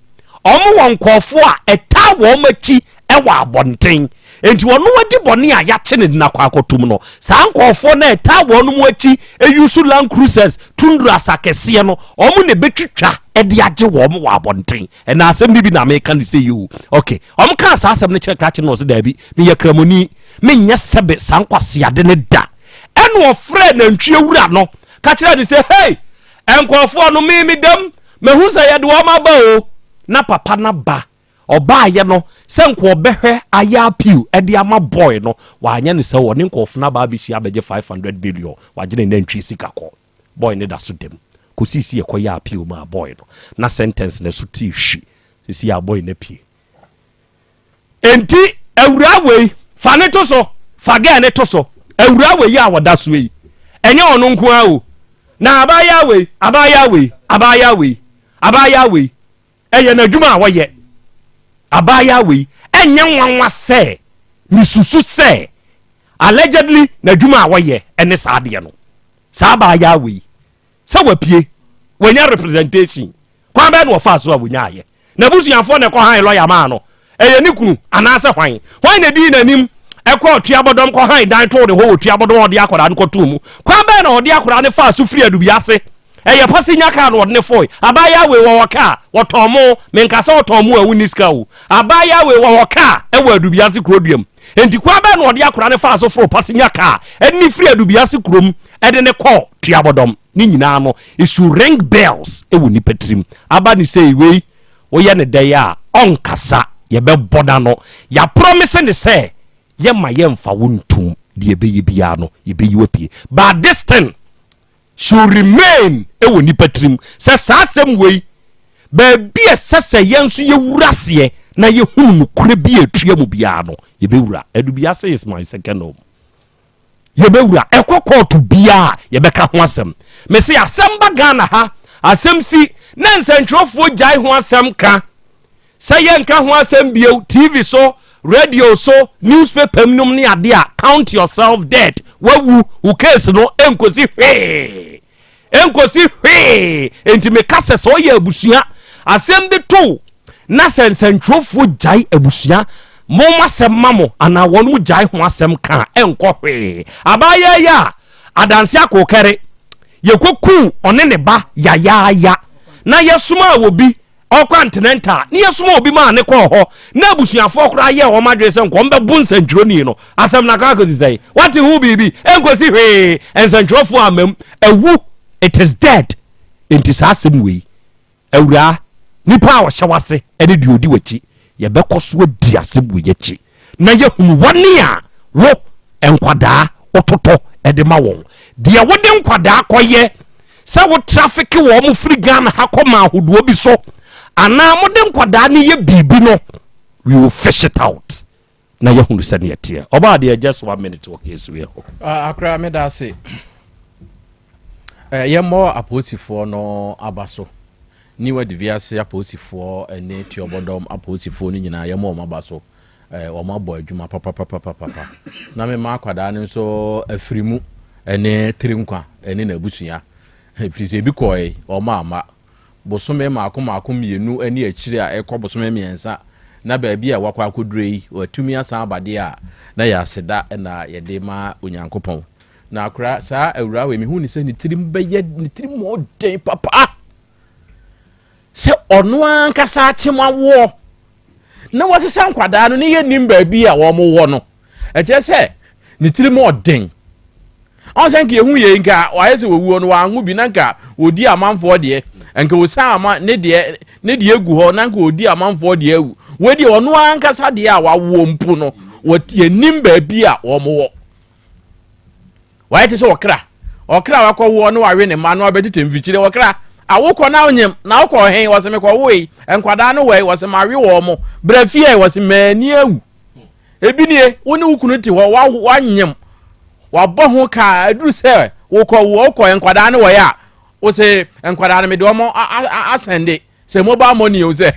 Wɔn wɔ nkurɔfoɔ a ɛtaa wɔn akyi wɔ abɔnten. Enti wɔn adi bɔne a yɛakye no de no akɔ akɔtom no, saa nkurɔfoɔ no a ɛtaa wɔn mu akyi use Land Cruisers, Tundras akɛseɛ no, wɔn na ɛbɛtwitwa de agye wɔn wɔ abɔnten. Ɛna asɛm no bi na meka no sɛ yi o. Ok, wɔn kaa saa asɛm no kyerɛ krakye no ɔse daabi, meyɛ kramoni, menyɛ sɛbe saa nkwaseade no da. Ɛna ɔfrɛɛ nantwie wura no ka kyerɛɛ no sɛ, Hei, nkurɔfoɔ no, me meda mu, mahu sɛ yɛde wɔn aba o. Na papa no aba. Ɔbaeɛ no, sɛ nka ɔbɛhwɛ ayɛ appeal de ama boy no, wanyɛ no sɛ ɔne nkurɔfoɔ no aba abɛhyia abɛgye 500 million, wagye ne nantwie sika kɔ. Boy no da so da mu. Kɔsii sɛ yɛkɔyɛɛ appeal maa boy no, na sentence no so tee hwi. Seesei a boy no apue. Enti awuraa wei, fa ne to so, fa gɛɛ ne to so. Awuraa wei a ɔda so yi, ɛnyɛ ɔno nko ara o. Na abaayaa wei, abaayaa wei, abaayaa wei, abaayaa wei, ɛyɛ n'adwuma a wɔyɛ. Abaayaa wei, ɛnyɛ nwanwa sɛ mesusu sɛ allegedly n'adwuma a wɔyɛ ɛne saa adeɛ no. Saa abaayaa wei, sɛ wapue, wanya representation. Kwan bɛn na wɔfaa so a wɔnyaeɛ? N'abusuafoɔ na ɛkɔhan lɔya maa no? Ɛyɛ ne kunu anaasɛ hwan? Hwan na ɛdii n'anim kɔɔ Tuabɔdɔm kɔhan dan too ne hɔ wɔ Tuabɔdɔm a ɔde akwadaa no kɔtoo mu? Kwan bɛn na ɔde akwadaa no faa so firii Adubiase? Ɛyɛ pasenya kaa na ɔde no foe. Abaayewa wei wɔwɔ kaa, wɔtɔn mo, menka sɛ wɔtɔn mo a wonni sika o. Abaayewa wei wɔwɔ kaa wɔ Adubiase kuroduam. Enti kwan bɛn na ɔde akwadaa no faa so foroo pasenya kaa de no firii Adubiase kurom de no kɔɔ Tuabɔdɔm? Ne nyinaa no, it should ring bells wɔ nipa tirim. Aba ne sei, wei woyɛ no dɛn a, ɔnkasa, yɛbɛbɔ n'ano. Yɛapromise no sɛ yɛmma yɛmfa wo ntom, deɛ ɛbɛyɛ biara no, yɛbɛyi wo apue. But this thing should remain wɔ nipa tirim sɛ saa asɛm wei, baabi a ɛsɛ sɛ yɛn nso yɛwura aseɛ na yɛhunu nokorɛ bi a ɛtua mu biara no, yɛbɛwura. Adubiase is my second home. Yɛbɛwura ɛkɔ kɔɔto biaa a yɛbɛka ho asɛm. Mese asɛm ba Ghana ha, asɛm si na nsɛntwerɛfoɔ gyae ho asɛm ka. Sɛ yɛnka ho asɛm bio TV so, radio so, newspaper mu nom ne adeɛ a, count yourself dead. Wawu, wo case no ɛnkɔsi hwee. Ɛnkɔsi hwee. Enti meka sɛ sɛ ɔyɛ abusua asɛm bi to na sɛ nsɛntwerɛfoɔ gyae abusua mom asɛm ma mo anaa wɔn mu gyae ho asɛm ka a ɛnkɔ hwee. Abaayaa yi a adanse akokɛre yɛkɔkuu ɔne ne ba yayaaya na yɛsomaa wɔ bi Ɔkɔ antenɛnta ne yɛsoma obi maa ne kɔɔ hɔ na abusuafoɔ koraa yɛɛ wɔn adwene sɛ nka wɔbɛbo nsɛntwerɛni no. Asɛm no akɔ akɔsi sɛn? Woate ho biribi? Ɛnkɔsi hwee. Nsɛntwerɛfoɔ amma mu. Awu. It is dead. Enti saa asɛm wei, awuraa, Nipa a ɔhyɛ w'ase ne deɛ ɔdi w'akyi, yɛbɛkɔ so adi asɛm wei akyi na yɛahunu wɔne a wo nkwadaa wototɔ de ma wɔn. Deɛ wode nkwadaa kɔyɛ sɛ wo trafeke wɔn firi Ghana ha kɔ ma ahodoɔ bi so anaa mode nkwadaa no yɛ biribi no, we will fish it out na yɛahunu sɛdeɛ ɛteɛ. Ɔbaa deɛ just one minute wɔ case wei ho. Akora meda ase. Eh, yɛmmɔ apolisifoɔ no aba so. New Adiviase apolisifoɔ ne Tuobɔdɔm apolisifoɔ no nyinaa yɛmmɔ wɔn aba so. Eh, wɔn abɔ adwuma papapapapapa. Na mema akwadaa no nso afiri mu ne tiri nkwa ne n'abusua. Ɛfiri sɛ ebi kɔe, wɔn amma. Bosome mmaako mmaako mmienu ne akyire a ɛrekɔ bosome mmiɛnsa na baabi a wakɔ akɔduro yi, watumi asan aba deɛ a, na yɛ aseda na yɛde ma Onyankopɔn. Na akora saa awuraa wei mehu ne sɛ ne tirim bɛyɛ ne tirim ɔden papa sɛ ɔno ankasa akyem awoɔ na wɔsesa nkwadaa no ne yɛnnim baabi a wɔn wɔ no ɛkyerɛ sɛ ne tirim ɔden ɔn sɛ nka ehu yɛ nka wayɛ sɛ wɔwuo no wɔanwo bi na nka wɔdi amanfoɔ deɛ nka wɔsan ama ne deɛ ne deɛ egu hɔ na nka wɔdi amanfoɔ deɛ awu wɔdi ɔno ankasa deɛ a wawoɔ mpo no wɔyɛnim baabi a wɔn wɔ. Wayɛ te sɛ ɔkra. Ɔkra a wakɔwoɔ na wawe ne mma na wabɛtete mfikyire. Ɔkra, awokɔ na wonyem na wokɔ he? Wɔse mekɔwoe. Nkwadaa no wɛe? Wɔse mawe wɔn mo. Bra fie ɛ? Wɔse m'ani awu. Ebi nie, wo ne wo kunu te hɔ, wanyem, wabɔ ho kaa, aduru sɛ wokɔwoɔ, wokɔ nkwadaa no wɔyɛ a, wose nkwadaa no mede wɔn asɛnde sɛ mobile money o sɛ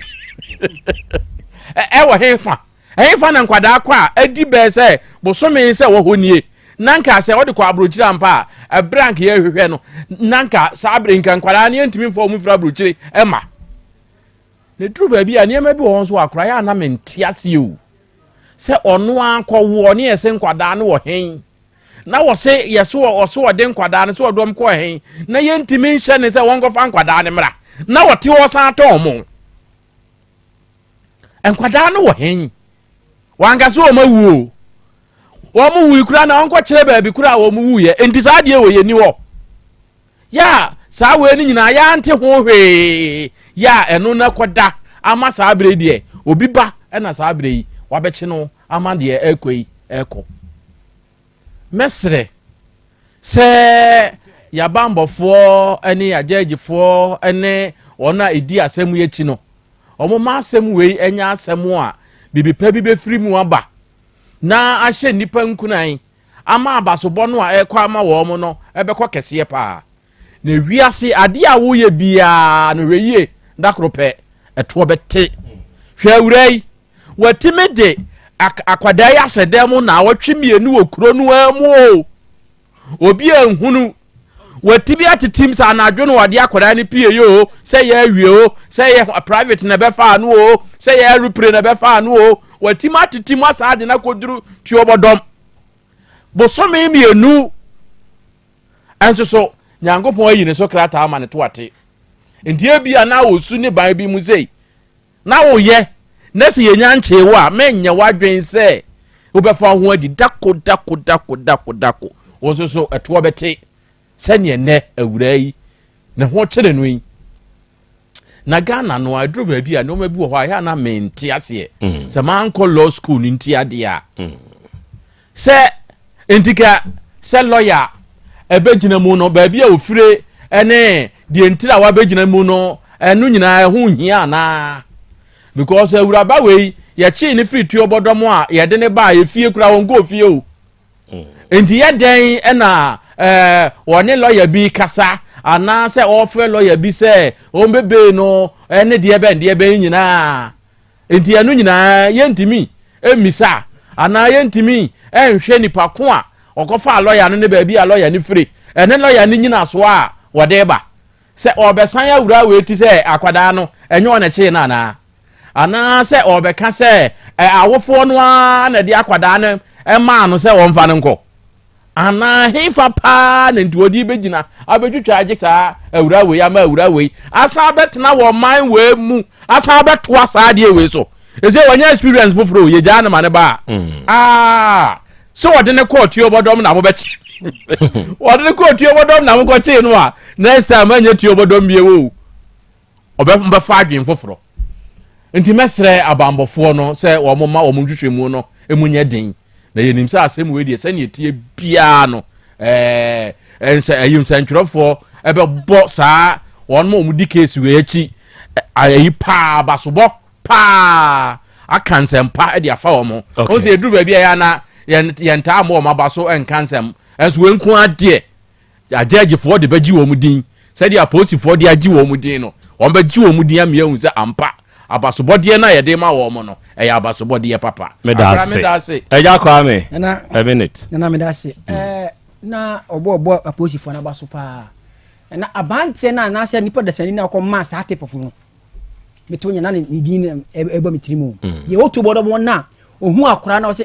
ɛwɔ he fa? Ɛhefa na nkwadaa kɔ a adi bɛyɛ sɛ bosome sɛ wɔ hɔ nie? Na nka sɛ wɔde kɔ aburokyire ampa a, ɛberɛ a nka yɛrehwehwɛ no, na nka saa berɛ nka nkwadaa no yɛntumi mfa wɔn mfiri aburokyire mma. Na ɛduru baabi a nneɛma bi wɔ hɔ nso akora yɛ a na mente aseɛ o. Sɛ ɔno ara kɔwoɔ ne yɛse nkwadaa no wɔ hen? Na wɔse yɛse ɔse ɔde nkwadaa no sɛ ɔde wɔn kɔ hen? Na yɛntumi nhyɛ ne sɛ wɔnkɔfa nkwadaa no mmra. Na ɔte hɔ san tɔn mo. Nkwadaa no wɔ hen? Wanka sɛ wɔn awu o. Wɔn wui koraa na wɔnkɔkyerɛ baabi koraa a wɔn wuiɛ. Nti saa adeɛ wɔ yɛn ni hɔ. Yɛ a saa wei no nyinaa yɛante ho hwee. Yɛ a ɛno na kɔda ama saa berɛ yi deɛ obi ba na saa berɛ yi wabɛkye no ama deɛ ɛrekɔ yi ɛrekɔ. Mɛsrɛ sɛ y'abanbɔfoɔ ne y'agyɛɛgyefoɔ ne wɔn a ɛdi asɛm yi akyi no, wɔmma asɛm wei nyɛ asɛm a biribi pa bi bɛfiri mu aba na ahyɛ nnipa nkuran ama abasobɔ no a ɛrekɔ ama wɔn no ɛbɛkɔ kɛseɛ paa. Na wiase adeɛ a woyɛ biara no hwɛ yie da koro pɛ ɛtoɔ bɛte. Hwɛ awura yi, Watumi de akwadaa yi ahyɛ dan mu naawɔtwe mmienu wɔ kuro no ara mu o. Obi anhunu. Watumi atetem sɛ anadwo no wɔde akwadaa no pie yi o, sɛ yɛ awie o, sɛ yɛ private na ɛbɛfa ano o, sɛ yɛ aeroplane na ɛbɛfa ano o. Watumi atetem asaa de no akɔduru tuobɔdɔm. Bosome mmienu nso so Nyankopɔn ayi ne so krataa ama ne to ate. Nti ebia na ɔsu ne ban bi mu sei. na woyɛ, na sɛ yɛnya nkyee wo a, mɛnyɛ w'adwene sɛ wobɛfa wo ho adi dako dako dako dako dako. Wo nso so ɛtoɔ bɛte sɛdeɛ nnɛ awuraa yi ne ho kyere no yi. Na Ghana no aduru baabi a nneɛma bi wɔ hɔ a ɛyɛ a na mente aseɛ. Sɛ mankɔ law school no nti adeɛ a. Sɛ nti ka sɛ lɔya ɛbɛgyina mu no baabi a ofire ne deɛ ntiri a wabɛgyina mu no ɛno nyinaa ɛho nhia anaa because awuraba wei yɛkyee ne firi tuobɔdɔm a yɛde ne baa efie kura wɔn kɔɔ fie o nti yɛ dɛn ɛna ɛɛ wɔne lɔya bi kasa anaasɛ ɔfrɛ lɔya bi sɛ wɔn bɛbee no ɛne deɛ bɛn deɛ bɛn nyinaa. Enti ɛno nyinaa yɛntumi mmisa anaa yɛntumi nhwɛ nipa ko a ɔkɔfaa lɔya no ne baabi a lɔya no firi ɛne lɔya no nyinasoɔ a wɔde ba sɛ ɔrebɛsan awura wei ti sɛ akwadaa no ɛnyɛ ɔna kyee no anaa anaasɛ ɔrebɛka sɛ awofoɔ no ara na ɛde akwadaa no maa no sɛ wɔmfa no nkɔ. Anaa hefa paa na nti wɔde bɛgyina abɛtwitwa agye saa awura wei ama awura wei asan abɛtena wɔ man wei mu asan abɛtoa saa adeɛ wei so ɛsɛ wɔnyɛ experience foforɔ o yɛgyaa no ma ne ba a mm. ah, sɛ wɔde ne kɔɔ tuobɔdɔm na mobɛkye wɔde ne kɔɔ tuobɔdɔm na mokɔkyee no a next time anyɛ tuobɔdɔm bio o. Ɔbɛfa adwene foforɔ. Nti mɛsrɛ abanbɔfoɔ no sɛ wɔn mma wɔn nhwehwɛmu no mu nyɛ den. Na yɛnim sɛ asɛm wei deɛ sɛdeɛ ɛteɛ biara no ɛɛ nsɛ ɛyi nsɛntwerɛfoɔ ɛbɛbɔ saa wɔn ma wɔn di case wei akyi ɛyi paa basobɔ paa aka nsɛmpa de afa wɔn ho. Wɔn sɛ yɛduru baabi a yɛ ana yɛn yɛn taa mo wɔn aba so nka nsɛm ɛnso wɔn nko adeɛ Agyɛɛgyefoɔ de bɛgye wɔn din, sɛdeɛ apolisifoɔ de agye wɔn din no, wɔbɛgye wɔn din ama yɛahu sɛ ampa, abasobɔdeɛ no a yɛde rema wɔn no, ɛyɛ abasobɔdeɛ papa. Meda Akora, ase. meda ase. Agya Kwame, Nana, a minute. Nana meda ase. Ɛɛ na ɔbɔ ɔbɔ apolisifoɔ no aba so paa. Na abanteɛ no anaasɛ nipa dasani no a ɔkɔmaa saa tip of no, meto nyɛ na ne din no ɛbɔ me tirim o. Deɛ ɔto bɔdɔ bɔ no a, ɔhu akora na ɔse,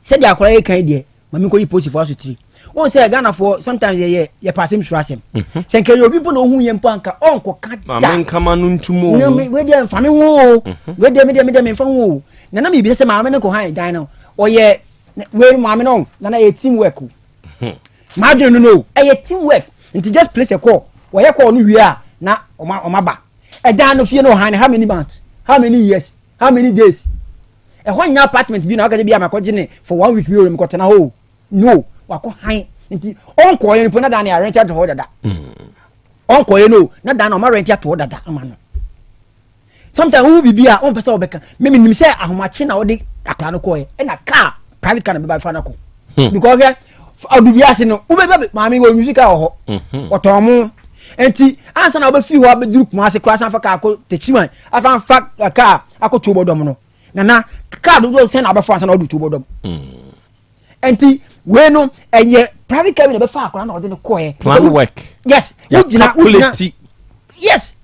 sɛdeɛ akora yɛ kan deɛ, ma mi nkɔyi polisifoɔ asotire wɔn sɛ ghanafoɔ sometimes yɛyɛ yɛpɛ asɛm suro asɛm mhm. sɛ nka yɛ obi mpo na ohun yɛ mpo anka ɔnkɔka da maame nkama no ntum o na wei deɛ nfa mi ho o mhm. wei deɛ mi deɛ mi deɛ mi nfa ho o na na mi bi sɛ maame no kɔ han dan no ɔyɛ wei maame no na na yɛ team work o mhm. maa dwen no no ɛyɛ team work nti just place a call wɔyɛ call no wie a na ɔma ɔma ba ɛdan no fie no ɔhan no how many months how many years how many days Ɛhɔ nyɛ apartment bi na waka sɛ bi a makɔgye ne for one week bi o mekɔtena hɔ o no wakɔ han nti ɔnkɔɔyɛ no po na dan ne arɛnti ato hɔ dada ɔnkɔɔyɛ no na dan na ɔma rɛnti ato hɔ dada ama no sometimes wohu biribi a ɔmpɛ sɛ ɔbɛka me menim sɛ ahomakye na ɔde akora no kɔɔyɛ ɛna car private car na bɛba fa no kɔ hmm. because hwɛ ɔdu wiase no wobɛba maame wɔ nyusi car wɔ hɔ hmm. ɔtɔn mo nti ansa na wobɛfiri hɔ abɛduru kumase koraa san fa kaa kɔ takyiman afa fa kaa akɔ tuo bɔdɔm no nana kaa dodoɔ sɛn na abɛfo ansa na ɔde tuo bɔdɔm hmm. nti wei no ɛyɛ private car bi na ɛbɛfa akwadaa na ɔde no kɔɛ plan work yes wogyina wogyina yes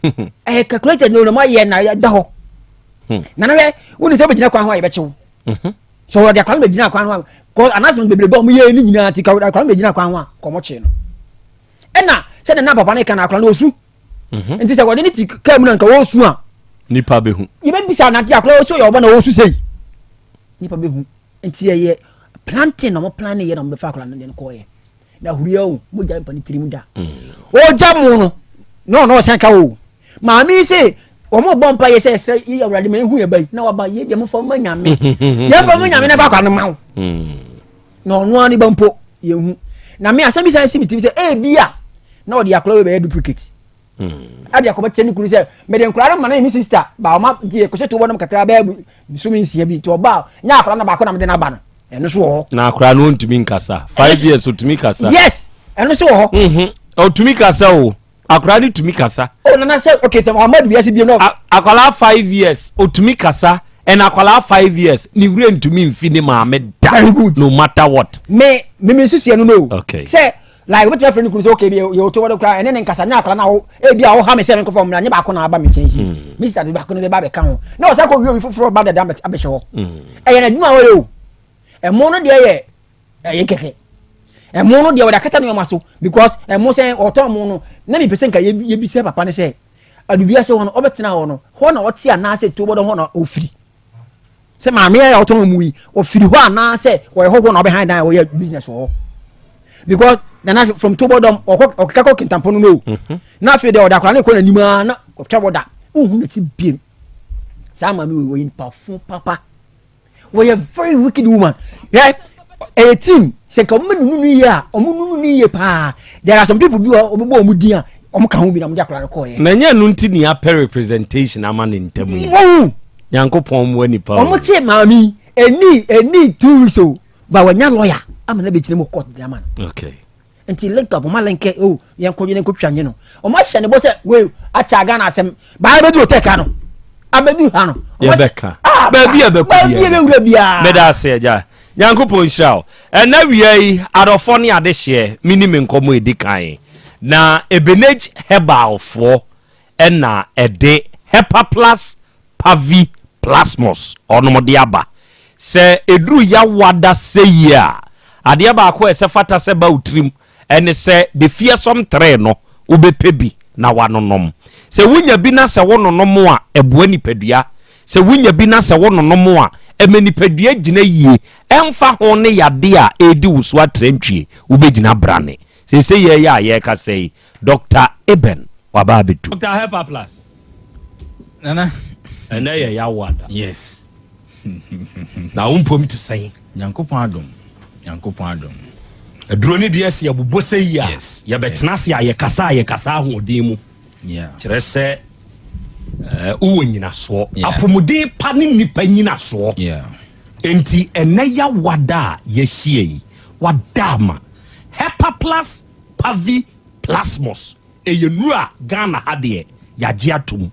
ɛyɛ calculated na ɔnam ayɛ na ɛda hɔ hmm. nana hwɛ wone sɛ wobɛgyina kwan ho a yɛbɛkyew mhm. so wɔde akwadaa no bɛgyina kwan ho a kɔ anaasɛm bebrebe a wɔyɛ ne nyinaa ti akwadaa no bɛgyina kwan ho a kɔmɔkye no ɛna sɛdeɛ na papa no ka no akwadaa no ɔsu Mhm. nti sɛ wɔde ne ti kaa mu na nka wɔresu a nipa bɛhu yɛbɛbisa nante akora wɔsu yɛ ɔbɔ na wɔresu sei nipa bɛhu nti yɛyɛ planting na wɔn plan yɛ na wɔn bɛfa akora no deɛ no kɔɔyɛ na ahuriɛ o mogya mpa ne tirim da ɔgya mm. mu no na ɔno ɔsan ka o maame yi se wɔn bɔ mpa yɛ sɛ ɛsrɛ yi awurade ma ehu yɛ ba yi na waba yɛ deɛ mo fa ma nyame yɛ fa ma nyame na fa akora no ma wo mm. na ɔno ara ne ba mpo yɛnhu na me asɛm bi san si me tirim sɛ ebi a na ɔde akwadaa wei bɛyɛ duplicate hmm. ɛde akɔbɛkyɛ ne kunu sɛ mede nkwadaa no ma no ne sister ba ɔma nti yɛkɔhyɛ to wɔnom kakra bɛyɛ bosome nsia bi nti ɔba nyɛ akwadaa no baako na mede no aba no ɛno so wɔ hɔ na akwadaa no ɔntumi nkasa five years ɔtumi kasa yes ɛno so wɔ hɔ mhm. ɔtumi kasa o Akwadaa no tumi kasa. Oh nana sɛ okay sɛ ɔma de wiase bio no. Akwadaa 5 years otumi kasa and akwadaa 5 years ne wura ntumi nfi ne maame da. Very good. No matter what. Me me me nsusuɛ no no. Okay. Sɛ like obetumi afrɛ ne kunu sɛ okay yɛ yɛ oto wɔde koraa ɛne ne nkasa nyɛ akwadaa na wo ebi a ɔha me sɛ me nkɔfɔ mmra nye baako na aba me nkyɛn si. Me sista de baako no bɛba abɛka ho na ɔsan kɔ wie obi foforɔ ba dada abɛhyɛ hɔ. Ɛyɛ n'adwuma a ɔyɛ o. Ɛmo no deɛ yɛ ɛyɛ kɛkɛ ɛmo no deɛ wɔde akata nneɛma so because ɛmo sɛ ɔtɔn mo no na mi pɛ sɛ nka yɛbi sɛ papa no sɛ adubia sɛ hɔ no ɔbɛtena hɔ no hɔ na ɔte anaasɛ tuo bɔdɔ hɔ na ɔfiri sɛ maame yɛ ɔtɔn mu yi ɔfiri hɔ anaasɛ ɔyɛ hɔhoɔ na ɔbɛhan dan ɔyɛ business wɔ hɔ because nana from tobɔdɔm ɔkɔ ɔkeka kɔ kintampo no no mhm. na afei deɛ ɔde akwadaa no kɔ n'anim ara na ɔtwa bɔda wohu n'akyi biem saa maame wei ɔyɛ nipa fo papa wɔyɛ very wicked woman hwɛ ɛyɛ team sɛ nka wɔn nunu no yie a wɔn nunu no yie paa there are some people bi wɔ wɔn bɔ wɔn din a wɔn ka ho bi na wɔn de akwadaa no kɔɔ yɛ. na nyɛ no nti ni apɛ representation ama ne ntam yi. wɔn nyankopɔn mu nipa o. wɔn kye maame eni eni 2 weeks o ba wɔnya lawyer ama na bɛ gyina mu court de ama no. okay. Nti link up ɔma link o oh, yɛn kɔ yɛn kɔ twa nye no ɔma hyɛ ne bɔ sɛ wei akyɛ Ghana asɛm baa bɛduru hotel ka no abɛduru ha no yɛbɛka ah, baabi a bɛkɔ baabi a bɛwura biara meda ase agya nyankopɔn nhyira wo ɛna wia yi adɔfɔ ne adehyeɛ meni me nkɔmmɔ ɛdi kan na Ebenage herbalfoɔ ɛna ɛde Hepaplus Pavi Plasmos ɔnom de aba. Sɛ ɛduru Yawada sɛyie a, adeɛ baako a ɛsɛ fata sɛ ba wo tirim ɛne sɛ the fearsome three no wobɛpɛ bi na woanonom. Sɛ wonya bi na sɛ wononom a, ɛboa nipadua. Sɛ wonya bi na sɛ wononom a, ɛma nipadua gyina yie. Ɛmfa ho ne yadeɛ a ɛredi wo so atrantwie, wobɛgyina brane. Seesei yɛreyɛ a yɛrekasa yi, Dɔkta Eben. Waba abɛdu. Doctor Hepa Plus. Nana. Ɛnɛ yɛ yawo ada. Yes. Na wo mpom te sɛn? Nyankopɔn adom. Nyankopɔn adom. Aduro ne deɛ sɛ yɛbobɔ sɛ yi a, Yes. yɛbɛtena ase a yɛkasa a yɛkasa ahoɔden mu. Yeah. Kyerɛ sɛ eh, wowɔ nyinasoɔ. Yeah. Apɔmuden pa ne nnipa nyinasoɔ. Yeah. Enti ɛnɛ yawada a yɛahyia yi, wada ama Hepa Plus Pavi Plasmos. Ɛyɛ nnuro a Ghana ha deɛ yɛagye atom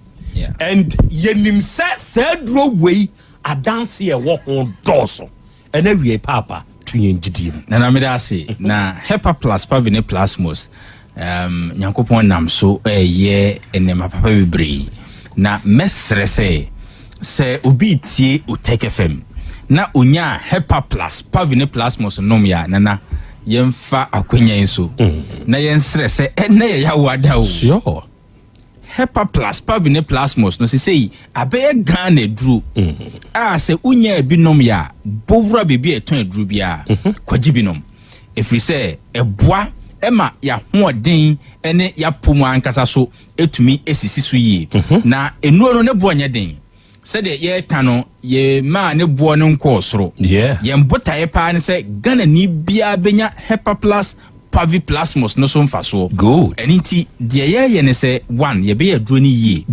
and yɛnim sɛ saa aduro wei adanse a ɛwɔ ho dɔɔso. Ɛna awiei paapa to yɛn gyidie mu. Nana meda ase na Hepa Plus Pavi ne Plasmos um, Nyankopɔn nam so ɛyɛ nneɛma papa bebree na mɛsrɛ sɛ sɛ obi tie Otec FM na onya Hepa Plus Pavi ne Plasmos nom yɛ a nana yɛmfa akwanya yi so mm. na yɛnsrɛ sɛ ɛnɛ yɛ yawo ada o. Sure. Hepa Plus, Pavi ne Plasmos no sesei abɛyɛ Ghana aduro mm. a sɛ wonyaa bi nom yɛ a bɔwura baabi a ɛtɔn aduro biara mm-hmm. kɔgye bi nom ɛfiri sɛ ɛboa ɛma yɛahoɔden ne yɛapɔ mu ankasa so ɛtumi ɛsisi so yie mm-hmm. na nnuro no ne boɔ nyɛ den Sɛdeɛ yɛreka no, yɛmmaa ne boɔ no nkɔɔ soro. Yɛn botaeɛ paa ne sɛ Ghanani biara bɛnya Hepaplus parviplasmus no so mfasoɔ. Ɛno nti, deɛ yɛreyɛ ne sɛ, one, yɛbɛyɛ aduro no yie.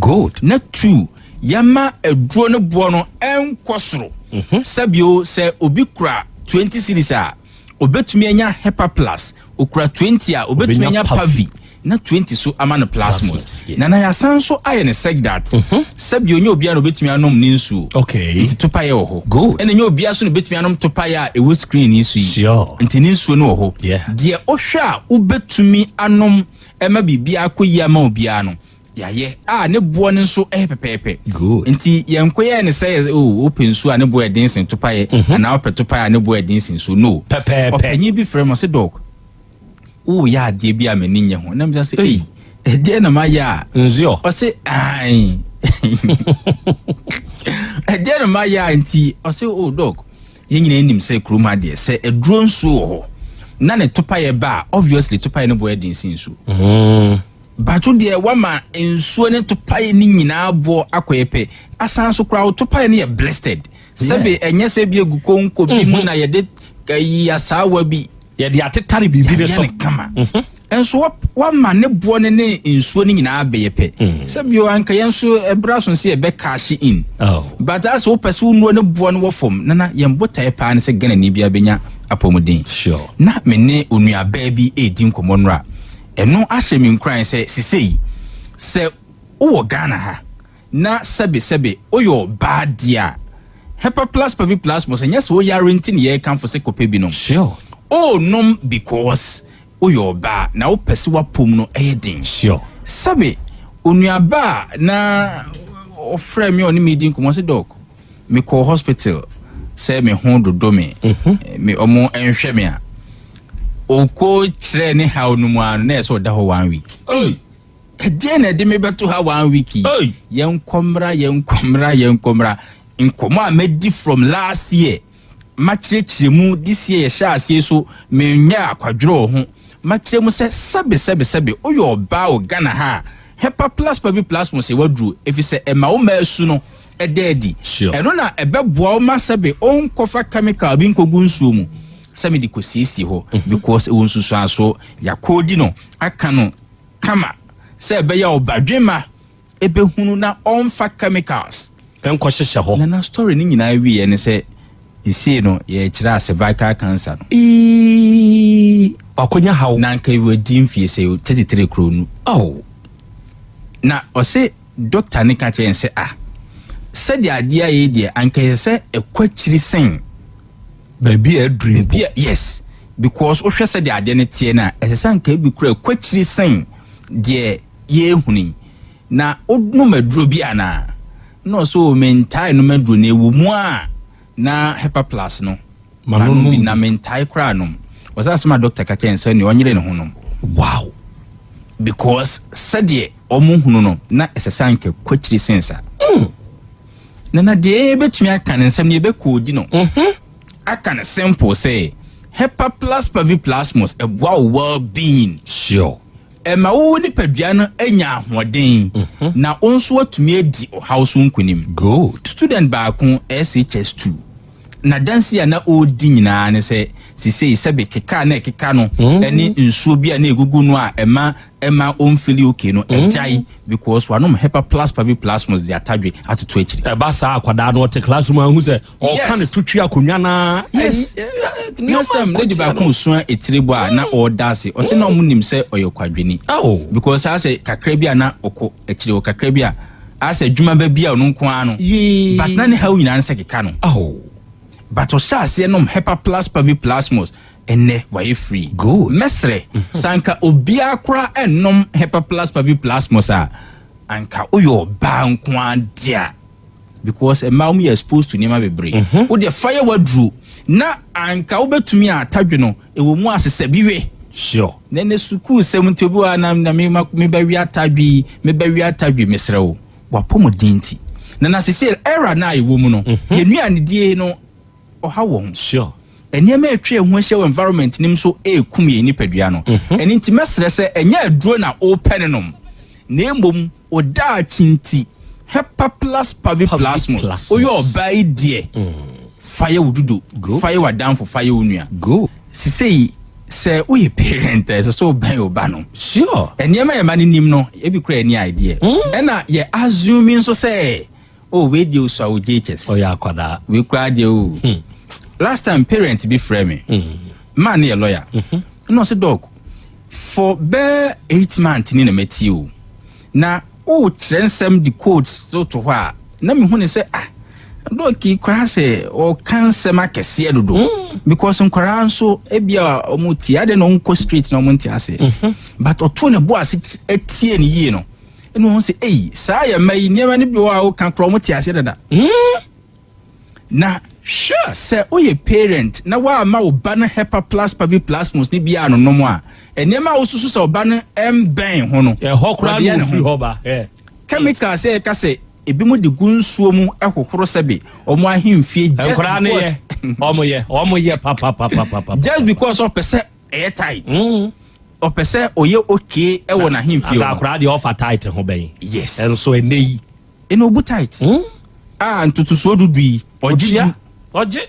Na two, yɛmma aduro no boɔ no nkɔ soro. Sɛbio, sɛ obi kura 20 cedis a, obɛtumi anya Hepaplus, okura 20 a, obɛtumi anya Pavi. na 20 so ama no plasmos na na yɛasan nso ayɛ no sɛgdat mhm. sɛbi onye obiara na obetumi anom ne nsuo nti topaeɛ wɔ hɔ ɛna nye obiara so na obetumi anom topaeɛ a ɛwɔ screen yi so yi nti ne nsuo no wɔ hɔ deɛ ɔhwɛ a wobɛtumi anom ɛma biribi akɔ yie ama obiara no yɛayɛ a ne boɔ no nso ɛyɛ pɛpɛɛpɛ nti yɛnkɔyɛɛ ne sɛ o oh, wopɛ nsuo a ne boɔ ɛden sen topaeɛ mhm. anaa wopɛ topaeɛ a ne boɔ ɛden sen nsuo no pɛpɛɛpɛ ɔpanyin bi frɛ m ɔsɛ dɔk Woreyɛ adeɛ bi a m'ani nnye ho. Na mebisa sɛ, ei, ɛdeɛn na mayɛ a? Nziɔ. Ɔse, ae. Ɛdeɛn na mayɛ a nti? Ɔse, oh dɔk, yɛn nyinaa nim sɛ kurom ha deɛ, sɛ aduro nsuo wɔ hɔ na ne topaeɛ ba a, obviously topaeɛ no boɔ yɛ den sen nsuo. Mm. But wo deɛ wama nsuo ne topaeɛ no nyinaa boɔ akɔyɛ pɛ. Asan so koraa wo topaeɛ no yɛ blistered. Sɛbe ɛnyɛ sɛ bi egu konko bi mu mhm. na yɛde ayi asaawa bi. Yɛde atetare biribi ne so. Yɛayɛ no kama. Mhm. Nso wama ne boɔ no ne nsuo no nyinaa bɛyɛ pɛ. Mm. Sɛ bio anka yɛn nso ɛbra so sɛ yɛbɛ cash in. Oh. But asɛ wopɛ sɛ wonuo ne boɔ no wɔ fam nana yɛn botaeɛ paa ne sɛ Ghanani biara bɛnya apɔmuden. Sure. Na me ne onuabaa bi redi nkɔmmɔ nnora. Ɛno ahyɛ me nkuran sɛ sesei sɛ wowɔ Ghana ha Na sɛbe sɛbe woyɛ ɔbaa deɛ a, Hepaplus Paviplasmus ɛnyɛ sɛ woyare nti na yɛrekamfo sɛ kɔpɛ bi nom. Sure. Oh nom because woyɛ ɔbaa na wopɛ sɛ w'apom no yɛ den. Sure. Sɛbe onuaba a na ɔfrɛ me a ɔne me redi nkɔmmɔ ɔse Doc, mekɔɔ hospital sɛ me ho dodo me, me ɔmo nhwɛ me a, ɔkɔ kyerɛɛ ne haw no mu ara no na ɛyɛ sɛ ɔda hɔ one week. Ei! Ɛdeɛn na ɛde me bɛto ha one week yi? Yɛnkɔ mmra, yɛnkɔ mmra, yɛnkɔ mmra. Nkɔmmɔ a madi from last year, makyerɛkyerɛ mu, this year yɛhyɛ aseɛ so, menyɛ akwadworɔ wɔ ho. Makyerɛ mu sɛ sɛbe sɛbe sɛbe, woyɛ ɔbaa wɔ Ghana ha a, Hepaplus parviplasmus yɛ w'aduro, ɛfiri sɛ ɛma wo mmaa su no da adi. Ɛno na ɛbɛboa wo ma sɛbe wonkɔfa chemical bi nkɔgu nsuo mu sɛ mede kɔsiesie hɔ, because ɛwɔ nsusuansoɔ. Yɛakɔɔdi no, aka no kama sɛ ɛbɛyɛ a ɔbadwemma bɛhunu na ɔmfa chemicals. Nkɔhyehyɛ hɔ. Nana story no nyinaa wieɛ ne sɛ sesei no yɛkyerɛ a cervical cancer no. Eii wakonya haw. Na anka wadi mfie sɛ 33 koro nu. Oh. Na ɔse doctor no ka kyerɛ no sɛ ah sɛdeɛ adeɛ ayɛ yi deɛ anka ɛsɛ sɛ ɛkɔ akyiri sen. Baabi a aduru mpo. Baabi a yes because wohwɛ sɛdeɛ adeɛ no teɛ no a ɛsɛ sɛ anka ebi kura ɛkɔ akyiri sen deɛ yɛrehunu yi. Na wonom aduro bi anaa? Na ɔsɛ o mentae nom aduro na ɛwɔ mu a na Hepaplus no manom bi na mentae koraa nom. Ɔsɛ asɛm a doctor ka kyerɛ no sɛ nea ɔnyere ne ho nom. Wow! Because sɛdeɛ wɔn hunu no na ɛsɛ sɛ anka ɛkɔ akyiri sen saa. Mm. Na na deɛ yɛbɛtumi aka ne nsɛm no yɛbɛkoodi no mhm. aka no simple sɛ Hepaplus paviplasmus ɛboa wo well being. Sure. Ɛma wo nipadua no anya ahoɔden na wo nso atumi adi ɔhaw so nkonim. Good. Student baako SHS 2 na dansi a na ɔredi nyinaa ne sɛ sisei sɛbe keka a na ɛkeka no ɛne nsuo bi a na ɛgugu no a ɛma ɔmfili okay no ɛgyae because wanom Hepa Plus Pavi Plasmos de atadwe atoto akyiri. Ɛba saa, akwadaa no ɔte classroom ahu sɛ ɔka ne to twi akonnwa naa. Yes. Last time lady baako sua etire bɔ a na ɔda ase, ɔsɛ na ɔmo nim sɛ ɔyɛ kwadwini because asɛ kakra bi a na ɔkɔ akyire wɔ kakra bi a asɛ adwuma ba bi a ɔno nko ara no, but na ne haw nyinaa no sɛ keka no, but ɔhyɛ aseɛ nom Hepa Plus Pavi Plasmos, ɛnɛ wayɛ free. Good. Mɛsrɛ sanka obiara koraa ɛnnom Hepa Plus Pavi Plasmos a, anka woyɛ ɔbaa nko ara dea, because mmaa wɔn yɛ exposed to nneɛma bebree. Wo deɛ fa yɛ waduro na anka wobɛtumi a atadwe no ɛwɔ mu asesɛ bi we. Na ne sukuu sɛm nti obi wɔ ha na me ma mebɛwe atadwe yi, mebɛwe atadwe. Mesrɛ wo, wapɔmuden nti na sese era na a ɛwɔ mu no, yɛn nnuanedie no ɔha wɔ ho. Nneɛma a atwa ɛho ahyia wɔ environment nim so ɛrekum yɛn nipadua no. Ɛno nti mɛsrɛ sɛ ɛnyɛ aduro na ɔrepɛ ne nom, na mmom ɔdaakye nti Hepa Plus Pavi Plasmos. Woyɛ ɔbaa yi deɛ, fa yɛ wo dodo, fa yɛ w'adamfo, fa yɛ wo nua. Sisei sɛ woyɛ parent a, ɛsɛ sɛ wobɛn wo ba no. Nneɛma yɛ ma no nim no, ebi kora ani idea. Ɛna yɛ assume nso sɛ, oh, wei deɛ osua wo JHS. Ɔyɛ akwadaa. Wei koraa deɛ o. Last time parent bi frɛ me. Man no yɛ lawyer. Ɛna ɔsɛ, "Doc, for bɛɛ 8 months ni na mɛtie o. Na wokyerɛ nsɛm de quotes so to hɔ a, na mehu ne sɛ, ah, doc yi koraa sɛ ɔka nsɛm akɛseɛ dodo, because nkwaraa nso ebia ɔmo tie adeɛ na ɔmo kɔ street na ɔmo nte ase." But ɔtoo ne bo ase tie ne yie no, ɛna ɔmo sɛ, ei, saa yɛ mma yi nneɛma no bi wɔ a woka koraa ɔmo te aseɛ dada. Na sɛ woyɛ parent na woama wo ba no Hepa Plus Pavi Plasmos ne biara no nom a, nneɛma a wosusu sɛ ɔba no mbɛn ho no, ɛhɔ koraa wɔde yɛ na ne ofiri ho. Hɔ ba ɛ. Chemical sɛ yɛka sɛ ebi mu de gu nsuo mu ɛhohoro sɛbe ɔmo ahemfie just Nkwaraa ne because yɛ ɔmo yɛ papapapapapa. Just because ɔpɛ sɛ ɛyɛ tight, ɔpɛ sɛ ɔyɛ okay ɛwɔ n'ahemfie Anka hɔ. akwaraa deɛ ɔfa tight ho bɛn. Yes. Ɛnso ɛnɛ yi. Ɛna obu tight a ntotosoɔ dudu yi ɔgye Ɔtua. du. Ɔgye.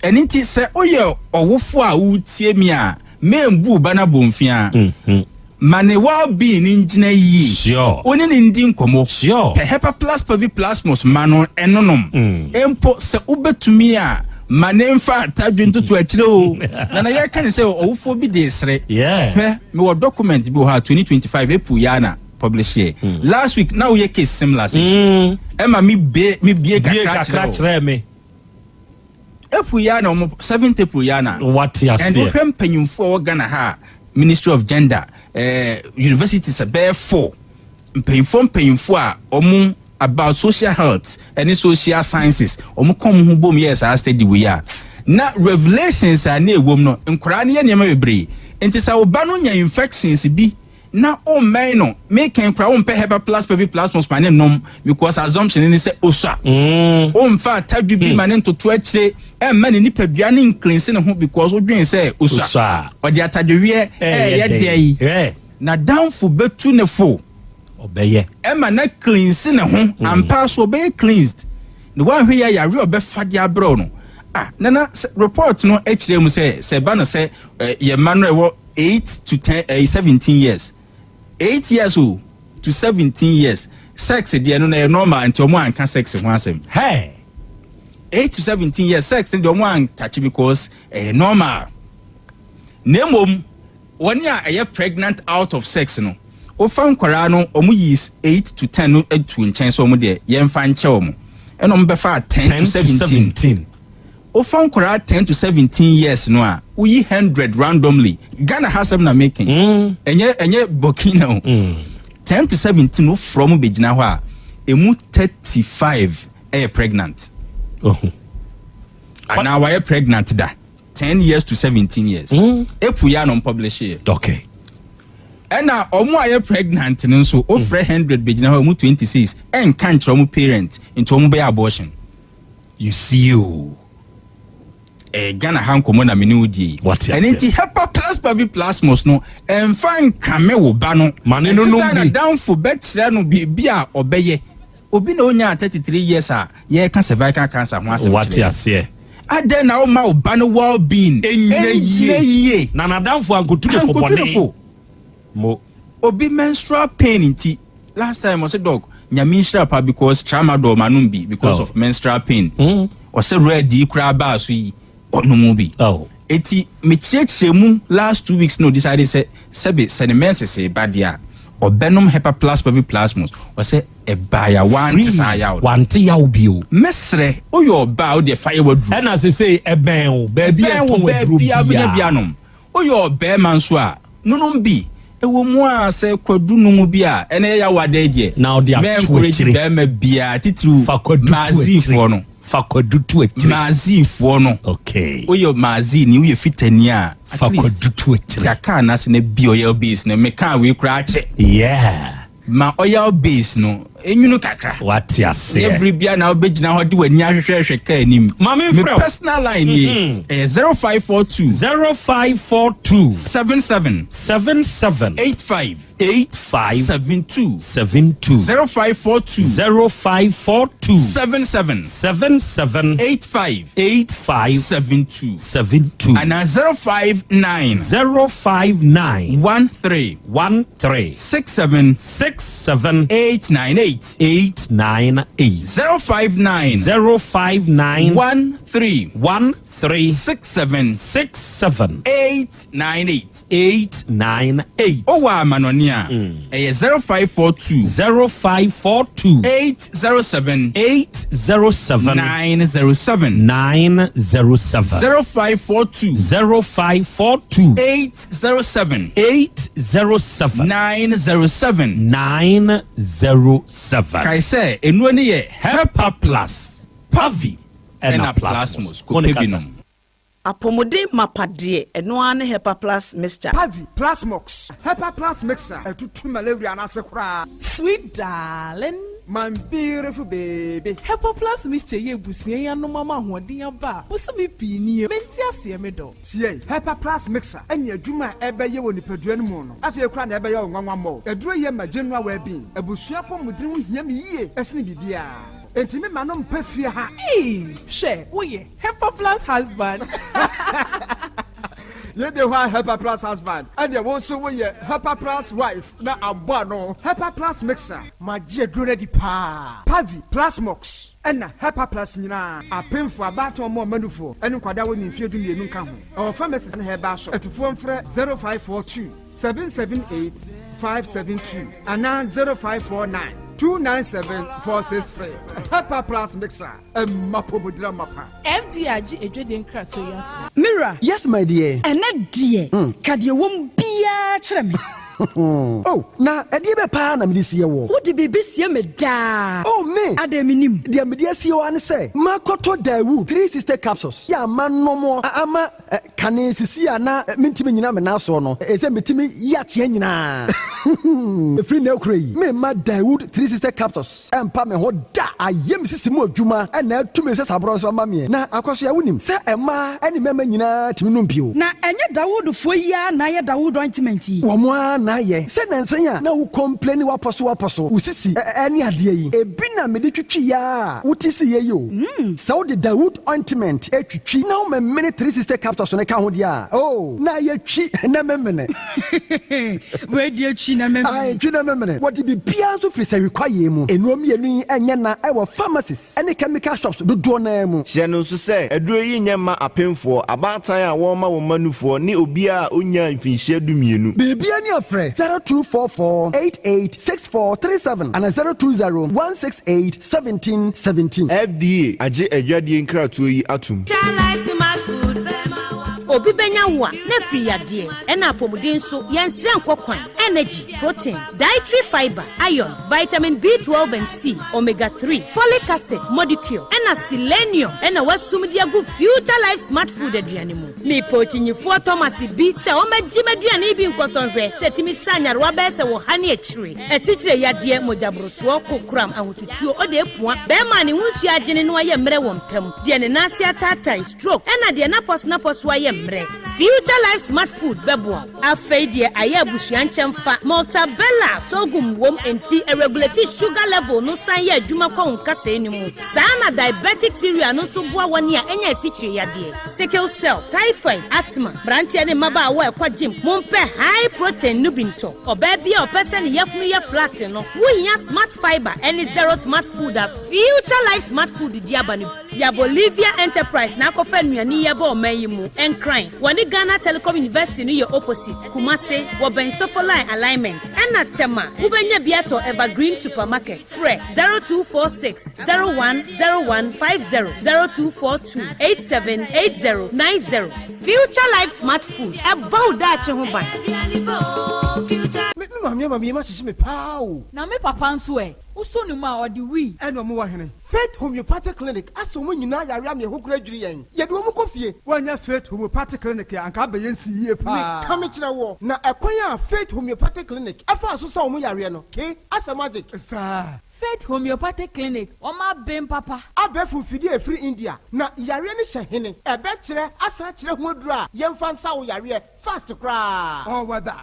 Ɛno nti sɛ woyɛ ɔwofo a wotie mi a, membu ba no abɔmfia ma ne well-being ne ngyina yie. Wo ne ne ndi nkɔmmɔ. Pɛ Hepa Plus Pavi Plasmos ma no ɛnonom. Mpo sɛ wobɛtumi a, ma ne mfa atadwe ntoto akyire o. Nana, yɛka ne sɛ ɔwofoɔ bi de sere. Hwɛ, mewɔ document bi wɔ hɔ a 2025 April yɛ na publish yɛ. Last week na woyɛ case similar sɛ ɛma me bie me bie Bie kakra kakra kyerɛ wo. Kyerɛ me. April yɛ na ɔmo 7th April yɛ na. Wate And aseɛ. wohwɛ mpanyinfoɔ a ɛwɔ Ghana ha a, Ministry of Gender, universities bɛyɛ four, mpanyinfoɔ a ɔmo about social health ɛne social sciences, ɔmo kɔn mo ho bom yɛ saa study wei a, na revelations a ne ɛwɔ mu no, nkwaraa no yɛ nneɛma bebree. Nti sɛ ɔba no nya infections bi na ɔmmɛn no, mekɛn koraa wompɛ Hepa Plus Pavi Plasmos ma ne nom because assumption ne sɛ osua. Ɔmfa atadwe bi ma ne ntoto akyire ɛmma ne nipadua ne ncleanse ne ho because wodwen sɛ osua. Osua. Ɔde atadweweɛ ɛyɛ dɛ yi na danfo bɛtu ne fo. Ɔbɛyɛ. Ɛma na cleanse ne ho ampa so, ɔbɛyɛ cleansed na woanhwɛ yɛ yare a ɔbɛfa de abrɛw no. Ah, nana, report no akyerɛ mu sɛ ɛba no sɛ yɛ mma no ɛwɔ 8 to 10, 17 years, 8 years o to 17 years, sex deɛ no na ɛyɛ normal, nti ɔmo anka sex ho asɛm. Hey. 8 to 17 years, sex deɛ ɔmo antakye because ɛyɛ normal. Na mmom wɔne a ɛyɛ pregnant out of sex no, wofa nkwaraa no, ɔmo yi 8 to 10 no atu nkyɛn sɛ ɔmo deɛ yɛmfa nkyɛ ɔmo, ɛna ɔmo bɛfa 10 to 17. 17. Wofa nkwaraa 10 to 17 years no a, woyi 100 randomly, Ghana ha sɛm na making, ɛnyɛ Burkina o, 10 to 17 wofrɛ mo bɛgyina hɔ a, emu 35 ɛyɛ pregnant anaa wayɛ pregnant da, 10 years to 17 years. April yɛ a na ɔmpublish yɛ. Ɛna ɔmo a yɛ pregnant no nso, wofrɛ 100 bɛgyina hɔ a, ɔmo 26 ɛnka nkyerɛ ɔmo parent, nti ɔmo bɛyɛ abortion. You see o. Ghana ha nkɔmmɔ na mene wo die yi. Wate Ɛno aseɛ. nti Hepa Plus Pavi Plasmos no, ɛmfa nkame wo ba no. Ma ne no Ɛnte nom sɛ bi. n'adamfo bɛkyerɛ no biribi a ɔbɛyɛ. Obi na onyaa 33 years a yɛreka cervical cancer ho asɛm Wate kyerɛ no. aseɛ. Adɛn na woma wo ba no well being Ɛnnyina ɛngyina yie? Na n'adamfo ankotu ne fo Ankotu ne bɔne. fo. Mo. Obi menstrual pain nti last time ɔsɛ doc Nyame nhyira pa because tramadol manom bi because Oh. of menstrual pain. Ɔsɛ red yi koraa baa so yi ɔnom bi. Oh. Eti mekyerɛkyerɛ mu last 2 weeks na odecide sɛ sɛbe sɛ ne menses ba deɛ a ɔbɛnom Hepa Plus Pavi Plasmos. Ɔsɛ ɛbaa ya wante saa yaw no. Wante yaw bio. Mɛsrɛ woyɛ ɔbaa wodeɛ fa yɛ waduru. Ɛna sesei ɛbɛn wo baabi a Ɛbɛn wo ɛtɔn aduro baabi a wobɛnya bi biara. anom. Woyɛ ɔbɛrima nso a nonom bi. Ɛwɔ mu a sɛ kwadu nom bi a ɛna ɛyɛ yaw adan deɛ. Na ɔde ato Mɛnkoragye akyire. bɛrima biara titiriw Fa kwadu to maazifoɔ akyire. no. Fa kwadu to akyire. Maazifoɔ no. Okay. Woyɛ maazi ni woyɛ fitani a. at Fa least kwadu to akyire. Da kaa n'ase na bi oil base no meka wei koraa akyɛ. Yeah. Ma oil base no enwunu kakra. Wate Nyɛ aseɛ. bere bia na wobɛgyina hɔ de w'ani ahwehwɛhwɛ kaa anim. Maame Me mfrɛ wo. personal line ye ɛyɛ 0542 0542 77 77 85 85 72 72 0542 0542 77 77 85 85 72 72 ana 059 059 13 13 67 67 898 898 059 059 13 13 67 67 898 898 Owó amanɔne a ɛyɛ 0542 0542 807 807 907 907 0542 0542 807 807 907 907. Kae sɛ nnuro no yɛ Hepa Plus, Pavi ɛna ɛna Plasmos. Plasmos. Mo ne Kɔpɛ kasa. binom. Apɔmuden mapa deɛ, ɛno ara ne Hepa Plus mixture. Pavi, Plasmox, Hepa Plus mixture ɛtutu malaria n'ase koraa. Sweet darling. My beautiful baby. Hepa Plus mixture yɛ ebusua yi anom ama ahoɔden aba a bosome pii nie. Mente aseɛ me dɔ. Tie, Hepa Plus mixture ɛne adwuma a ɛbɛyɛ wɔ nipadua no mu no afei koraa na ɛbɛyɛ wo nwanwa mmɔ. Aduro yɛ ma general well-being. Abusua pɔmuden ho hia me yie ɛsene biribiara. Enti me ma no mpɛ fie ha. Ee, hwɛ, woyɛ Hepa Plus husband. Yɛde hɔ a Hepa Plus husband ɛdeɛ wo nso woyɛ Hepa Plus wife na abɔ ano. Hepa Plus mixture. Magye aduro no adi paa. Pavi, Plasmox ɛna Hepa Plus nyinaa apemfo, abaatan ɔmo ɔmanufoɔ ɛne nkwadaa wɔ ne mfeɛ 12 nka ho. Ɛwɔ pharmacies ne herbal shop. Atufoɔ mfrɛ 0542 778 572 anaa 0549 297 463. Hepa Plus mixture ɛma pomodira mapa. FDA agye edwede nkratoɔ yi ato. Mira. Yes, my dear. Ɛnɛ deɛ, ka deɛ wɔm biara kyerɛ me. Oh, na ɛdeɛ bɛ paa na mede sie wɔ? Wode biribi sie me daa. Oh, me. Adɛn, menim? Deɛ mede asie wɔ ne sɛ makɔtɔ Dawu 360 capsules yɛ ama nomɔ ama kane sisi a na mentimi nyina me nan soɔ no ɛ sɛ metumi yi ateɛ nyinaa ɛfiri na akura yi memma Dawood 360 capsules ɛmpa me ho da. Ayɛ me sisi mu adwuma ɛna atumi sɛ saborɔ nso ama meɛ na akɔ so yɛ. Wonim sɛ ɛmaa ɛne mmarima nyinaa tumi nom bio. Na ɛnyɛ Dawoodfoɔ yi ara na ayɛ Dawood ointment yi? Wɔn a na ayɛ sɛ nansan a na wo complain wapɔ so wapɔ so wo sisi ɛne adeɛ yi ebi na mede twitwi ya a wote si yɛ yi o. Sɛ wode Dawood ointment etwitwi na woma mene 360 capsules no ka ho deɛ a, oh, na yɛtwi na memene. Wei deɛ, twi na memene. Ae, twi na memene. Wɔde biribiara nso firi sɛ hwekwayeɛ mu. Nnuro mmienu yi ɛnyɛ na ɛwɔ pharmacies ɛne chemical shops dodoɔ naa mu. Hyɛ no nso sɛ aduro yi nyɛ mma apemfoɔ, abaatan a wɔrema wɔn mma nufoɔ ne obiara a ɔnyaa mfinhyia 12. Biribia ni afrɛ 0244 886437 ana 020 168 1717. FDA agye adwadeɛ nkratoɔ yi atom. Obi bɛnya wo a na afiri yadeɛ ɛna apɔmuden nso yɛnsrɛ nkɔ kwan. Energy, protein, dietary fiber, iron, vitamin B12 and C, omega 3, folic acid, modicure ɛna selenium ɛna wasum de agu Future Life Smart Food aduane mu. Mepɛ okyinyifoɔ Thomas bi sɛ ɔmɛgye m'aduane bi nkɔsɔnhwɛ sɛ tumi sa anyarewa bɛyɛ sɛ wɔ ha ne akyire, asikyire yadeɛ, mogyaborosoɔ, kokoram, ahotutuo, ɔde epua, bɛrima a ne ho nsuo agyene no ayɛ mmerɛ wɔ mpam, deɛ ne nan ase ataatae, stroke, ɛna deɛ napɔso napɔso ayɛ mmerɛ. mmerɛ. Future Life Smart Food bɛboa wo. Afei deɛ ayɛ abusua nkyɛmfa. Maltabella sorghum wom enti ɛregulate sugar level no san yɛ adwuma kɔ wo nkasɛɛ no mu. Saa na diabetic cereal no nso boa wɔn a anya asikyire yadeɛ, sickle cell, typhoid, asthma. Mmeranteɛ ne mmabaawa a ɛkɔ gym, mompɛ high protein no bi ntɔ. Ɔbaa bi a ɔpɛ sɛ ne yafunu yɛ flat no, wohia Smart Fibre ne Zero Smart Food a Future Life Smart Food de aba no bi. Ya Bolivia Enterprise na akɔfa nnuane yi aba ɔman yi mu. Nkran, wɔne Ghana Telecom University no yɛ opposite. Kumase, wɔbɛn Sofoline Alignment. Ɛna Tema, wobɛnya bi atɔ Evergreen Supermarket. Frɛ 0246 010150, 0242 878090. Future Life Smart Food, ɛbɔ wo daakye ho ban. Me me maame ama me yam ahyehye me paa o. Na me papa nso ɛ? Wosɔ ne mu a, ɔde wii. Ɛna ɔmo wɔ hene? Faith Homeopathic Clinic asɛ ɔmo nyinaa yare ama ɛho koraa dwiri yɛn. Yɛde ɔmo kɔ fie. Woannya Faith Homeopathic Clinic a, anka abɛyɛ nsi yie paa. Meka me kyerɛ woɔ, na ɛkwan a Faith Homeopathic Clinic ɛfaa so sa ɔmo yareɛ no, ke, asɛ magic. Saa. Faith Homeopathic Clinic, wɔn aben papa. Abɛɛfo mfidie a ɛfiri India, na yareɛ no hyɛ hene? Ɛbɛkyerɛ asan akyerɛ ho aduro a yɛmfa nsa wo yareɛ fast koraa. Ɔwɔ da.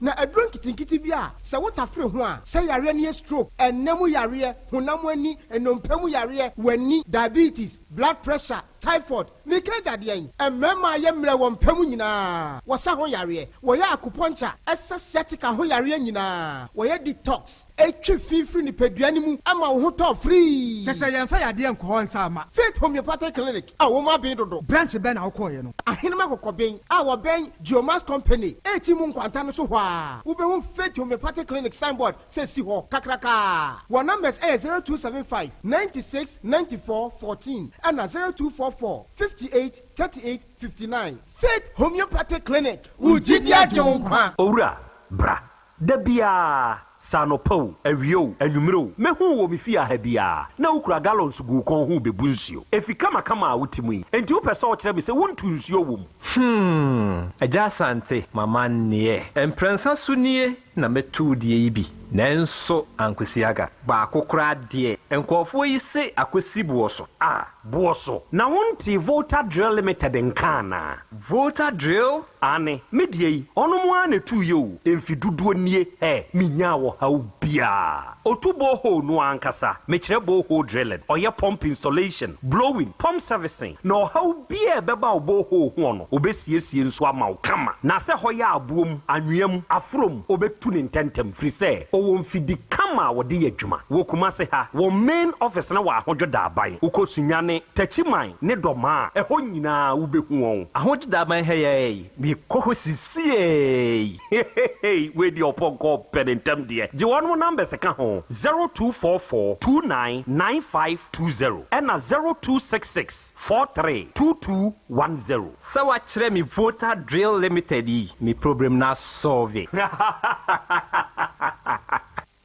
Na aduro nketenkete bi a sɛ wotafere ho a, sɛ yareɛ no yɛ stroke, ɛnna mu yareɛ, honam ani, nnompe mu yareɛ, w'ani, diabetes, blood pressure, typhoid, meka agyadeɛ yi, mmarima a yɛ mmerɛ wɔ mpa mu nyinaa, wɔsa ho yareɛ, wɔyɛ acupuncture, ɛsa sciatica ho yareɛ nyinaa, wɔyɛ detox, ɛtwe fi firi nipadua no mu ama wo ho tɔ free. Kyɛ sɛ yɛmfa yadeɛ nkɔ hɔ nsa ama. Faith Homeopathic Clinic a wɔn aben dodo. Branch bɛn na wokɔɔyɛ no? Ahenema Kɔkɔben a wɔbɛn Geomas Company eti mu nkwanta no so hɔ a, wobɛhu Faith Homeopathic Clinic signboard sɛ si hɔ kakrakaa. Wɔn numbers ɛyɛ 0275 96 94 14 ɛna 0244 58 38 59. Faith Homeopathic Clinic, wo gyidi agye wo nkwa. Owura, bra. Da biara, sɛ anɔpa o, awia o, anwummere o, mɛhu wo wɔ me fie ha biara, na wokura gallons gu wo kɔn ho rebebu nsuo. Efi kamakama a wote mu yi, enti wopɛ sɛ wokyerɛ me sɛ wontu nsuo wɔ mu? Hmm, Agya Asante, m'amanneɛ. Mprɛnsa so nie na mɛtu wo deɛ yi bi, nanso ankosi aga. Baako koraa deɛ, nkurɔfoɔ yi se akɔsi boɔ so. Ah, boɔ so. Na wontee Volta Drill Limited nka anaa? Volta Drill? Aane, me deɛ yi, ɔnom ara na ɛtuiɛ o, mfe dodoɔ nie, hɛ, menyaa ɔhaw biara. Ɔtu borehole no ara ankasa, mekyerɛ borehole drilling, ɔyɛ pump installation, blowing, pump servicing, na ɔhaw biara a ɛbɛba wo borehole hoɔ no, ɔbɛsiesie nso ama wo kama. Na sɛ hɔ yɛ aboɔ mu, anwea mu, aforɔ mu, ɔbɛtu no ntɛntɛm, firi sɛ ɔwɔ mfidi kama a wɔde yɛ adwuma. Wɔ Kumase ha, wɔn main office no wɔ Ahodwo Daaban. Wokɔ Sunyani, Techiman ne Dɔmaa a, ɛhɔ nyinaa wobɛhu wɔn. Ahodwo Daaban ha yi ara yi, mekɔ hɔ sisiei. Hehehe wei deɛ ɔpɔnkɔ pɛ ne ntɛm deɛ. Gye wɔnom numbers ka ho, 0244 29 9520 ɛna 0266 43 2210. Sɛ wakyerɛ me Volta Drill Limited yi, me problem no asɔlve.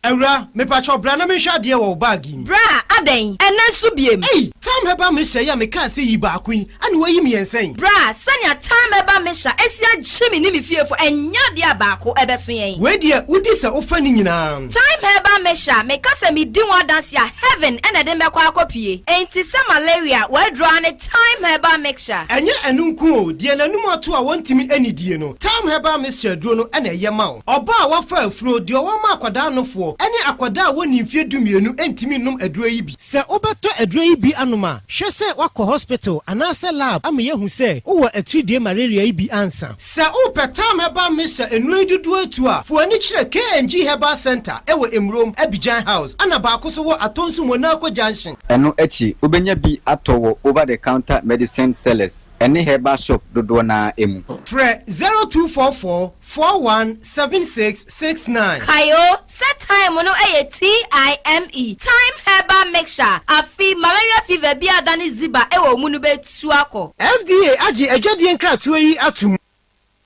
Awura, mepakyɛw bra na menhwɛ adeɛ wɔ wo bag yi mu. Bra, adɛn? Ɛnnɛ nso biem? Ei! Thyme Herbal Mixture yi a mekaa sɛ yi baako yi, ɛna woayi mmiɛnsa yi? Bra, sɛnea Thyme Herbal Mixture asi agye me ne me fiefo, ɛnyɛ adeɛ a baako ɛbɛso yɛn. Wei deɛ, wodi sɛ wofa ne nyinaa. Thyme Herbal Mixture, meka sɛ medi ho adanse a, heaven na ɛde me bɛkɔ akɔpue. Enti sɛ malaria, w'aduro ara ne Thyme Herbal Mixture. Ɛnyɛ ɛno nko o, deɛ n'anum ato a wɔntumi nnidie no, Thyme Herbal Mixture aduro no na ɛyɛ ma wo. Ɔbaa a wafa afuro, deɛ ɔwɔ ma akwadaa nofoɔ, ne akwadaa a wɔnnii mfeɛ dumienu ntumi nnom aduro yi bi. Sɛ wobɛtɔ aduro yi bi anom a, hwɛ sɛ woakɔ hospital anaasɛ lab ama yɛahu sɛ wowɔ atiridie malaria yi bi ansa. Sɛ wopɛ Thyme Herbal Mixture nnuro yi dodoɔ atu a, fa w'ani kyerɛ KNG Herbal Centre wɔ Emurom, Abidjan House, ɛna baako nso wɔ Atonsu Monaco Junction. Ɛno akyi, wobɛnya bi atɔ wɔ over-the-counter medicine sellers ne herbal shop dodoɔ no ara mu. Frɛ 0244 41 76 69. Kae o, sɛ thyme no yɛ TIME, Thyme Herbal Mixture, afe malaria fever bi a adane ziba wɔ wo mu no bɛtu akɔ. FDA agye adwadie nkratoɔ yi atom.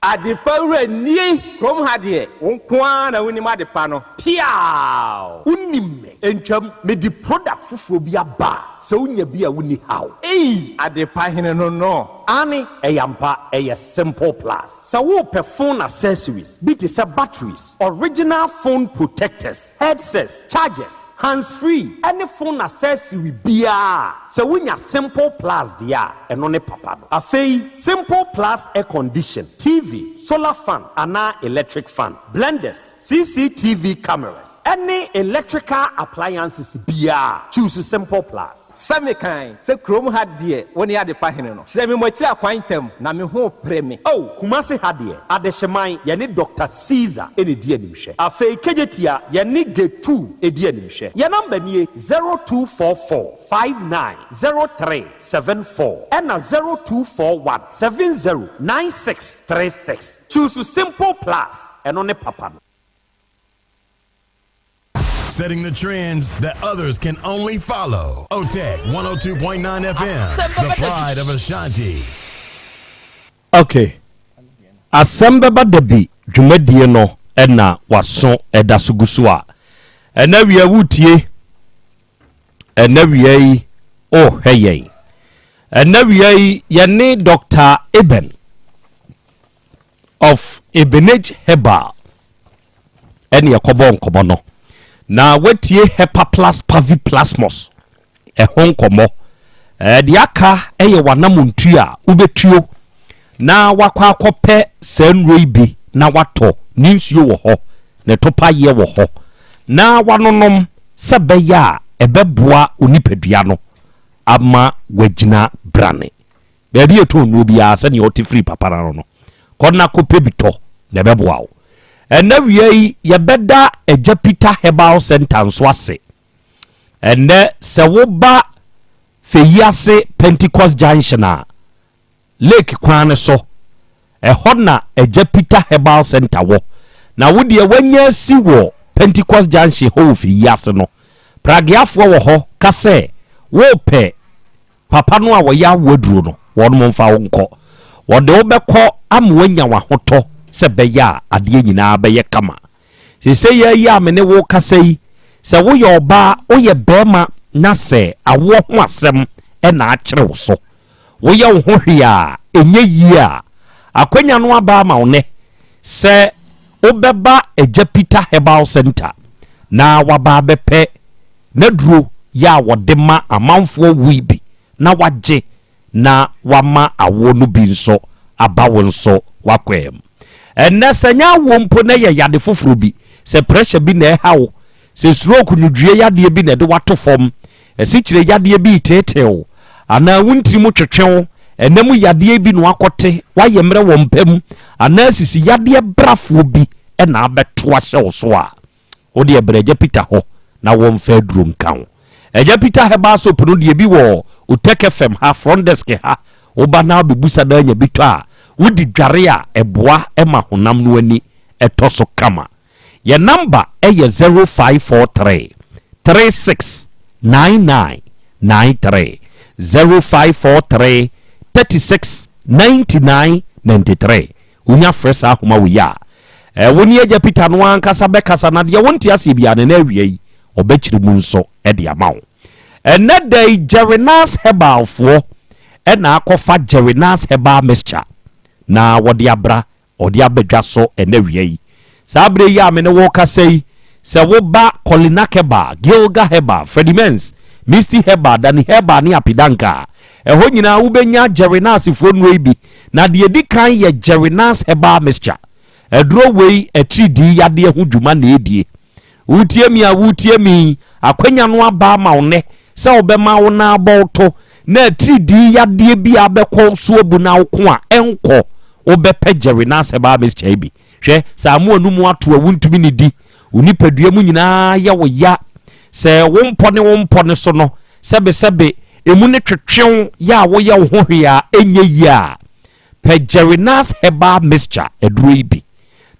Adepa wura nie kurom ha deɛ wo nko ara na wonim adepa no. Piaaww! Wonim me. Ntwam, mede product foforɔ bi aba a. Sɛ wonya bi a wonni haw. Ei! Adepa hene no no. Aane, ɛyɛ ampa, ɛyɛ Simple Plus. Sɛ worepɛ phone accessories bi te sɛ batteries, original phone protectors, headsets, chargers, hands free ɛne phone accessory biara a, sɛ wonya Simple Plus deɛ a, ɛno ne papa no. Afei Simple Plus air condition, TV, solar fan anaa electric fan, blenders, CCTV cameras, Ɛne electrical appliances biaa, choose Simple Plus. Sɛ me kan sɛ kurom ha deɛ wo ne adepa hene no. Kyerɛ me mo akyiri akwan ntɛm na me ho repere me. Oh Kumasi ha deɛ Adehyeman yɛne Doctor Caesar na ɛdi animhwɛ. Afei Kejetia yɛne Getu di animhwɛ. Yɛn number nie, 0244 59 03 74 ɛna 0241 70 96 36. Choose Simple Plus, ɛno ne papa no. Setting the trends that others can only follow. OTEC 102.9 FM, the pride of Ashanti. Okay. Asɛm bɛba da bi dwumadie no na waso ɛda so gu so a ɛna wia wotie ɛna wia yi ɔhwɛ yɛn ɛna wia yi yɛne Dr. Eben of Ebenage Herbal ɛne ɛkɔbɔ nkɔmmɔ no na watie Hepaplus paviplasmus ɛho nkɔmmɔ. Ɛɛ deɛ aka ɛyɛ w'anamontuo a wobɛtuo na wakɔ akɔpɛ saa nnuro yi bi na watɔ ne nsuo wɔ hɔ, ne topayeɛ wɔ hɔ na wanonom sɛ bɛyɛ a ɛbɛboa onipadua no ama wagyina brane. Baabi a ɛtɔn nnuro biara sɛdeɛ ɔte firi papa no ano no, kɔ na kɔpɛ bi tɔ na ɛbɛboa wo. Ɛnnɛ awia yi, yɛbɛda Agya Peter Herbal Center nso ase. Ɛnnɛ, sɛ woba Feyiase Pentecost Junction a, Lake kwan no so, ɛhɔ na Agya Peter Herbal Center wɔ. Na wo deɛ woanya asi wɔ Pentecost Junction hɔ wɔ Feyiase no, Prageafoɔ wɔ hɔ ka sɛ worepɛ Papa no a wɔyɛ awo aduro no, wɔnom mfa wo nkɔ. Wɔde wo bɛkɔ ama woanya w'ahotɔ sɛ ɛbɛyɛ a adeɛ nyinaa bɛyɛ kama. Seesei ara yi a me ne wo rekasa yi, sɛ woyɛ ɔbaa, woyɛ barima na sɛ awoɔ ho asɛm na akyere wo so, woyɛ wo ho hwee a ɛnyɛ yie a, akwanya no aba ama wo nnɛ sɛ wobɛba Agya Peter Herbal Centre na woaba abɛpɛ N'aduro yɛ a wɔde ma amanfoɔ wui bi na wagye na wama awoɔ no bi nso aba wo nso w'akwaa mu. Ɛnnɛ sɛ nyɛ awoɔ mpo na ɛyɛ yade foforɔ bi, sɛ pressure bi na ɛha wo, sɛ stroke nwudwie yadeɛ bi na ɛde wo ato fam, asikyire yadeɛ bi reteetee wo, anaa wo ntini mu twetwe wo, ɛna mu yadeɛ bi na wakɔte, woayɛ mmerɛ wɔ mpa mu, anaa sisi yadeɛ brafoɔ bi na abɛto ahyɛ wo so a, Wo deɛ brɛ Agya Peter hɔ na wɔmfa aduro nka wo. Agya Peter Herbal Soap no deɛ bi wɔ Otec FM ha, front desk ha. Woba na wobɛbusa na anya bi tɔ a, wodi dware a ɛboa ma honam no ani tɔ so kama. Yɛn number yɛ 0543 36 99 93, 0543 36 99 93. Wonya frɛ saa nhoma wei a, wo ne Agya Peter no ankasa bɛkasa, na deɛ wonte aseɛ biara no, ɛnnɛ awia yi, ɔbɛkyerɛ mu nso de ama wo. Ɛnnɛ da yi, Jerrynas Herbalfoɔ na akɔfa Jerrynas Herbal Mixture na wɔde abra, wɔde aba dwa so ɛnnɛ awia yi. Saa berɛ yi a me ne wo rekasa yi, sɛ woba Kolinak Herbal, Gilga Herbal, Freddie Mens, Misty Herbal, Danny Herbal ne Apidanka a, ɛhɔ nyinaa wobɛnya Jerrynas-foɔ nnuro yi bi. Na deɛ ɛdi kan yɛ Jerrynas Herbal Mixture. Aduro wei atiridii yadeɛ ho dwuma na ɛdie. Wotie me a wotie me yi, akwanya no aba ama wo nnɛ sɛ wobɛma wo nan abɔ wo to na atiridii yadeɛ bi a abɛkɔ so abu na woko a ɛnkɔ, wobɛpɛ Jerrynas Herbal Mixture yi bi. Hwɛ, sɛ amoa no mu ato a wontumi nnidi, wo nipadua mu nyinaa yɛ wo ya, sɛ wo mpɔ ne wo mpɔ no so no, sɛbesɛbe emu no twetwe wo yɛ a woyɛ wo ho hwee a ɛnyɛ yie a, pɛ Jerrynas Herbal Mixture aduro yi bi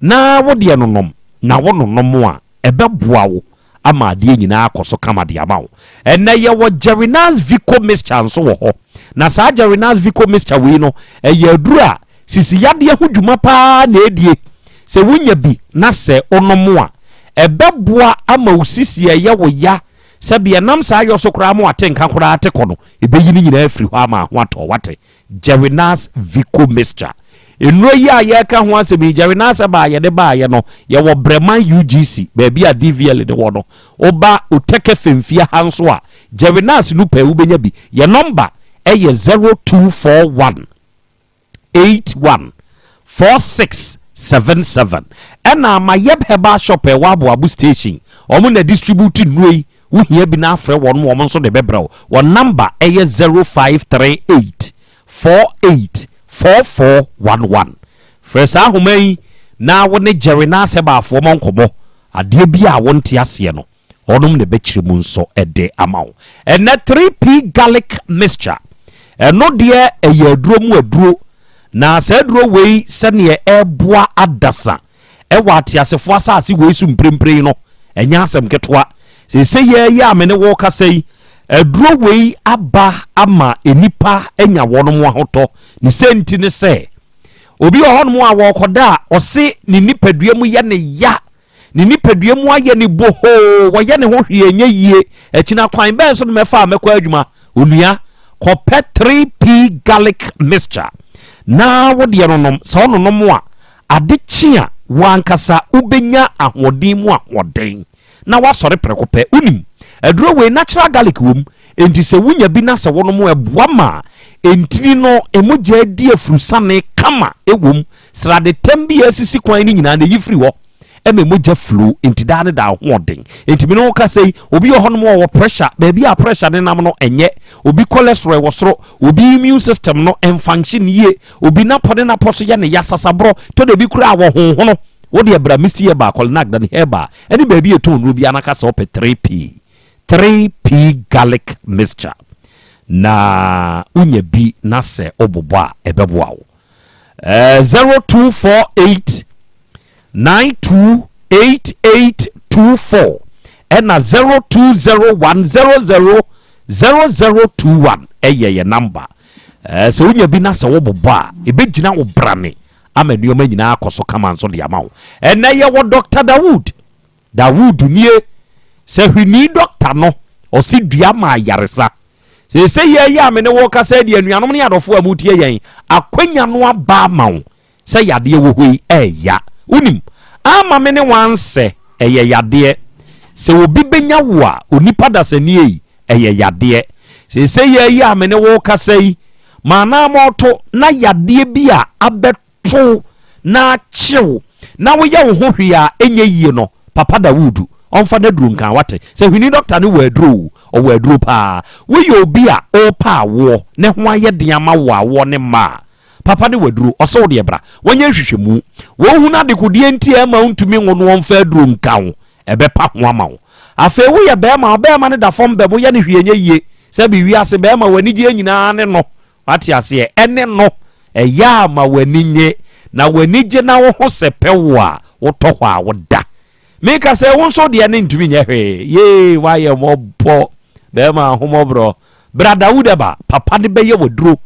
na wo deɛ nonom, na wononom a, ɛbɛboa wo ama adeɛ nyinaa akɔ so kama de ama wo. Ɛnnɛ yɛwɔ Jerrynas Vico Mixture nso wɔ hɔ. Na saa Jerrynas Vico Mixture wei no, ɛyɛ aduro a sisi yadeɛ ho dwuma paa na ɛdie. Sɛ wonya bi na sɛ wonom a, ɛbɛboa ama wo sisi a ɛyɛ wo ya. Sɛbi ɛnam saa yɔ so koraa ma wate nka koraa te kɔ no, ɛbɛyi ne nyinaa afiri hɔ ama ho atɔ wate. Jerrynas Vico Mixture. Nnuro yi a yɛreka ho asɛm yi, Jerrynas ɛbaa yɛde baayɛ no, yɛwɔ Breman UGC, baabi a DVL ne wɔ no. Woba Oteke Femfia ha nso a, Jerrynas no pɛɛ wobɛnya bi. Yɛ nɔmba ɛyɛ 0241 81 4677. Ɛna Amayɛb Herbal Shop a ɛwɔ Aboabo Station, wɔn na distribute nnuro yi. Wohia bi na afrɛ wɔn, wɔn nso de bɛbrɛ wo. Wɔn nɔmba ɛyɛ 0538 48 4411. Frɛ saa ahoma yi na wo ne Jerry Nas Herbal-foɔ mɔ nkɔmmɔ. Adeɛ bi a wonte aseɛ no, wɔnom na ɛbɛkyerɛ mu nso de ama wo. Ɛnɛ 3P garlic mixture, ɛno deɛ ɛyɛ aduro mu aduro. Na saa aduro wei sɛdeɛ ɛreboa adasa ɛwɔ ateasefoɔ asase wei so mprempren no, ɛnyɛ asɛm ketewa. Seesei yɛ a me ne wo kasa yi, aduro wei aba ama nnipa anya wɔn ahotɔ. Ne sɛ nti ne sɛ, obi wɔ hɔnom a wɔrekɔda a ɔse ne nipadua mu yɛ ne ya, ne nipadua mu ayɛ ne bohoo, wɔyɛ ne ho hwee ɛnyɛ yie. Akyina kwan bɛn so no mɛfa a mɛkɔ adwuma? Onua, kɔpɛ 3P garlic mixture na wodeɛ no nom. Sɛ wononom a, ade kye a wankasa wobɛnya ahoɔden mu ahoɔden na wasɔre prɛko pɛ. Wonim aduro wei, natural garlic wɔ mu, enti sɛ wonya bi na sɛ wonom, ɛboa ma ntini no mogya di afurusane kama. Ɛwɔ mu sradetɛm bi a asisi kwan no nyinaa na ɛyi firi hɔ ɛma mogya flow, nti daa ne daa ahoɔden. Nti mene wo kasa yi, obi wɔ hɔnom a ɔwɔ pressure, baabi a pressure ne nam no ɛnyɛ, obi cholesterol wɔ soro, obi immune system no ɛnfunction yie, obi napɔ ne napɔ so yɛ ne ya sasaborɔ tɔ da bi koraa wɔ honhono, wode ɛbra Misty Herbal, Kɔlenak Dani Herbal ɛne baabi ɛtɔn nnuro bi anaka sɛ wopɛ 3P 3P garlic mixture na wonya bi na sɛ wobobɔ a, ɛbɛboa wo. 0248 928824 ɛna 0201 00 0021 ɛyɛ yɛ number. Sɛ wonya bi na sɛ wobobɔ a, ɛbɛgyina wo brane ama nneɛma nyinaa akɔ so kama nso de ama wo. Ɛnɛ yɛwɔ Dr Dawood. Dawood nie, sɛ hwini dɔkta no, ɔse dua ma ayaresa. Sɛ yɛyɛ a me ne wo kasa deɛ, anuanom ne adɔfoɔ a mutie yɛn, akwanya no aba ama wo sɛ yadeɛ wɔ hɔ yi ɛɛya. Wonim ama me ne wansɛ ɛyɛ yadeɛ sɛ obi bɛnya wo a, onipa dasani yi ɛyɛ yadeɛ. Sɛ yɛyɛ a me ne wo kasa yi, maanaa mɔto na yadeɛ bi a abɛto na akyew na woyɛ wo ho hwee a ɛnyɛ yie no, Papa Dawudu ɔmfa n'aduro nka. Wate sɛ hwini dɔkta no wɔ aduro, ɔwɔ aduro paa. Woyɛ obi a ɔrepa awoɔ ne ho ayɛ den ama wo awoɔ ne mma a, papa ne waduro. Ɔsɛ wo deɛ bra wɔnyɛ nhwehwɛmu, wɔhunu adekodeɛ nti a ɛma wontumi nwo no, ɔmfa aduro nka wo, ɛbɛpa ho ama wo. Afei woyɛ bɛrima, ɔbɛrima no da fam bɛm, woyɛ no hwee nyɛ yie, sɛ bi wiase bɛrima w'anigyeɛ nyinaa ne no, wate aseɛ, ɛne no ɛyɛ ama w'ani nye na w'ani gye na wo ho sɛ pɛ wo a wotɔ hɔ a woda. Meka sɛ wo nso deɛ ne ntumi nyɛ hwee yee, woayɛ mmɔbɔ bɛrima ahomɔborɔ. Bra Dawud ɛba, papa ne bɛyɛ waduro,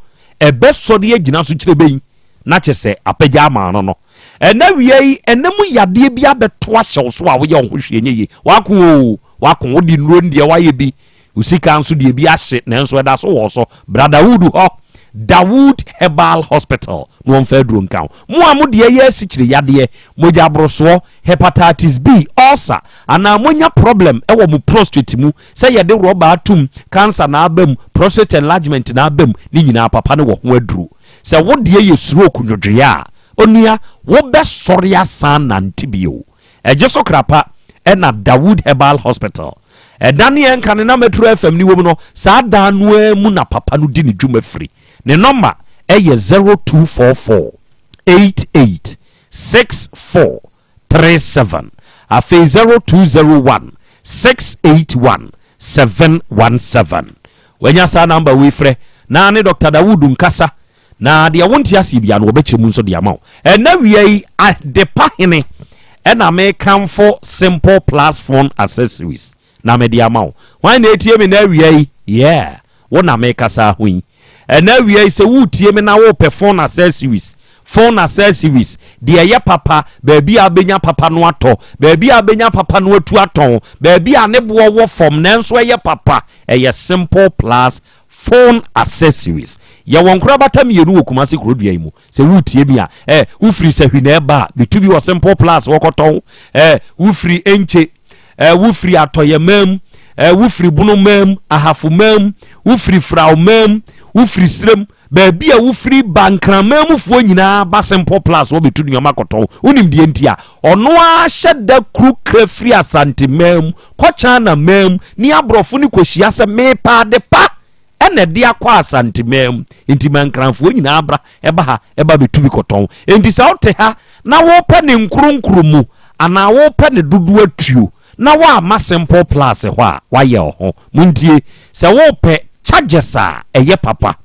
ɛbɛsɔre agyina so kyerɛ bɛyi na kyɛ sɛ apagya ama no. Ɛnɛ wia yi, ɛnɛ mu yadeɛ bi abɛto ahyɛ wo so a woyɛ wo ho hwee nyɛ yie. Wako o, wako, wode nnuro no deɛ woayɛ bi, wo sika nso deɛ bi ahye, nanso ɛda so wɔ so. Bra Dawud hɔ, Dawud Herbal Hospital, na wɔmfa aduro nka wo. Mo a mo deɛ yɛ asikyire yadeɛ, mogya aborosoɔ, hepatitis B, ulcer, anaa monya problem ɛwɔ mo prostate mu, sɛ yɛde rɔba atum, cancer na aba mu, prostate enlargement na aba mu, ne nyinaa papa no wɔ ho aduro. Sɛ wo deɛ yɛ stroke nwodwoeɛ a, onua, wobɛsɔre asan nante bio. Ɛgye so krapa ɛna Dawood Herbal Hospital. Ɛda ne yɛnka ne na Metro FM ne wɔ mu no, saa dan no ara mu na papa no di ne dwuma firi. Ne nɔma ɛyɛ 0244 88 64 37, afei 0201 681 717. Wanya saa namba wei, frɛ na ne Dr Dawood nkasa na deɛ wonte aseɛ bia no, wɔbɛkyerɛ mu nso de ama wo. Ɛna wia yi, Adepa Hene ɛna mekamfo Simple Plus phone accessories na mede ama wo. Hwan na ɛtie me na awia yi? Yeah, wo na mekasa ho yi. Ɛna awia yi, sɛ woretie me na wopɛ phone accessories Phone accessories, deɛ ɛyɛ papa, baabi a wobɛnya papa no atɔ, baabi a wobɛnya papa no atu atɔn, baabi a ne boɔ wɔ fam nanso ɛyɛ papa, ɛyɛ Simple Plus Phone Accessories. Yɛwɔ nkorabata mmienu wɔ Kumasi kurodua yi mu. Sɛ woretie mi a, eh, wofiri Sahwi na ɛba a, metu bi wɔ Simple Plus wɔkɔtɔn. Eh, wofiri Enche, eh, wofiri Atɔyɛmam, eh, wofiri Bonomam, Ahafomam, wofiri Fraomam, wofiri Sirem, baabi a wofiri ba Nkraman mufoɔ nyinaa ba Simple Plus wɔbɛtu nneɛma kɔtɔn. Wonim deɛ nti a? Ɔno ara hyɛ da kuru kra firi Asanteman mu kɔ China man mu ne aborɔfo no kɔhyia sɛ meepɛ ade pa ɛna ɛde akɔ Asanteman mu. Nti ma Nkranfoɔ nyinaa bra ɛba ha ɛba bɛtu bi kɔtɔn. Nti sɛ wote ha na wopɛ ne nkronkro mu anaa wopɛ ne dodoɔ atuo na woamma Simple Plus hɔ a, woayɛ wo ho. Montie, sɛ wopɛ chargers a ɛyɛ papa,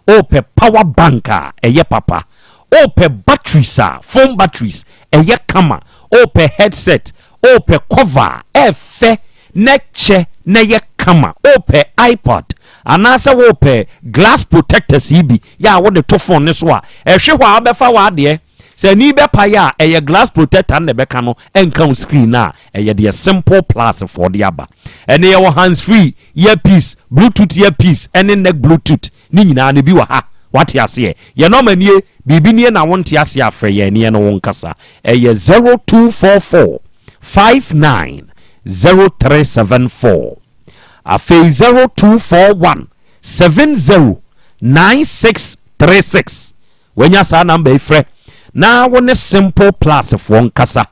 wopɛ power bank a ɛyɛ papa, wopɛ batteries a, phone batteries, ɛyɛ kama, wopɛ headset, wopɛ cover a ɛfɛ na ɛkyɛ na ɛyɛ kama, wopɛ iPad anaasɛ wopɛ glass protectors yi bi yɛ a wode to phone no so a, ɛhwe hɔ a wobɛfa w'adeɛ. Sɛ ani bɛpae a, ɛyɛ glass protector no na ɛbɛka no, ɛnka wo screen no a, ɛyɛ deɛ Simple Plus foɔ de aba. Ɛnɛ yɛwɔ hands free, earpiece, bluetooth earpiece ɛne neck bluetooth ne nyinaa no bi wɔ ha. Wate aseɛ? Yɛn nɔma nie, biribi nie na wonte aseɛ a frɛ yɛn ne yɛne wo nkasa. Ɛyɛ 0244 59 0374. Afei 0241 70 9636. Wanya saa number yi frɛ na wo ne Simple Plus foɔ nkasa.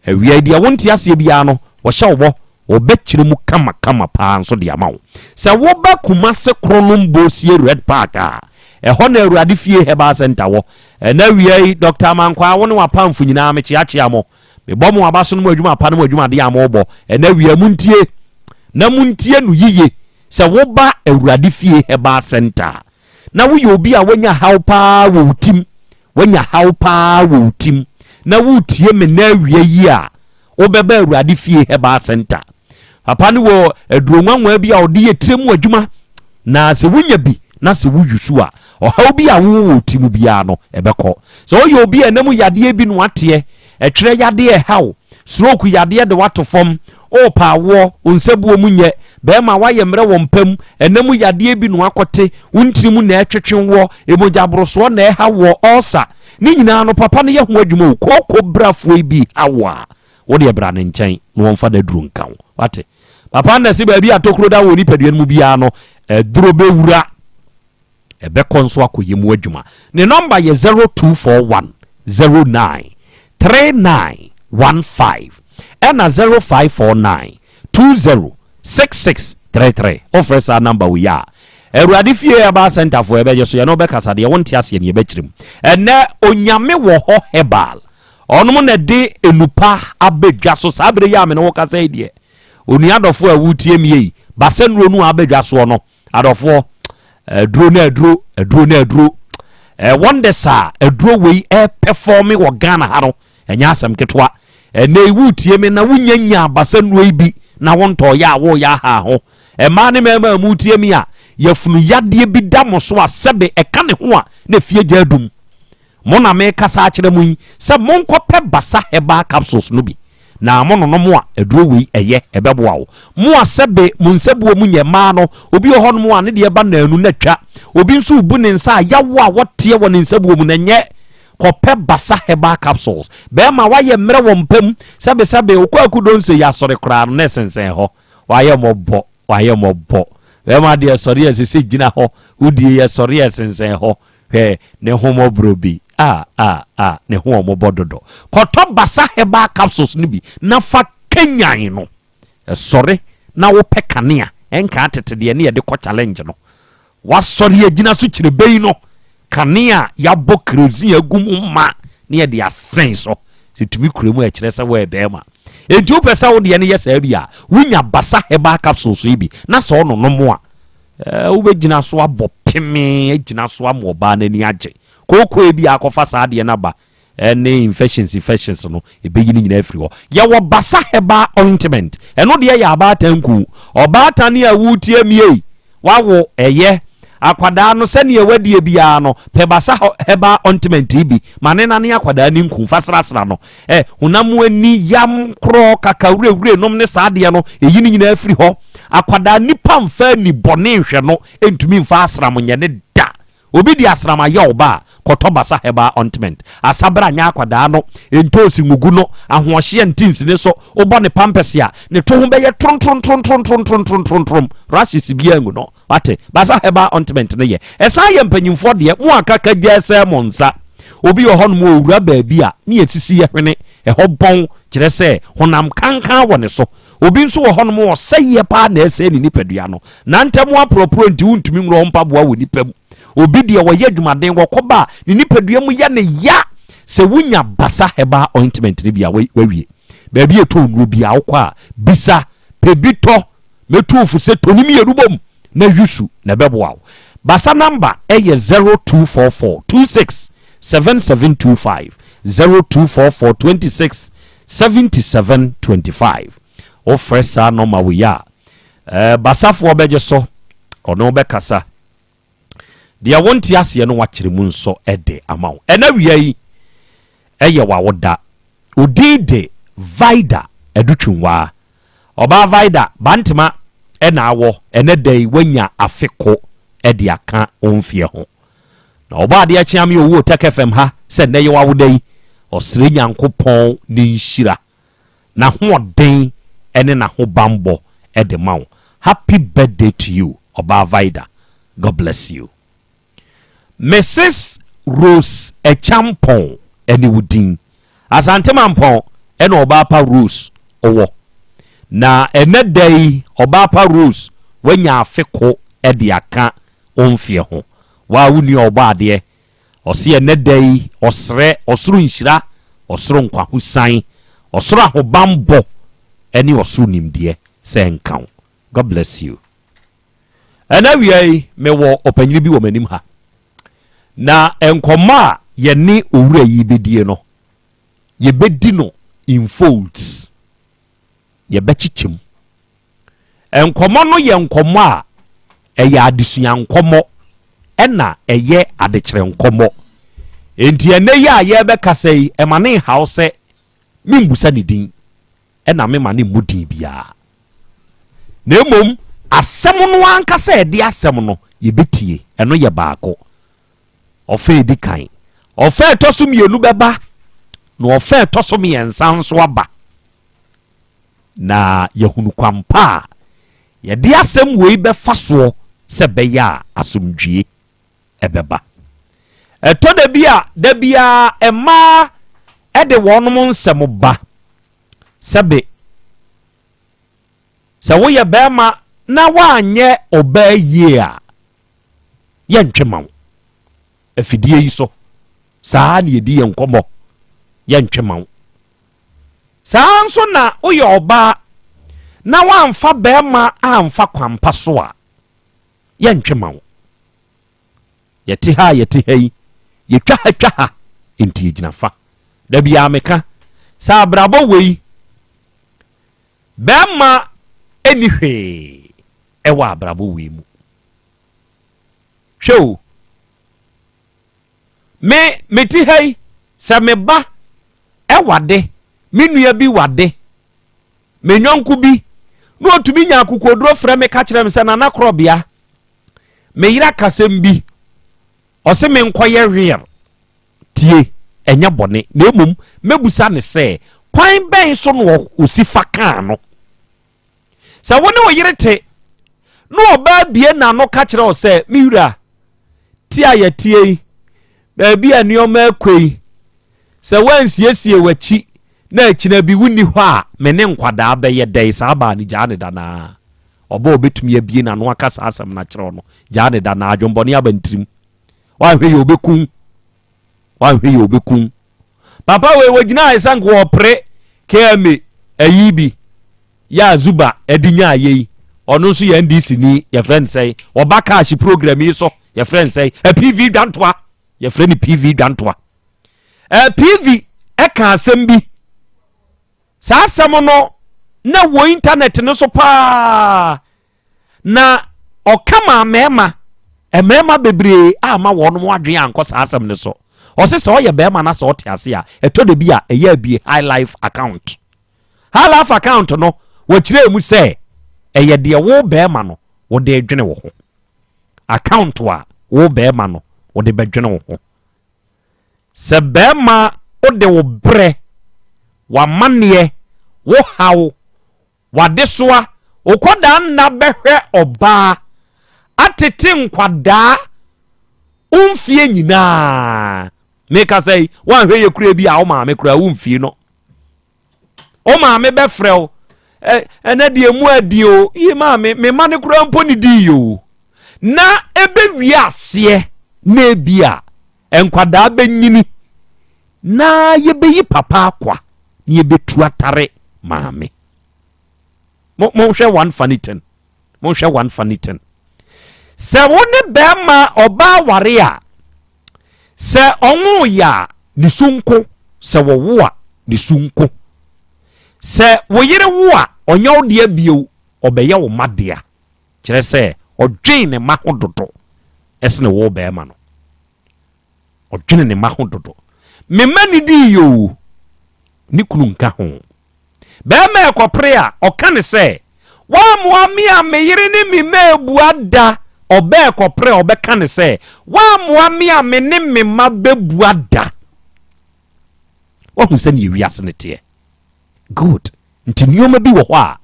Awia yi deɛ wonte aseɛ biara no wɔhyɛ wo bɔ wɔbɛkyerɛ mu kama kama paa nso de ama wo. Sɛ woba Kumase Kronom Bosie Red Park a, ɛhɔ na Awurade Fie Herbal Center wɔ. Ɛnɛ awia yi Doctor Amankwaa wo ne w'apamfo nyinaa mekyeakyea mo. Mebɔ mo aba so no mo adwuma pa ne mo adwumadeɛ a mobɔ. Ɛnɛ awia montie na montie no yiye. Sɛ woba Awurade Fie Herbal Center a, na woyɛ obi a woanya haw paa wɔ wo tim, woanya haw paa wɔ wo tim, na woretie me nnɛ awia yi a, wobɛba Awurade fie Herbal Center. Papa no wɔ aduro nwanwa bi a ɔde yɛ tire mu adwuma, na sɛ wonya bi na sɛ woyusu a, ɔhaw bi a wowɔ wɔ wo ti mu biara no, ɛbɛkɔ. Sɛ woyɛ obi a ɛnam yadeɛ bi no ateɛ, ɛtwerɛ yadeɛ ɛhaw, Stroke yadeɛ de wo ato fam, worepɛ awoɔ, wo nsabuo mu nyɛ, bɛrima woayɛ mmerɛ wɔ mpa mu, ɛna mu yadeɛ bi na woakɔte, wo ntini mu na ɛretwetwe woɔ, mogya-borosoɔ na ɛreha woɔ, ulcer, ne nyinaa no papa no yɛ ho adwuma o, kooko brafoɔ yi bi ha wo a, wo deɛ bra ne nkyɛn na wɔmfa n'aduro nka wo, wate? Papa no na ɛse baabi a tokuro da wɔ nipadua no mu biara no, aduro bɛwura. Ɛbɛkɔ nso akɔyɛ mu adwuma. Ne nɔmba yɛ 0241 09 3915 ɛna 0549 20 6633. Wofrɛ saa nɔmba wei a, Awurade Fie Herbal Centre foɔ yɛbɛgye so, yɛne wo bɛkasa, deɛ wonte aseɛ no yɛbɛkyerɛ mu. Ɛnnɛ Onyame wɔ hɔ Herbal, ɔnom na ɛde nnupa aba dwa so saa berɛ yi a me ne wo kasa yi deɛ, onua dɔfoɔ a woretie me yi, basa nnuro no a aba dwa soɔ no, Adɔfoɔ, aduro ne aduro, aduro ne aduro. Eh, wonders a aduro wei ɛpɛfɔme wɔ Ghana ha no, ɛnyɛ asɛm ketewa. Ɛnɛ yi wotie me na wonya nya abasa nnuro yi bi na wontɔɔ yɛ a woyɛ aha ho. Mmaa ne mmarima a motie me a, yafunu yadeɛ bi da mo so a sɛbe ɛka ne ho a na efie gya adum. Mo na merekasa akyerɛ mo yi sɛ monkɔpɛ Basa Herbal Capsules no bi na mononom a, aduro wei ɛyɛ, ɛbɛboa wo. Mo a sɛbe mo nsabuo mu nyɛ mmaa no, obi wɔ hɔnom a ne deɛ ba naanu na atwa, obi nso rebu ne nsa a yaw a wɔteɛ wɔ ne nsabuo mu no ɛnyɛ. Kɔpɛ Basa Herbal Capsules. Bɛrima woayɛ mmerɛ wɔ mpa mu, sɛbesɛbe wokɔ akudonse yi asɔre koraa no na ɛsensɛn hɔ, woayɛ mmɔbɔ, woayɛ mmɔbɔ. Bɛrima deɛ sɔre a ɛsɛ sɛ gyina hɔ, wodie yɛ sɔre a ɛsensɛn hɔ, Hwɛ ne ho mmɔborɔ bi a a a ne ho ɔmɔbɔ dodo. Kɔtɔ Basa Herbal Capsules no bi na fa kanyan no. Sɔre na wopɛ kanea, ɛnkaa tete deɛ ne yɛde kɔ challenge no. Wasɔre agyina so kyirebɛyi no, kanea a yɛabɔ kerosene agu mu ma ne yɛde asɛn so. Sɛ tumi kura mu a ɛkyerɛ sɛ woyɛ bɛrima. Enti wopɛ sɛ wo deɛ no yɛ saa bi a, wonya Basa Herbal Capsules yi bi na sɛ ɔnonom a, Wobɛgyina so abɔ pemee agyina so ama ɔbaa no ani agye. Kookoo bi a akɔfa saa adeɛ no aba ne infections infections no, ɛbɛyi ne nyinaa afiri hɔ. Yɛwɔ Basa Herbal Ointment. Ɛno deɛ yɛ abaatan nku. Ɔbaatan a woretie me ei, wawo, ɛyɛ. Akwadaa no, sɛdeɛ wadie biara no, pɛ Basa Herbal Ointment yi bi ma ne nane akwadaa no nku fa srasra no. Ɛ, honam ani, yam, korɔ, kakawurawure nom ne saa adeɛ no, ɛyi ne nyinaa firi hɔ. Akwadaa, nipa mfa ani bɔne nhwɛ no, ntumi mfa asram nyɛ ne da. Obi de asram ayɛ wo ba a, kɔtɔ Basa Herbal Ointment. Asabere anyɛ akwadaa no, ntoosi ngugu no, ahoɔhyeɛ nte nsini so, wobɔ ne pampɛse a, ne to ho bɛyɛ trontrontrontrontrontrontrom, rashes biara ngu no. Wate? Basa Herbal Ointment no yɛ. Ɛsan yɛ mpanyimfoɔ deɛ, mo a kaka gyaa sɛɛ mo nsa. Obi wɔ hɔnom a ɔwura baabi a, ne yɛsisi yɛ hwene, ɛhɔ bɔn, kyerɛ sɛ, honam kankan wɔ ne so. Obi nso wɔ hɔnom a ɔsɛeɛ paa na ɛsɛe ne nipadua no. N'antɛm aporɔporɔ nti wontumi nworɔ mpaboa wɔ nipa mu. Obi deɛ ɔyɛ adwumaden, wɔkɔba a, ne nipadua mu yɛ no ya. Sɛ wonya Basa Herbal Ointment no bi a, wawie. Baabi a ɛtɔ nnuro biara wokɔ a, bisa, pɛ bi tɔ. Mɛtu wo fo sɛ tɔ ne mmienu bom na yusu na ɛbɛboa wo. Basa namba yɛ 0244 26 7725, 0244 26 77 25. Wofrɛ saa nɔma wei a, eh, Basafoɔ bɛgye so, ɔne wo bɛkasa. Deɛ wonte aseɛ no wakyerɛ mu nso de ama wo. Ɛna wia yi ɛyɛ w'awoda. Odin de Vida Adutwunwaa. Ɔbaa Vida, Bantema na awɔ, ɛnɛ da yi wanya afe ko de aka wo mfeɛ ho. Na ɔbɔ adeɛ kyea me owuo Tech FM ha sɛ nnɛ yɛ w'awoda yi, ɔsrɛ Nyankopɔn ne nhyira, n'ahoɔden ne n'ahobanbɔ de ma wo. Happy birthday to you Ɔbaa Vida, God bless you. Mrs Rose Acheampong ne wo din. Asante Mampɔn na Ɔbaapa Rose wɔ. Na ɛnɛ da yi Ɔbaapa Rose wanya afe ko de aka wo mfeɛ ho. Wo a wo nua Ɔbɔadeɛ, ɔse ɛnɛ da yi ɔsrɛ ɔsoro nhyira, ɔsoro nkwahosan, ɔsoro ahobanbɔ ne ɔsoro nimdeɛ sɛ ɛnka wo. God bless you. Ɛna awia yi, mewɔ ɔpanyini bi wɔ m'anim ha. Na nkɔmmɔ a yɛne owura yi bɛdie no, yɛbɛdi no in folds. Yɛbɛkyekyɛ mu. Nkɔmmɔ no yɛ nkɔmmɔ a ɛyɛ adesua nkɔmmɔ ɛna ɛyɛ adekyerɛ nkɔmmɔ. Enti ɛnɛ yi a yɛrebɛkasa yi, ɛma ne nhaw sɛ membusa ne din ɛna mema ne mmɔ din biara. Na mmom asɛm no ankasa a ɛde asɛm no, yɛbɛtie. Ɛno yɛ baako. Ɔfã a ɛdi kan. Ɔfã a ɛtɔ so mmienu bɛba, na ɔfã a ɛtɔ so mmiɛnsa nso aba. Na yɛhunu kwampa a yɛde asɛm wei bɛfa soɔ sɛ ɛbɛyɛ a asomdwie ɛbɛba. Ɛtɔ da bi a, da biara mmaa de wɔnom nsɛm ba. Sɛbe, sɛ woyɛ barima na woanyɛ ɔbaa yie a, yɛntwe ma wo. Afidie yi so, saa na yɛdi yɛn nkɔmmɔ, yɛntwe ma wo. Saa nso na woyɛ ɔbaa na woamfa barima amfa kwampa so a, yɛntwe ma wo. Yɛte ha a yɛte ha yi, yɛtwa ha twa ha, enti yɛgyina fa. Da biara meka sɛ abrabɔ wei, bɛrima ɛni hwee ɛwɔ abrabɔ wei mu. Hwɛ o, me mete ha yi, sɛ me ba ɛwade, me nua bi wade, me nyɔnko bi, na ɔtumi nya akokoduro frɛ me ka kyerɛ me sɛ Nana Korɔbea, Me yere aka asɛm bi, ɔse menkɔyɛ real. Tie, ɛnyɛ bɔne, na mmom mɛbusa no sɛ, kwan bɛn so na ɔsi fa kaa no? Sɛ wo ne wo yere te, na ɔbaa bie n'ano ka kyerɛ wo sɛ, me wura, tie a yɛtie yi, baabi a nneɛma akɔ yi, sɛ woansiesie w'akyi na akyina bi wonni hɔ a, me ne nkwadaa bɛyɛ dɛn? Saa baa no, gyaa no da no ara. Ɔba a ɔbɛtumi abue n'ano aka saa asɛm no akyerɛ wo no, gyaa no da na adwemmɔne aba ne tirim. Woanhwɛ yie ɔbɛku wo. Woanhwɛ yie ɔbɛku wo. Papa wei wɔgyinaa sɛ nka wɔpere KMA ayi bi yɛ a Zuba de nyaa yɛ yi. Ɔno nso yɛ NDC ni, yɛfrɛ no sɛn? Ɔba cash program yi so, yɛfrɛ no sɛn? PV Dwantoa, yɛfrɛ no PV Dwantoa. PV ɛka asɛm bi. Saa asɛm no na wɔ intanɛt no so paa, na ɔka maa mmarima. Mmarima bebree amma wɔn adwene ankɔ saa asɛm no so. Ɔse sɛ ɔyɛ barima na sɛ ɔte ase a, ɛtɔ da bi a ɛyɛ abie high life account. High life account no, wɔkyerɛɛ mu sɛ ɛyɛ deɛ wo barima no wode dwene wo ho. Account a wo barima no wode bɛdwene wo ho. Sɛ barima wode wo berɛ, w'amanneɛ, wo haw, W'adesoa, wo kɔdaa nna bɛhwɛ ɔbaa atete nkwadaa wo mfie nyinaa. Mekasa yi, woanhwɛ yɛ kura bi a wo maame koraa wo mfie no. Wo maame bɛfrɛ wo, ɛnɛ deɛ mu adi o, yi maame, me ma no koraa mpo ne dii o. Na ɛbɛwie aseɛ na ebi a nkwadaa bɛnyini na yɛbɛyi papa akwa na yɛbɛtu atare maame. Mo monhwɛ one funny thing. Monhwɛ one funny thing. Sɛ wo ne bɛrima ɔbaa ware a, sɛ ɔnwo yɛ a, ne su nko. Sɛ wɔwo a, ne su nko. Sɛ wo yere wo a, ɔnyɛ wo dea bio, ɔbɛyɛ wo ma dea. Kyerɛ sɛ, ɔdwen ne mma ho dodo ɛsene wo bɛrima no. Ɔdwene ne mma ho dodo. Me mma nnidii yɛ o, ne kunu nka ho. Barima rekɔpere a, ɔka ne sɛ, Woammoa me a me yere ne me mma abua da. Ɔbaa rekɔpere a, ɔbɛka ne sɛ, Woammoa me a me ne me mma bɛbua da. Woahu sɛdeɛ wiase no teɛ? Good. Nti nneɛma bi wɔ hɔ a,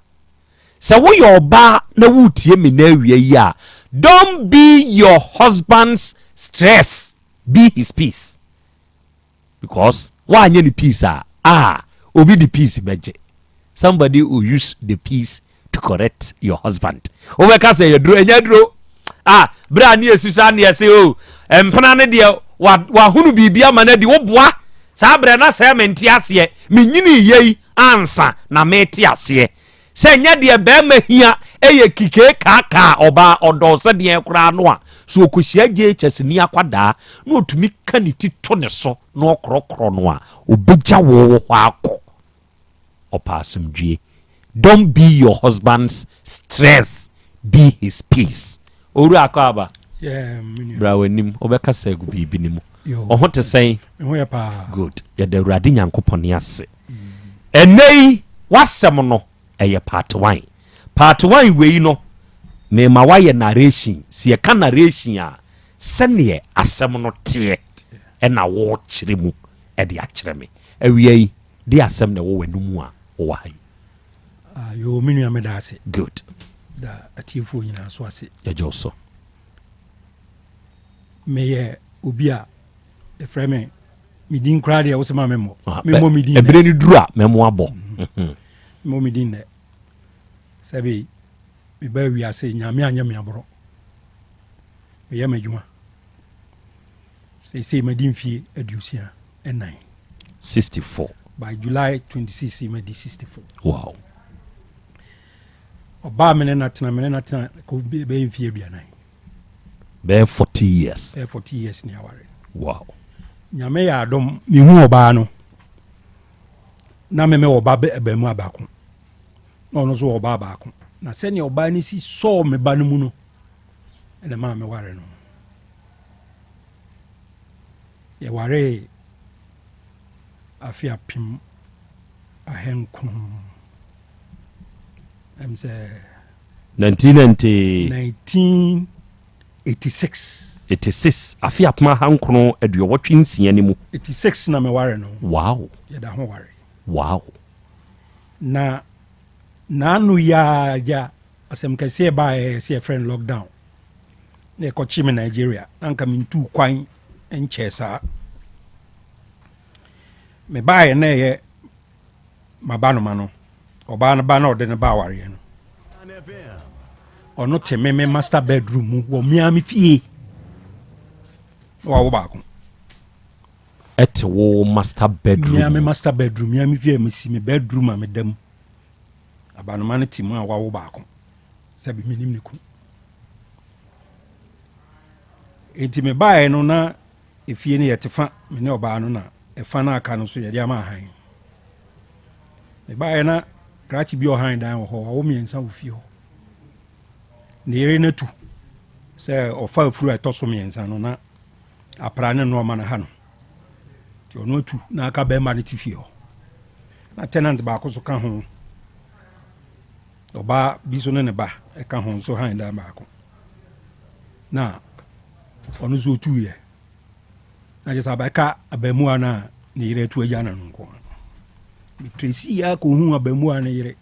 sɛ woyɛ ɔbaa na woretie me na awia yi a, don't be your husband's stress, be his peace. Because woanyɛ ne peace a, ah, obi de peace bɛgye. Somebody will use the peace to correct your husband. Wobɛka sɛ ɛyɛ duro, ɛnyɛ duro. Ah, berɛ a ne yɛsu saa ne yɛse o, oh, mpena no deɛ wahunu biribi ama no adi, woboa. Saa berɛ na sɛ mente aseɛ, menyini yei ansa na mete aseɛ. Sɛ nyɛ deɛ bɛrima hia ɛyɛ kikee kaakaa ɔbaa ɔdɔw sɛ deɛ koraa no a, so ɔkɔhyia JHS ni akwadaa na ɔtumi ka ne ti to ne so na ɔkorɔkorɔ no a, ɔbɛgya wo wɔ hɔ akɔ. Ɔpɛ asomdwie. Don't be your husband's stress, be his peace. Owura Akwaaba, bra w'anim, wobɛkasa agu biribi no mu. Wo ho te sɛn? Good. Yɛda Awurade Nyankopɔn ase. Ɛnɛ yi, w'asɛm no, ɛyɛ part one. Part one wei no, mema woayɛ narration. Sɛ yɛka narration a, sɛdeɛ asɛm no teɛ ɛna wokyerɛ mu ɛde akyerɛ me. Awia yi, de asɛm na ɛwɔ w'anomu a wowɔ ha yi. Ah, yoo, me nua meda ase. Good. Da atiefoɔ nyinaa so ase. Yɛgye wo so. Meyɛ obi a ɛfrɛ me me din koraa deɛ wosɛ ma memmɔ. Ah, memmɔ me din. Ɛberɛ no duru a mɛmo abɔ. Mhm. Memmɔ me din nɛ. Sɛbe meba wiase nyame anyɛ me aborɔ. Meyɛ m'adwuma. Seesei madi mfie 64. 64. By July 26 madi 64. Wow. Ɔbaa me ne na tena me ne na tena kɔ bɛyɛ mfie 40. Bɛyɛ 40 years. Bɛyɛ 40 years ni aware. Wow. Nyame yɛ adom mehu ɔbaa no na me me wɔ ba abaamu baako na ɔno nso wɔ ɔbaa baako na sɛnea ɔbaa no si sɔɔ me ba no mu no ɛna maa me ware no. Yɛwaree afe 1900 ɛm sɛ. 1990. 1986. 86 afe 1986 no mu. 86 na meware no. Wow. Yɛda ho ware. Wow. Na n'ano yi ara gya asɛm kɛseɛ baeɛ sɛ yɛfrɛ no lockdown. Na ɛkɔkye me Nigeria. Na nka mentuu kwan nkyɛɛ saa. Mebaeɛ na ɛyɛ m'abanoma no, ɔbaa no ba na ɔde no ba awareɛ no. Ɔno te me me master bedroom mu wɔ me ara me fie. Na wawo baako. Ɛte wo master bedroom. Me ara me master bedroom, me ara me fie a mesi me bedroom a meda mu. Abanoma no te mu a wawo baako. Sɛbi menim ne kunu. Enti mebaeɛ no na efie no yɛte fa, me ne ɔbaa no na ɛfa no aka no nso yɛde ama ahan. Mebaeɛ na krakye bi ɔhan dan wɔ hɔ, wawo mmiɛnsa wɔ fie hɔ. Ne yere no atu. Sɛ ɔfa afuru a ɛtɔ so mmiɛnsa no na apra ne nnoɔma no ha no. Nti ɔno atu na aka bɛrima no te fie hɔ. Na tenant baako so ka ho. Ɔbaa bi so ne ne ba ɛka ho nso han dan baako. Na ɔno nso ɔtuiɛ. Na kyerɛ sɛ abɛka abaamua no a ne yere atu agya no no nko ara. Metresi yɛ akɔhu abaamua no yere.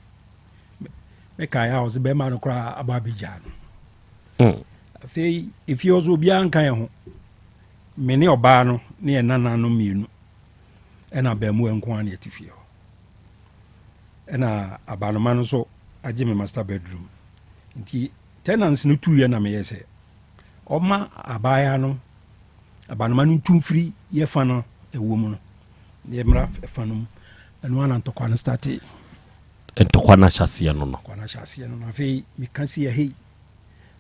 Mekaeɛ a ɔsɛ bɛrima no koraa aba abɛgyaa no. Afei efie hɔ so obiara nka yɛn ho. Me ne ɔbaa no ne yɛn nananom mmienu ɛna abaamua nko ara na yɛte fie hɔ. Ɛna abanoma no nso agye me master bedroom. Nti tenants no tuiɛ na meyɛ sɛ ɔma abaayewa no abanoma no ntu mfiri yɛ fa no ɛwɔ mu no na yɛmmra fa no mu. Ɛno ara na ntɔkwa no startee. Ntɔkwa no ahyɛaseɛ no no. Ntɔkwa no ahyɛaseɛ no no. Afei meka si ɛhei,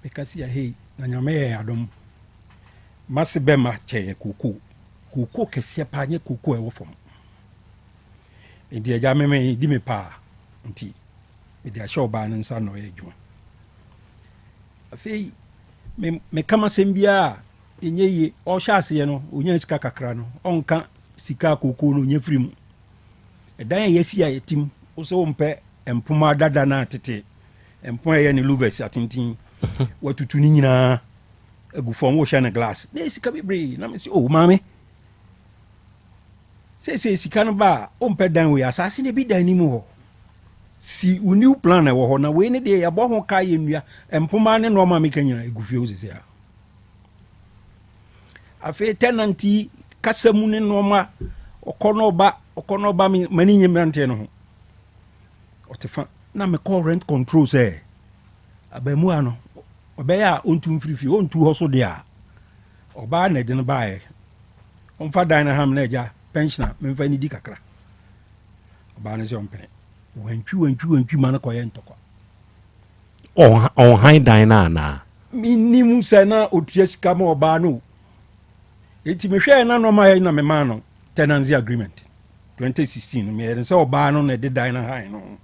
meka si ɛhei, na Nyame yɛɛ adom. M'ase bɛma kyɛ yɛ kookoo. Kookoo kɛseɛ paa, nyɛ kookoo a ɛwɔ fam. Nti agya me me di me paa, nti mede ahyɛ ɔbaa no nsa na ɔyɛ adwuma. Afei me meka m'asɛm biara a ɛnyɛ yie. Ɔhyɛ aseɛ no, ɔnya sika kakra no, ɔnka sika kookoo no ɔnya firi mu. Ɛdan a yɛasi a yɛte mu, wo sɛ wompɛ mpoma dada no a tete mpoma a ɛyɛ ne louvers atenten, watutu ne nyinaa agu fam, wohyɛ no glass. Na ɛyɛ sika bebree. Na mese, oh maame, seesei sika no ba a, wompɛ dan wei, asase no ebi da anim hɔ. Si wo new plan ɛwɔ hɔ, na wei ne deɛ yɛabɔ ho ka yɛ nnua, mpoma ne nneɛma a meka nyinaa ɛgu fie hɔ seesei a. Afei tenant yi kasa mu ne nneɛma, ɔkɔ na ɔba, ɔkɔ na ɔba, m'ani nye mmeranteɛ no ho. Ɔte fa na mekɔ rent control sɛ abaamua no ɔbɛyɛ a ɔntu mfiri fie, ɔntu hɔ so deɛ a ɔbaa na ɛde no baeɛ. Ɔmfa dan no ham na agya pensioner memfa nidi kakra. Ɔbaa no sɛ ɔmpene. Wantwi wantwi wantwi ma no kɔyɛ ntɔkwa. Ɔnhan dan no anaa? Mennim sɛ na ɔtua sika ma ɔbaa no o. Enti mehwɛɛ na nɔɔma yɛ na memaa no tenancy agreement 2016 no meyɛ no sɛ ɔbaa no na ɛde dan no han no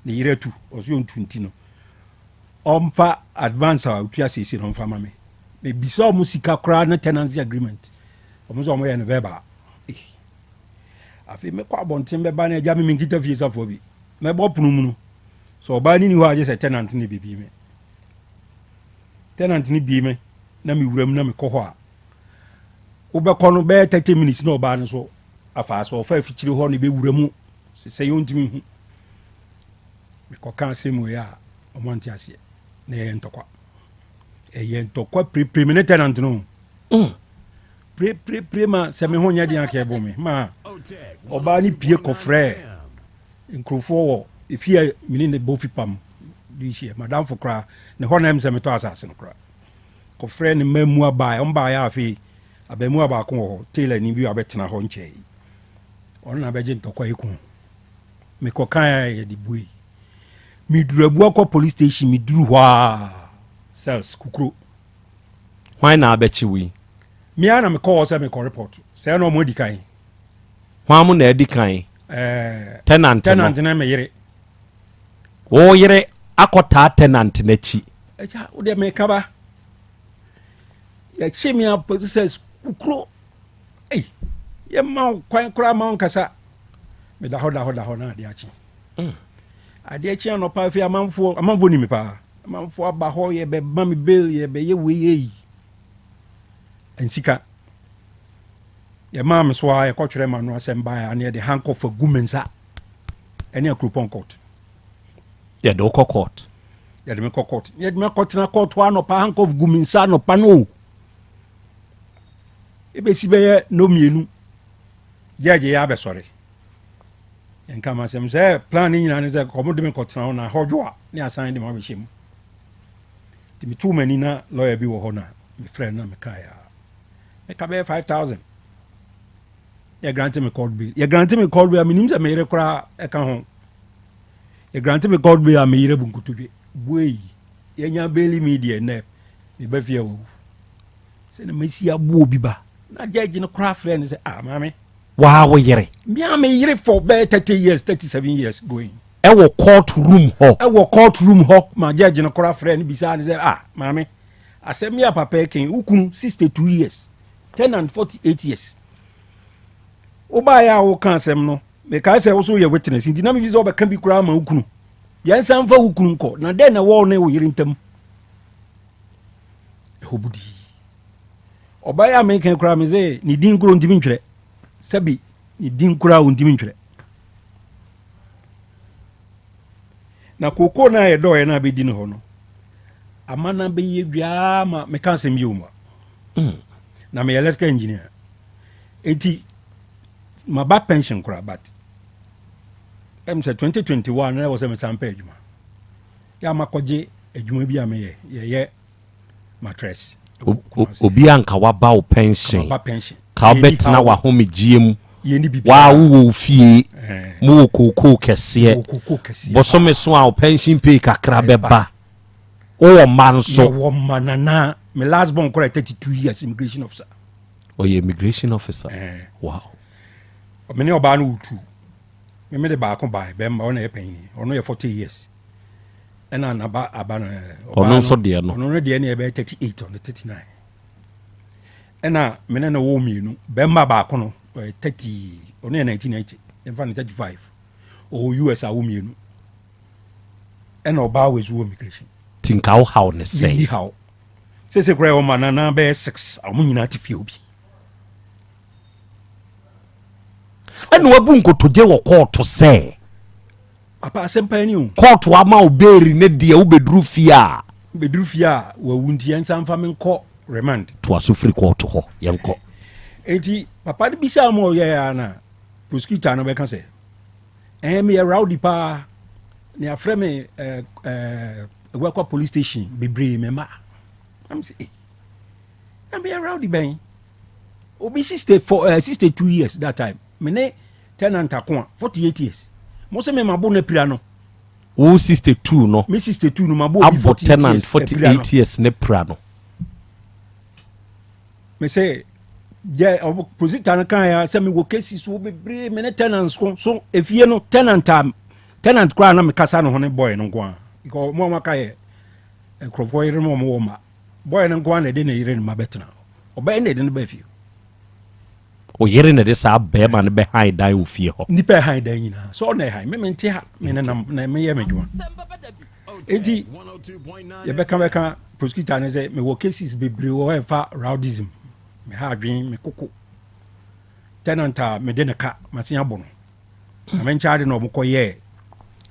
ne yere atu ɔsɛ ɔntu nti no ɔmfa advance a ɔtua seesei no ɔmfa ma me. Mebisa ɔmo sika koraa ne tenancy agreement ɔmo sɛ ɔmo yɛ no verbal. Eh. Afei mɛkɔ abɔnten bɛba no agya me menkita fie safoa bi mɛbɔ pono mu no sɛ ɔbaa no ni hɔ a gye sɛ tenant no bɛbie me. Tenant no bie me na mewura mu na mekɔ hɔ a wobɛkɔ no bɛyɛ 30 minutes na ɔbaa no so afa so ɔfa afikyire hɔ na ɛbɛwura mu sɛ yɛ ɔntumi hu. Mekɔka asɛm wei a ɔmo ante aseɛ na ɛyɛ ntɔkwa. Ɛyɛ ntɔkwa pirepire me ne tenant no. Pirepirepire ma sɛ me ho nyɛ den aka ɛbo me ma ɔbaa no pie kɔfrɛ nkurɔfoɔ wɔ efie a mene ne bɔ fipam de hyia madamfo koraa ne hɔ na ɛm sɛ metɔ asase no koraa kɔfrɛ ne mma mu abaeɛ ɔmo baeɛ afei abɛɛmuwa baako wɔ hɔ tailor ni bi abɛtena hɔ nkyɛn yi ɔno na abɛgye ntɔkwa yi ko mekɔkan a yɛde bue meduru abua kɔ police station meduru hɔ a cells kukuro. Hwan na abɛkye wo yi? Me ara na mekɔ hɔ sɛ mekɔ report sɛ na ɔmo adi kan. Hwan mo na adi kan? Ɛɛ tenant no. Tenant no me yere. Wo yere akɔtaa tenant n'akyi. Ɛkya wo deɛ meka ba. Yɛkye me apɔ sɛ kukuro. Ei yɛma wo kwan koraa ma wo nkasa. Meda hɔ da hɔ da hɔ na adeɛ akye. Adeɛ kye anɔpa afei amanfoɔ amanfoɔ ni me paa. Amanfoɔ aba hɔ yɛbɛma me bail yɛbɛyɛ wei ei. Nsika. Yɛmaa me so a yɛkɔtwerɛ ma no asɛm baeɛ a na yɛde handcuff agu me nsa ɛne Akuropɔn court. Yɛde wo kɔ court. Yɛde me kɔ court. Yɛde me akɔtena court hɔ anɔpa handcuff gu me nsa anɔpa no o. Ebesi bɛyɛ no mmienu. Judge yɛ abɛsɔre. Yɛnka ma asɛm sɛ plan ne nyinaa ne sɛ kɔmo de me kɔtena hɔ na hɔ dwo a ne asan de me abɛhyɛ mu. Nti metuu m'ani na lawyer bi wɔ hɔ na mefrɛ no na mekaeɛ a meka bɛyɛ 5000 yɛ grante me court bill. Yɛ grante me court bill a menim sɛ me yere koraa ɛka ho. Yɛ grante me court bill a me yere bu nkotodwe. Buei yɛnya baili me deɛ nnɛ meba fie a wawu. Sɛ na masi aboɔ bi ba na judge no koraa frɛ no sɛ ah maame. Waa wo yere. Me a me yere for bɛyɛ 30 years 37 years going. Ɛwɔ court room hɔ. Ɛwɔ court room hɔ ma judge no koraa frɛ no bisaa no sɛ ah maame. Asɛm yi a papa yi kan, wo kunu 62 years, tenant 48 years. Wobaeɛ a woka asɛm no, mekae sɛ wo so yɛ witness nti na mefi sɛ wobɛka bi koraa ma wo kunu. Yɛnsan mfa wo kunu nkɔ, na dɛn na ɛwɔ wo ne wo yere ntam? Ɛhɔ budii. Ɔbaa yi a meka koraa me sɛ ne din koro ntumi ntwerɛ. Sɛbi ne din koraa ɔntumi ntwerɛ. Na kookoo no a yɛdɔɔeɛ no a bɛdi no hɔ no, ama no abɛyɛ dwaa ma meka asɛm bio mu a. Na meyɛ electrical engineer. Enti maba pension koraa but ɛm sɛ 2021 na ɛwɔ sɛ mesan pɛ adwuma. Yɛ a makɔgye adwuma bi a meyɛ, yɛyɛ mattress. Obi a nka waba wo pension, ka wobɛtena w'ahomegyeɛ mu, waa wowɔ wo fie, mowɔ kookoo kɛseɛ, bosome so a wo pension pay kakra bɛba, wowɔ mma nso. Yɛwɔ mma nana, me last born kora 32 years immigration officer. Ɔyɛ immigration officer. Wow. Me ne ɔbaa no wɔ tu. Me me de baako baa bɛrima ɔna yɛ panyin, ɔno yɛ 40 years. Ɛna naba aba no ɔno nso deɛ no ɔno no deɛ no yɛ bɛyɛ 38 ɔno 39. Ɛna me ne no wɔ mmienu, bɛrima baako no ɔyɛ 30, ɔno yɛ 1990, ɛmfa no 35. Ɔwɔ US a wɔ mmienu. Ɛna ɔbaa wɔ ezu wɔ immigration. Ti nka wo haw ne sɛn? Ni haw. Sese koraa ɛwɔ ma nana bɛyɛ 6 a wɔn nyinaa te fie obi. Ɛna wabu nkotodwe wɔ kɔɔto sɛ. Papa asɛm paa ni o. Kɔɔto ama wo beeri ne deɛ wobɛduru fie a. Bɛduru fie a wawu nti yɛnsa mfa me nkɔ remand. Toa so firi kɔɔto hɔ yɛnkɔ. Enti papa no bisaa mu ɔyɛɛ a na prosecutor no bɛka sɛ ɛɛ meyɛ rowdy paa ne afrɛ me ɛɛ ɛɛ Aguakwa police station bebree mɛma. Am sɛ eh na meyɛ rowdy bɛn obi 64 62 years that time me ne tenant ako a 48 years mo sɛ me ma bo no apira no. Wo 62 no. Me 62 no ma bo obi 48 tenant years 48 years ne pira no. Me sɛ yɛ ɔmo prosecutor no kan ya sɛ me wɔ cases wo bebree me ne tenants ko so efie no tenant a tenant koraa na me kasa ne ho ne boy no nko a because ɔmo a wɔaka yɛ nkurɔfoɔ yere no ɔmo wɔ ma boy no nko a na ɛde ne yere ne ma bɛtena ɔbɛyɛ na ɛde no bɛ fie. O yere na ɛde saa bɛrima no bɛhan dan wɔ fie hɔ. Nipa ɛhan dan nyinaa sɛ ɔna ɛhan me mente ha me nenam na meyɛ m'adwuma enti yɛbɛka bɛka prosecutor ne sɛ mewɔ cases bebree wɔ hɔ ɛfa rowdyism me ha adwen me koko tenant a mede ne ka masen abɔ no na menkyɛ ade na ɔmokɔ yɛɛ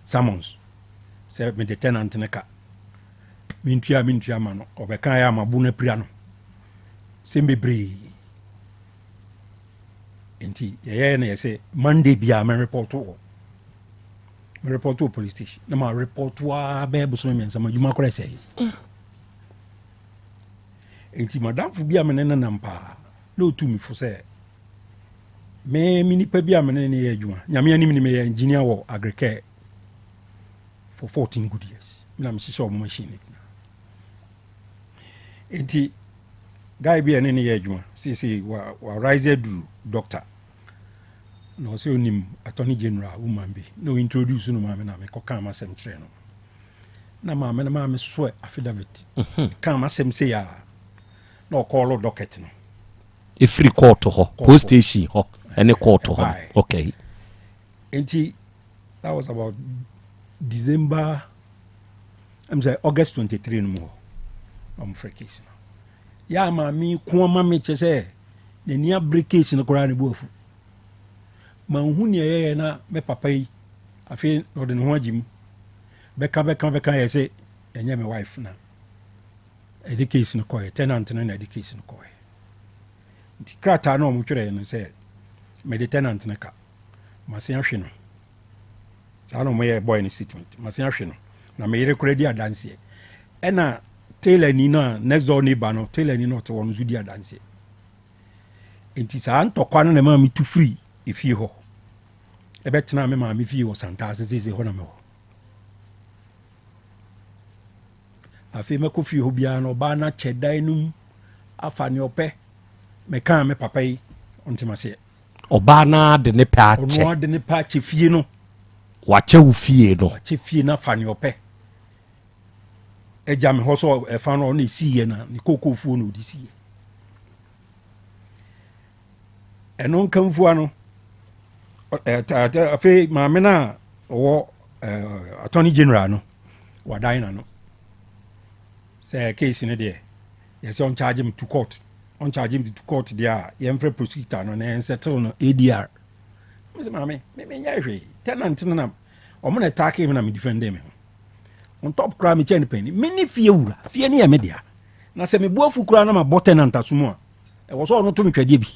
summons sɛ mede tenant ne ka mentua mentua ma no ɔbɛka yɛ amabo no apira no sɛm bebree nti yɛyɛ na yɛsɛ Monday biara me report wɔ me report wɔ police station na ma report a bɛyɛ bosome mmiɛnsa ma adwuma koraa sɛe nti madamfo bi a me ne no nam paa na ɔtu me fo sɛ me me nipa bi a me ne ne yɛ adwuma nyame anim ne meyɛ engineer wɔ agricare for 14 good years na mehyehyɛ ɔmo machine no nti guy bi a ɛne ne yɛ adwuma seesei wa wa rise aduru doctor na ɔsɛ onim attorney general woman bi na o introduce no maame na mekɔ kaa m'asɛm kyerɛ no na maame no maame soɛ affidavit kaa m'asɛm sei a na ɔkɔɔlo docket no ɛfiri kɔɔto hɔ police station hɔ ɛne kɔɔto hɔ okay nti that was about December I'm say August 23 no mu hɔ ɔmo frɛ case no yɛ a maame ko ama me kyɛ sɛ n'ani abere case no koraa ne bu afu manhu nea ɛyɛyɛ na me papa yi afei ɔde ne ho agye mu bɛka bɛka bɛka yɛ sɛ ɛnyɛ me wife na ɛde case no kɔɛ tenant no na ɛde case no kɔɛ nti krataa no a ɔmo twerɛ no sɛ mede tenant no ka mase ahwe no saa na ɔmo yɛ boy no statement mase ahwe no na me yere koraa di adanseɛ ɛna tailor ni no a next door neighbor no tailor ni no ɔte hɔ no nso di adanseɛ nti saa ntɔkwa no na ɛma me tu firi efie hɔ ɛbɛtena me maame fie wɔ Santaase sese hɔ na mewɔ afei mɛkɔ fie hɔ biara no ɔbaa no akyɛ dan no mu afa nea ɔpɛ mɛkaa me papa yi ɔntem aseɛ ɔbaa no de ne pɛ akyɛ ɔno de ne pɛ akyɛ fie no wakyɛ wo fie no wakyɛ fie no afa nea ɔpɛ. Agya me hɔ sɛ ɛfa no ɔna ɛsiiɛ na ne kookoofuo na ɔde siiɛ. Ɛno nkamfua no afei maame no a ɔwɔ attorney general no wadan na no sɛ case no deɛ yɛsɛ ɔncharge me to court, ɔncharge me to court deɛ a yɛmfrɛ prosecutor no na yɛnsettle no ADR. Mesɛ maame me menyɛ hwee, tenant no na ɔmo na ɛtaake me na me defend me ho. On top koraa mekyɛ no pani, me ne fie wura, fie no yɛ me dea, na sɛ mebu afu koraa na mabɔ tenant aso mu a ɛwɔ sɛ ɔno to me twɛdeɛ bi.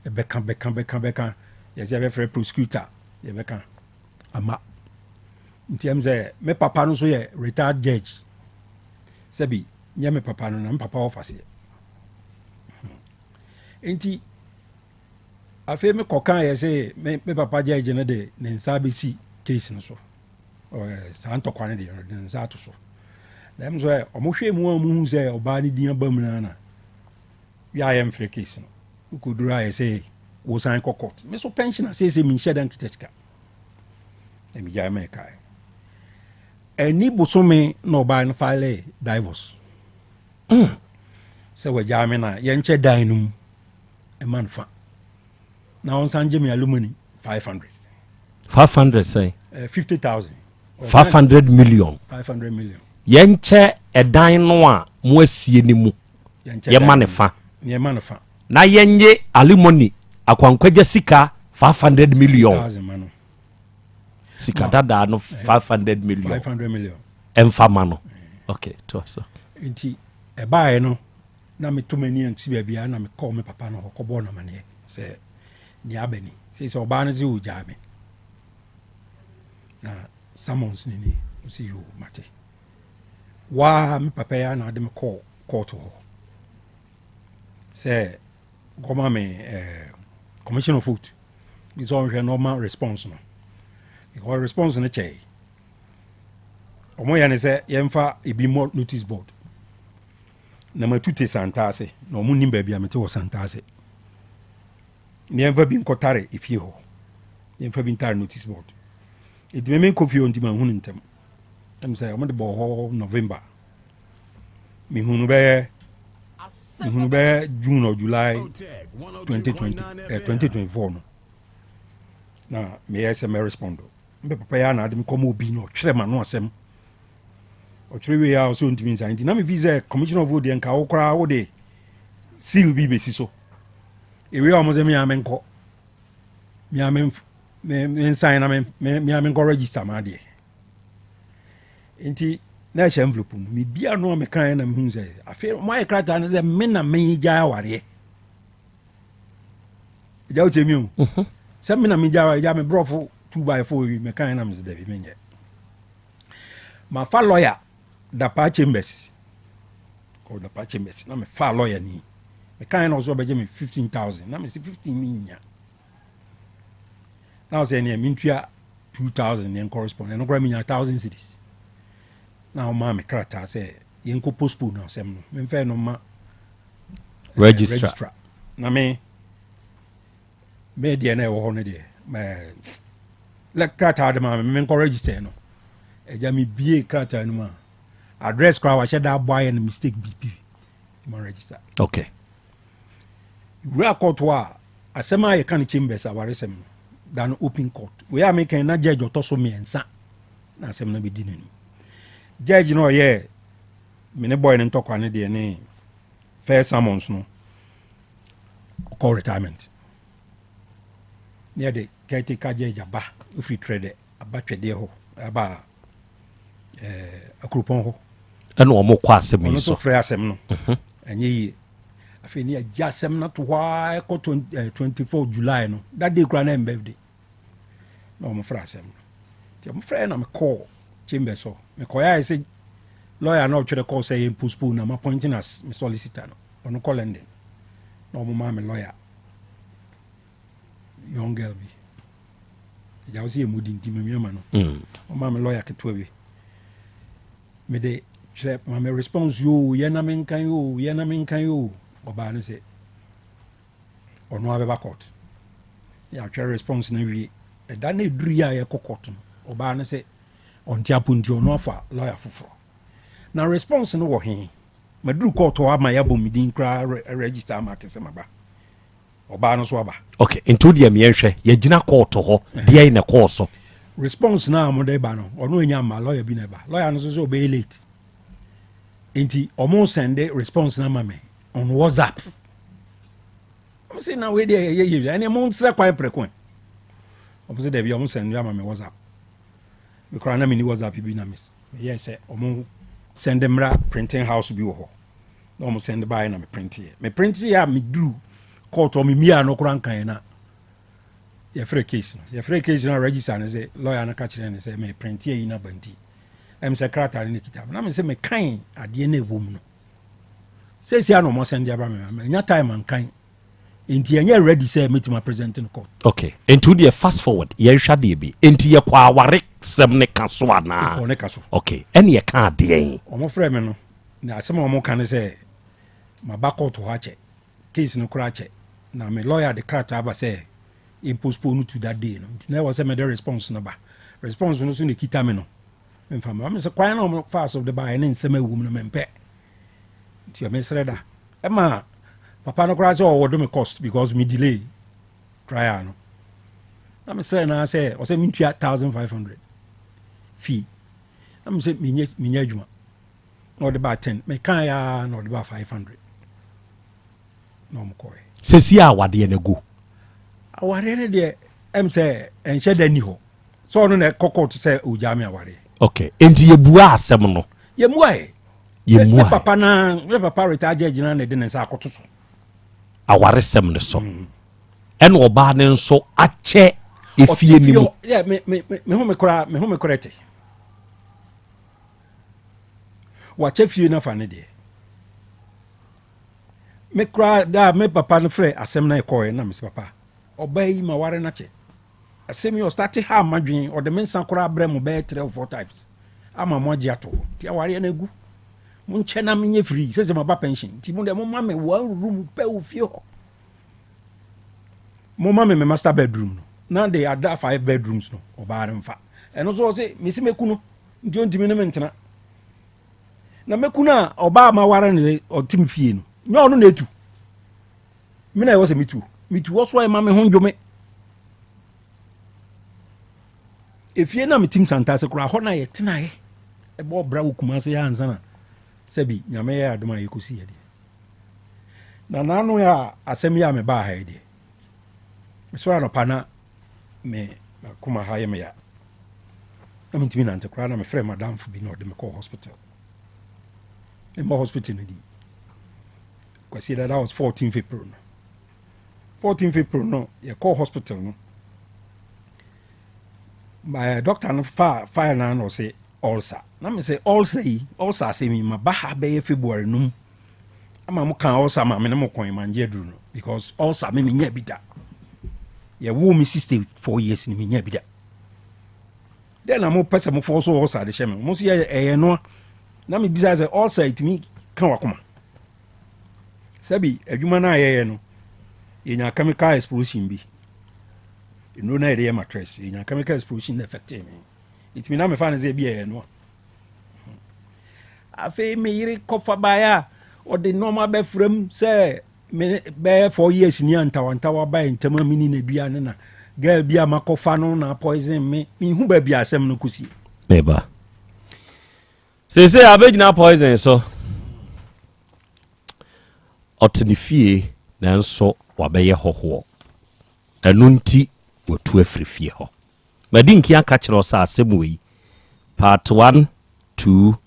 Ɛbɛka bɛka bɛka bɛka yɛsɛ yɛbɛfrɛ prosecutor, yɛbɛka ama nti ɛm sɛ me papa no nso yɛ retired judge, sɛbi nyɛ me papa no na me papa wɔ faseɛ. Nti afei me kɔka yɛ sɛ me papa judge no de ne nsa bɛsi case no so, saa ntɔkwa no deɛ ɔde ne nsa ato so. Na ɛm sɛ ɔmo hwɛ mu a ɔmo hu sɛ ɔbaa no din aba mu no na yɛ a yɛmfrɛ case no wokɔduru a yɛ sɛ wosan kɔ court. Me so pension a seesei menhyɛ da nkita sika na megyae ma ɛkae. Ɛni bosome na ɔbaa no file divorce sɛ wagyaa me na yɛnkyɛ dan no mu ɛma no fa na ɔnsan gye me alimony 500. 500 sɛn? 50,000. 500 million. 500 million. Yɛnkyɛ ɛdan no a mo asie ne mu, yɛma ne fa. Yɛma no fa. Na yɛnye alimony akwankwagya sika 500 million. 1,000 ma no. Sika dadaa no 500 million. 500 million. Ɛmfa ma no. Okay, to so. Nti ɛbaeɛ no na meto m'ani ansi baabiara na mekɔɔ me papa no hɔ kɔbɔɔ no amanneɛ sɛ nea aba ni sɛ ɔbaa no sɛ ɔgyaa me na summons ne ni. Ɔsi yo, mate. Waa me papa yi a na ade me kɔɔ court hɔ sɛ kɔma me commission of oath bi sɛ ɔnhwɛ na ɔma response no, because response no kyɛe. Ɔmo yɛ ne sɛ yɛmfa ebi mmɔ notice board na matu te Santase na ɔmo nim baabi a mete wɔ Santase, na yɛmfa bi nkɔtare efie hɔ, yɛmfa bi ntare notice board. Enti meme nkɔ fie hɔ nti manhu no ntɛm. Ɛm sɛ ɔmo de bɔɔ hɔ November, mehunu bɛyɛ June or July 2020, 2024 no na meyɛ sɛ mɛ respond. Mbɛ papa yi a na ade me kɔma obi na ɔtwerɛ ma no asɛm. Ɔtwerɛ wie a ɔsɛ ɔntumi nsa, nti na mefi sɛ commissioner of oath deɛ nka wo koraa wode seal bi bɛsi so. Ewie a ɔmo sɛ mea menkɔ mea mensan na mea menkɔ register ma adeɛ. Nti na ɛhyɛ envelope mu. Mebia no a mekaeɛ na mehu sɛ afei ɔmo ayɛ krataa no sɛ me na megyae awareɛ. Agya, wotie mi o, sɛ me na megyae awareɛ. Gya me borɔfo 2 by 4 yi mekaeɛ na mesɛ dabi, menyɛ. Mafa lawyer Dapaa Chambers, kɔ Dapaa Chambers na mefa lawyer ni. Mekaeɛ na ɔsɛ ɔbɛgye me 15,000 na mese 15 menya na ɔsɛ neɛ mentua 2000 ne correspond. Ɛno koraa menya 1000 cedis na ɔmaa me krataa sɛ yɛnkɔ postpone no asɛm no, memfɛ no ma registrar. Registrar na me deɛ na ɛwɔ hɔ no deɛ lɛ krataa de ma me menkɔ register no. Agya, mebie krataa no mu a address koraa wahyɛ da abɔ ayɛ no mistake bi bi ma register. Wura court hɔ a asɛm a yɛka no chambers awaresɛm no da no open court wei a mekan na judge ɔtɔ so mmiɛnsa na asɛm no bɛdi n'anim. Judge no ɔyɛ me ne boy no ntɔkwa no deɛ ne first summons no ɔkɔ retirement ne yɛde caretaker judge aba ofiri Trɛdɛ aba twɛdeɛ hɔ aba Akuropɔn hɔ. Ɛna ɔmo kɔ asɛm ɔno yi nso so. Frɛ asɛm no ɛnyɛ yie. Afei ne yɛgye asɛm no to hɔ a ɛkɔ 24 July no, that day koraa na ɛm birthday na ɔmo frɛ asɛm no. Nti ɔmo frɛ na mekɔɔ chambers hɔ. Mekɔyɛ ayɛ sɛ lawyer na ɔtwerɛ kɔɔ sɛ yɛn postpone na ma appointing as me solicitor no ɔno kɔ London na ɔmo maa me lawyer young girl bi. Agya, wo sɛ yɛ mu di nti mamiama no. Ɔmaa me lawyer ketewa bi mede kyerɛ ma me response yoo, yɛ na menkan yoo, yɛ na menkan yoo. Ɔbaa no sɛ ɔno abɛba court, yɛatwerɛ response no awie. Ɛda no ɛduru yi a yɛkɔ court no, ɔbaa no sɛ Ɔnte apo nti ɔno afa lawyer foforɔ. Na response no wɔ he? Maduru court hɔ ama yɛabɔ me din koraa register ama ake sɛ maba. Ɔbaa no so aba. Ok, nti wo deɛ meɛnhwɛ, yɛgyina court hɔ, deɛn na ɛkɔɔ so? Response no a wɔde ba no, ɔno anya mma, lawyer bi na ɛba. Lawyer no nso sɛ ɔbɛyɛ late. Nti ɔmo sɛnde response no ama me on WhatsApp. Ɔmo se na wei deɛ yɛyɛ yɛ ɛne mo nsrɛ kwan prɛko ɛ. Ɔmo se daabi ɔmo sɛnde ama me WhatsApp. Me koraa na menni WhatsApp bi na meyɛɛ sɛ ɔmo sɛnde mmra printing house bi wɔ hɔ. Na ɔmo sɛnde baeɛ na me printeɛ. Me printeɛ a meduru court ɔmo mmiaa no koraa nkaeɛ na yɛfrɛ case no. Yɛfrɛ case no a register no sɛ lawyer no ka kyerɛ no sɛ me printeɛ yi na ba nti ɛm sɛ krataa no ne kita me. Na me sɛ mekan adeɛ no ɛwɔ mu no. Seesia na ɔmo sɛnde aba me ma manya time ankan. Nti ɛnyɛ ready sɛ mɛtumi apresent no court. Ok, nti wo deɛ fast forward yɛnhwɛ adeɛ bi. Nti yɛkɔ aware sɛm ne ka so anaa? Yɛkɔɔ ne ka so. Ok, ɛne yɛka adeɛn? Ɔmo frɛ me no, na asɛm a ɔmo ka ne sɛ maba court hɔ akyɛ, case no koraa akyɛ, na me lawyer de krataa aba sɛ yɛn postpone no to that day no, nti na ɛwɔ sɛ mede response no ba. Response no so na ɛkita me no, memfa mma. Me sɛ kwan na ɔmo faa so de baeɛ ne nsɛm a ɛwɔ mu no mempɛ. Nti mesrɛ da. Ɛma papa no koraa sɛ ɔwɔ do me cost because me delay trial no. Na mesrɛ no sɛ ɔsɛ mentua 1500 fee. Na me sɛ menyɛ menyɛ adwuma. Na ɔde baa 10. Meka ya na ɔde baa 500. Na ɔmo kɔɛ. Sɛsi a awadeɛ no agu. Awadeɛ no deɛ ɛm sɛ ɛnhyɛ da ni hɔ. Sɛ ɔno na ɛkɔ court sɛ ɔgyaa me awareɛ. Ok, enti yɛbua asɛm no. Yɛmua ɛ. Yɛmua. Me papa na me papa retired judge na na ɛde ne nsa akɔto so. Awaresɛm no so. Ɛna ɔbaa no nso akyɛ efie no mu. Yeah, me me me ho me koraa me ho me koraa te. Wakyɛ fie no afa ne deɛ. Me koraa da me papa no frɛ asɛm na ɛkɔɛ na me sɛ papa ɔbaa yi ma ware no akyɛ. Asɛm yi ɔstarte haa m'adwene, ɔde me nsa koraa brɛ mo bɛyɛ three or four times ama mo agye ato hɔ. Nti awareɛ no agu. Monkyɛ na menyɛ free, sɛ sɛ maba pension. Nti mo deɛ momma me one room pɛ wɔ fie hɔ. Momma me me master bedroom no. Na de ada five bedrooms no, ɔbaa no mfa. Ɛno nso ɔse, mesi mɛku no, nti ɔntumi ne me ntena. Na mɛku no a, ɔbaa ma ware no ɔte me fie no, nyɛ ɔno na ɛtu. Me na ɛwɔ sɛ metu. Metu hɔ so a ɛma me ho ndwo me. Efie na metim Santase koraa hɔ na yɛtenaeɛ. Ɛbɔ ɔbra wɔ Kumase yɛ ansa na sɛbi nyame yɛ adom a yɛkɔsi yɛ deɛ. Na n'ano yɛ a asɛm yi a mebaa ha yi deɛ. Mesɔre anɔpa na me akoma ha yɛ me ya. Na mentumi nante koraa na mefrɛ madamfo bi na ɔde me kɔɔ hospital. Memmɔ hospital no din. Kwasiada that was 14th April no 14th April no yɛkɔɔ hospital no my doctor no fa file na na ɔsɛ ulcer na me sɛ ulcer yi ulcer asɛm yi ma ba ha bɛyɛ February no mu ama mo ka ulcer ma me ne mo kɔn ma ngye aduru no because ulcer me menya bi da yɛwoo me 64 years ni menya bi da dɛn na mopɛ sɛ mofɔ so ulcer de hyɛ me mo sɛ yɛ ɛyɛ noa na mebisa sɛ ulcer ɛtumi ka wakoma sɛbi adwuma no a yɛyɛ no yɛnya chemical explosion bi nnuro no a yɛde yɛ mattress yɛnya chemical explosion na affect me ɛtumi na mefa no sɛ bi ɛyɛ noa afei me yere kɔfa baeɛ a ɔde nneɛma bɛfra mu sɛ me bɛyɛ four years ni a ntawantawa bae ntam a meni n'adua ne na girl bi a makɔfa no na poison me mehu baabi a asɛm no kɔsi meba seesei abɛgyina poison so ɔte ne fie nanso wabɛyɛ hɔhoɔ ɛno nti watu afiri fie hɔ madi nki aka kyerɛ sɛ asɛm wei part 1 2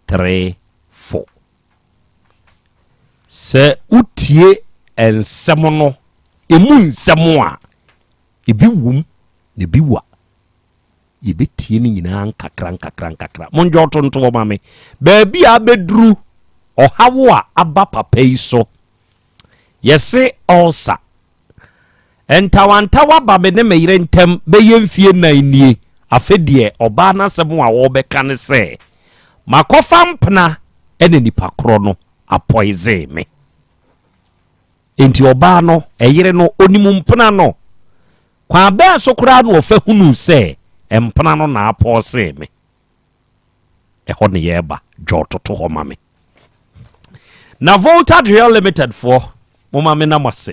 3 4 sɛ wotie nsɛm no emu nsɛm a ebi wom na ebi wa yɛbɛtie no nyinaa nkakra nkakra nkakra mondwe ɔtontoɔ ma me baabi a abɛduru ɔhaw a aba papa yi so yɛse ɔlsa ntawantawa ba me ne me yere ntam bɛyɛ mfie nan nie afe deɛ ɔbaa n'asɛm a wɔrebɛka ne sɛ makɔfa mpena ɛne nipa korɔ no apoison me nti ɔbaa no ɛyere no onim mpena no kwan bɛɛ so koraa na ɔfa hunu sɛ mpena no na apoison me. Ɛhɔ ne yɛreba. Dwɔɔ toto hɔ ma me. Na Volta Drill Limited foɔ, moma me na mo ase.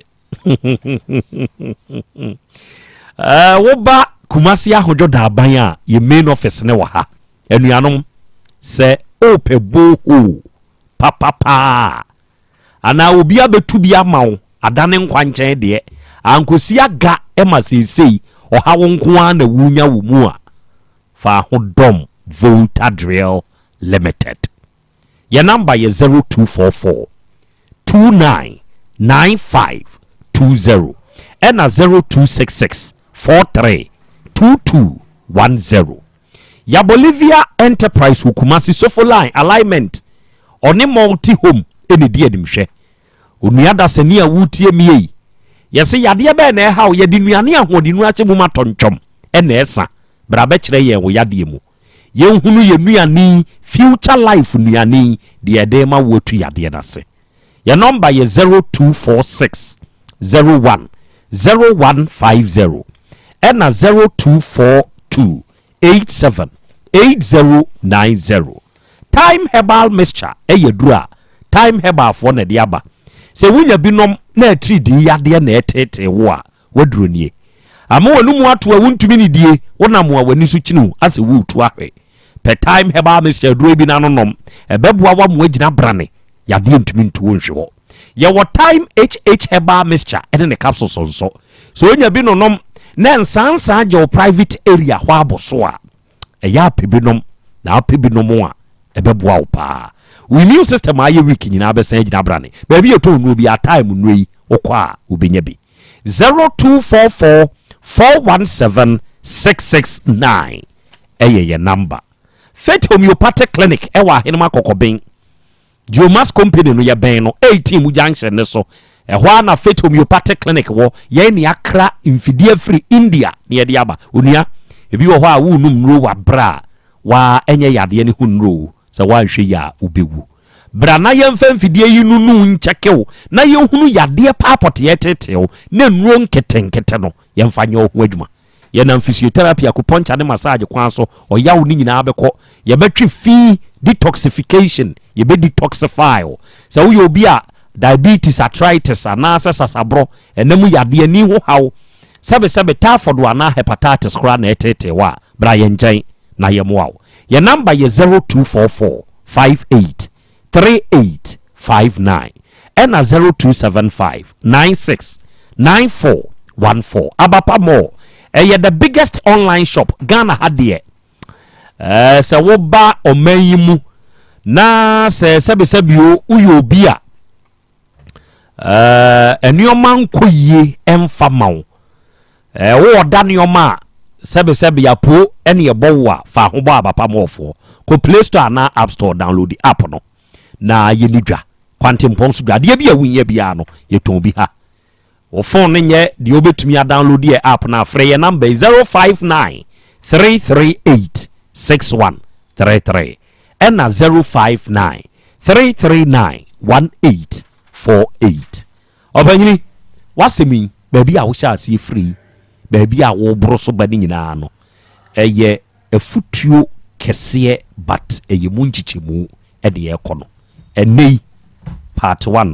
Eh, woba Kumasi Ahodwo Daaban a, yɛ main office ne wɔ ha. Anuanom, sɛ wopɛ borehole papapaa anaa obi abɛtu bi ama wo adane nkwankyɛn deɛ, ankosi aga ma seesei ɔhaw nko ara na wunya wɔ mu a, fa ho dɔm Volta Drill Limited. Yɛn namba yɛ 0244 29 95 20 ɛna 0266 43 22 10. Ya Bolivia Enterprise wɔ Kumasi Sofo Line Alignment ɔne Multi Home ɛna ɛdi animhwɛ. Onua dasani a woretie me ei, yɛse yadeɛ bɛn na ɛha wo? Yɛde nnuane ahoɔdennuro ahyɛ mu ma tɔntwɔm ɛna ɛsa. Bra bɛkyerɛ yɛn wo yadeɛ mu. Yɛnhunu yɛn nnuane yi, Future Life nnuane yi, deɛ ɛde rema wo atu yadeɛ no ase. Yɛn nɔmba yɛ 0246 01 0150 ɛna 0242 87 8090. Thyme Herbal Mixture yɛ aduro a Thyme Herbalfoɔ na ɛde aba. Sɛ wonya bi nom na atiridii yadeɛ na ɛreteetee wo a, w'aduro nie. Ama w'anomu ato a wontumi nidie, wonam a w'ani so kyini wo asɛ woretu ahwe. Pɛ Thyme Herbal Mixture aduro yi bi na no nom. Ɛbɛboa wo ama woagyina brane, yadeɛ ntumi ntu wo nhwe hɔ. Yɛwɔ Thyme HH Herbal Mixture ne ne capsules nso. Sɛ wonya bi nonom na nsansan gye wo private area hɔ abɔ so a, ɛyɛ a pɛ bi nom na wopɛ bi nom a, ɛbɛboa wo paa. Wo immune system a ayɛ weak nyinaa bɛsan agyina brane. Baabi a yɛtɔn nnuro biara, Thyme nnuro yi, wokɔ a wobɛnya bi. 0244 417 669 ɛyɛ yɛn number. Faith Homeopathic Clinic ɛwɔ Ahenema Kɔkɔben. Geomas Company no yɛbɛn no 18 mu junction no so. Ɛhɔ ara na Faith Homeopathic Clinic wɔ. Yɛn ne akra mfidie afiri India na yɛde aba. Onua, ebi wɔ hɔ a worenom nnuro wɔ aberɛ a waa ɛnyɛ yadeɛ no ho nnuro o. Sɛ woanhwɛ yie a wobɛwu. Bra na yɛmfa mfidie yi nunu wo nkyɛke wo na yɛnhunu yadeɛ paa pɔtee a ɛteetee wo na nnuro nketenkete no yɛmfa nyɛ wo ho adwuma. Yɛnam physiotherapy, acupuncture ne massage kwan so, ɔyaw no nyinaa bɛkɔ. Yɛbɛtwe fi detoxification, yɛbɛ detoxify wo. Sɛ woyɛ obi a diabetes, arthritis anaasɛ sasaborɔ, ɛna mu yadeɛ, ani ho haw, sɛbesɛbe typhoid anaa hepatitis koraa na ɛreteetee wo a, bra yɛn nkyɛn na yɛmmoa wo. Yɛn namba yɛ 0244 58 38 59 ɛna 0275 96 94 14. Abapa Mall, ɛyɛ the biggest online shop Ghana ha deɛ. Ɛɛ sɛ woba ɔman yi mu na sɛ sɛbesɛbio woyɛ obi a Ɛɛ nneɛma nkɔ yie mfa ma wo. Ɛɛ wowɔ da nneɛma a sɛbesɛbe apo ne ɛbɔ wo a, fa ho bɔ abapa mɔɔfoɔ. Kɔ Play Store anaa App Store download app no na yɛni dwa. Kwantempɔn so dwa. Adeɛ bi a wohia biara no, yɛtɔn bi ha. Wo phone no nyɛ deɛ wobɛtumi adownload yɛ app no a, frɛ yɛn number yi 059 338 6133 ɛna 059 339 1848. Ɔpanyini, w'asɛm yi, baabi a wohyɛ aseɛ firi yi, baabi a woboro so ba no nyinaa no, ɛyɛ afutuo kɛseɛ but ɛyɛ mu nkyekyɛmu ɛde ɛkɔ no. Ɛnnɛ yi, part one.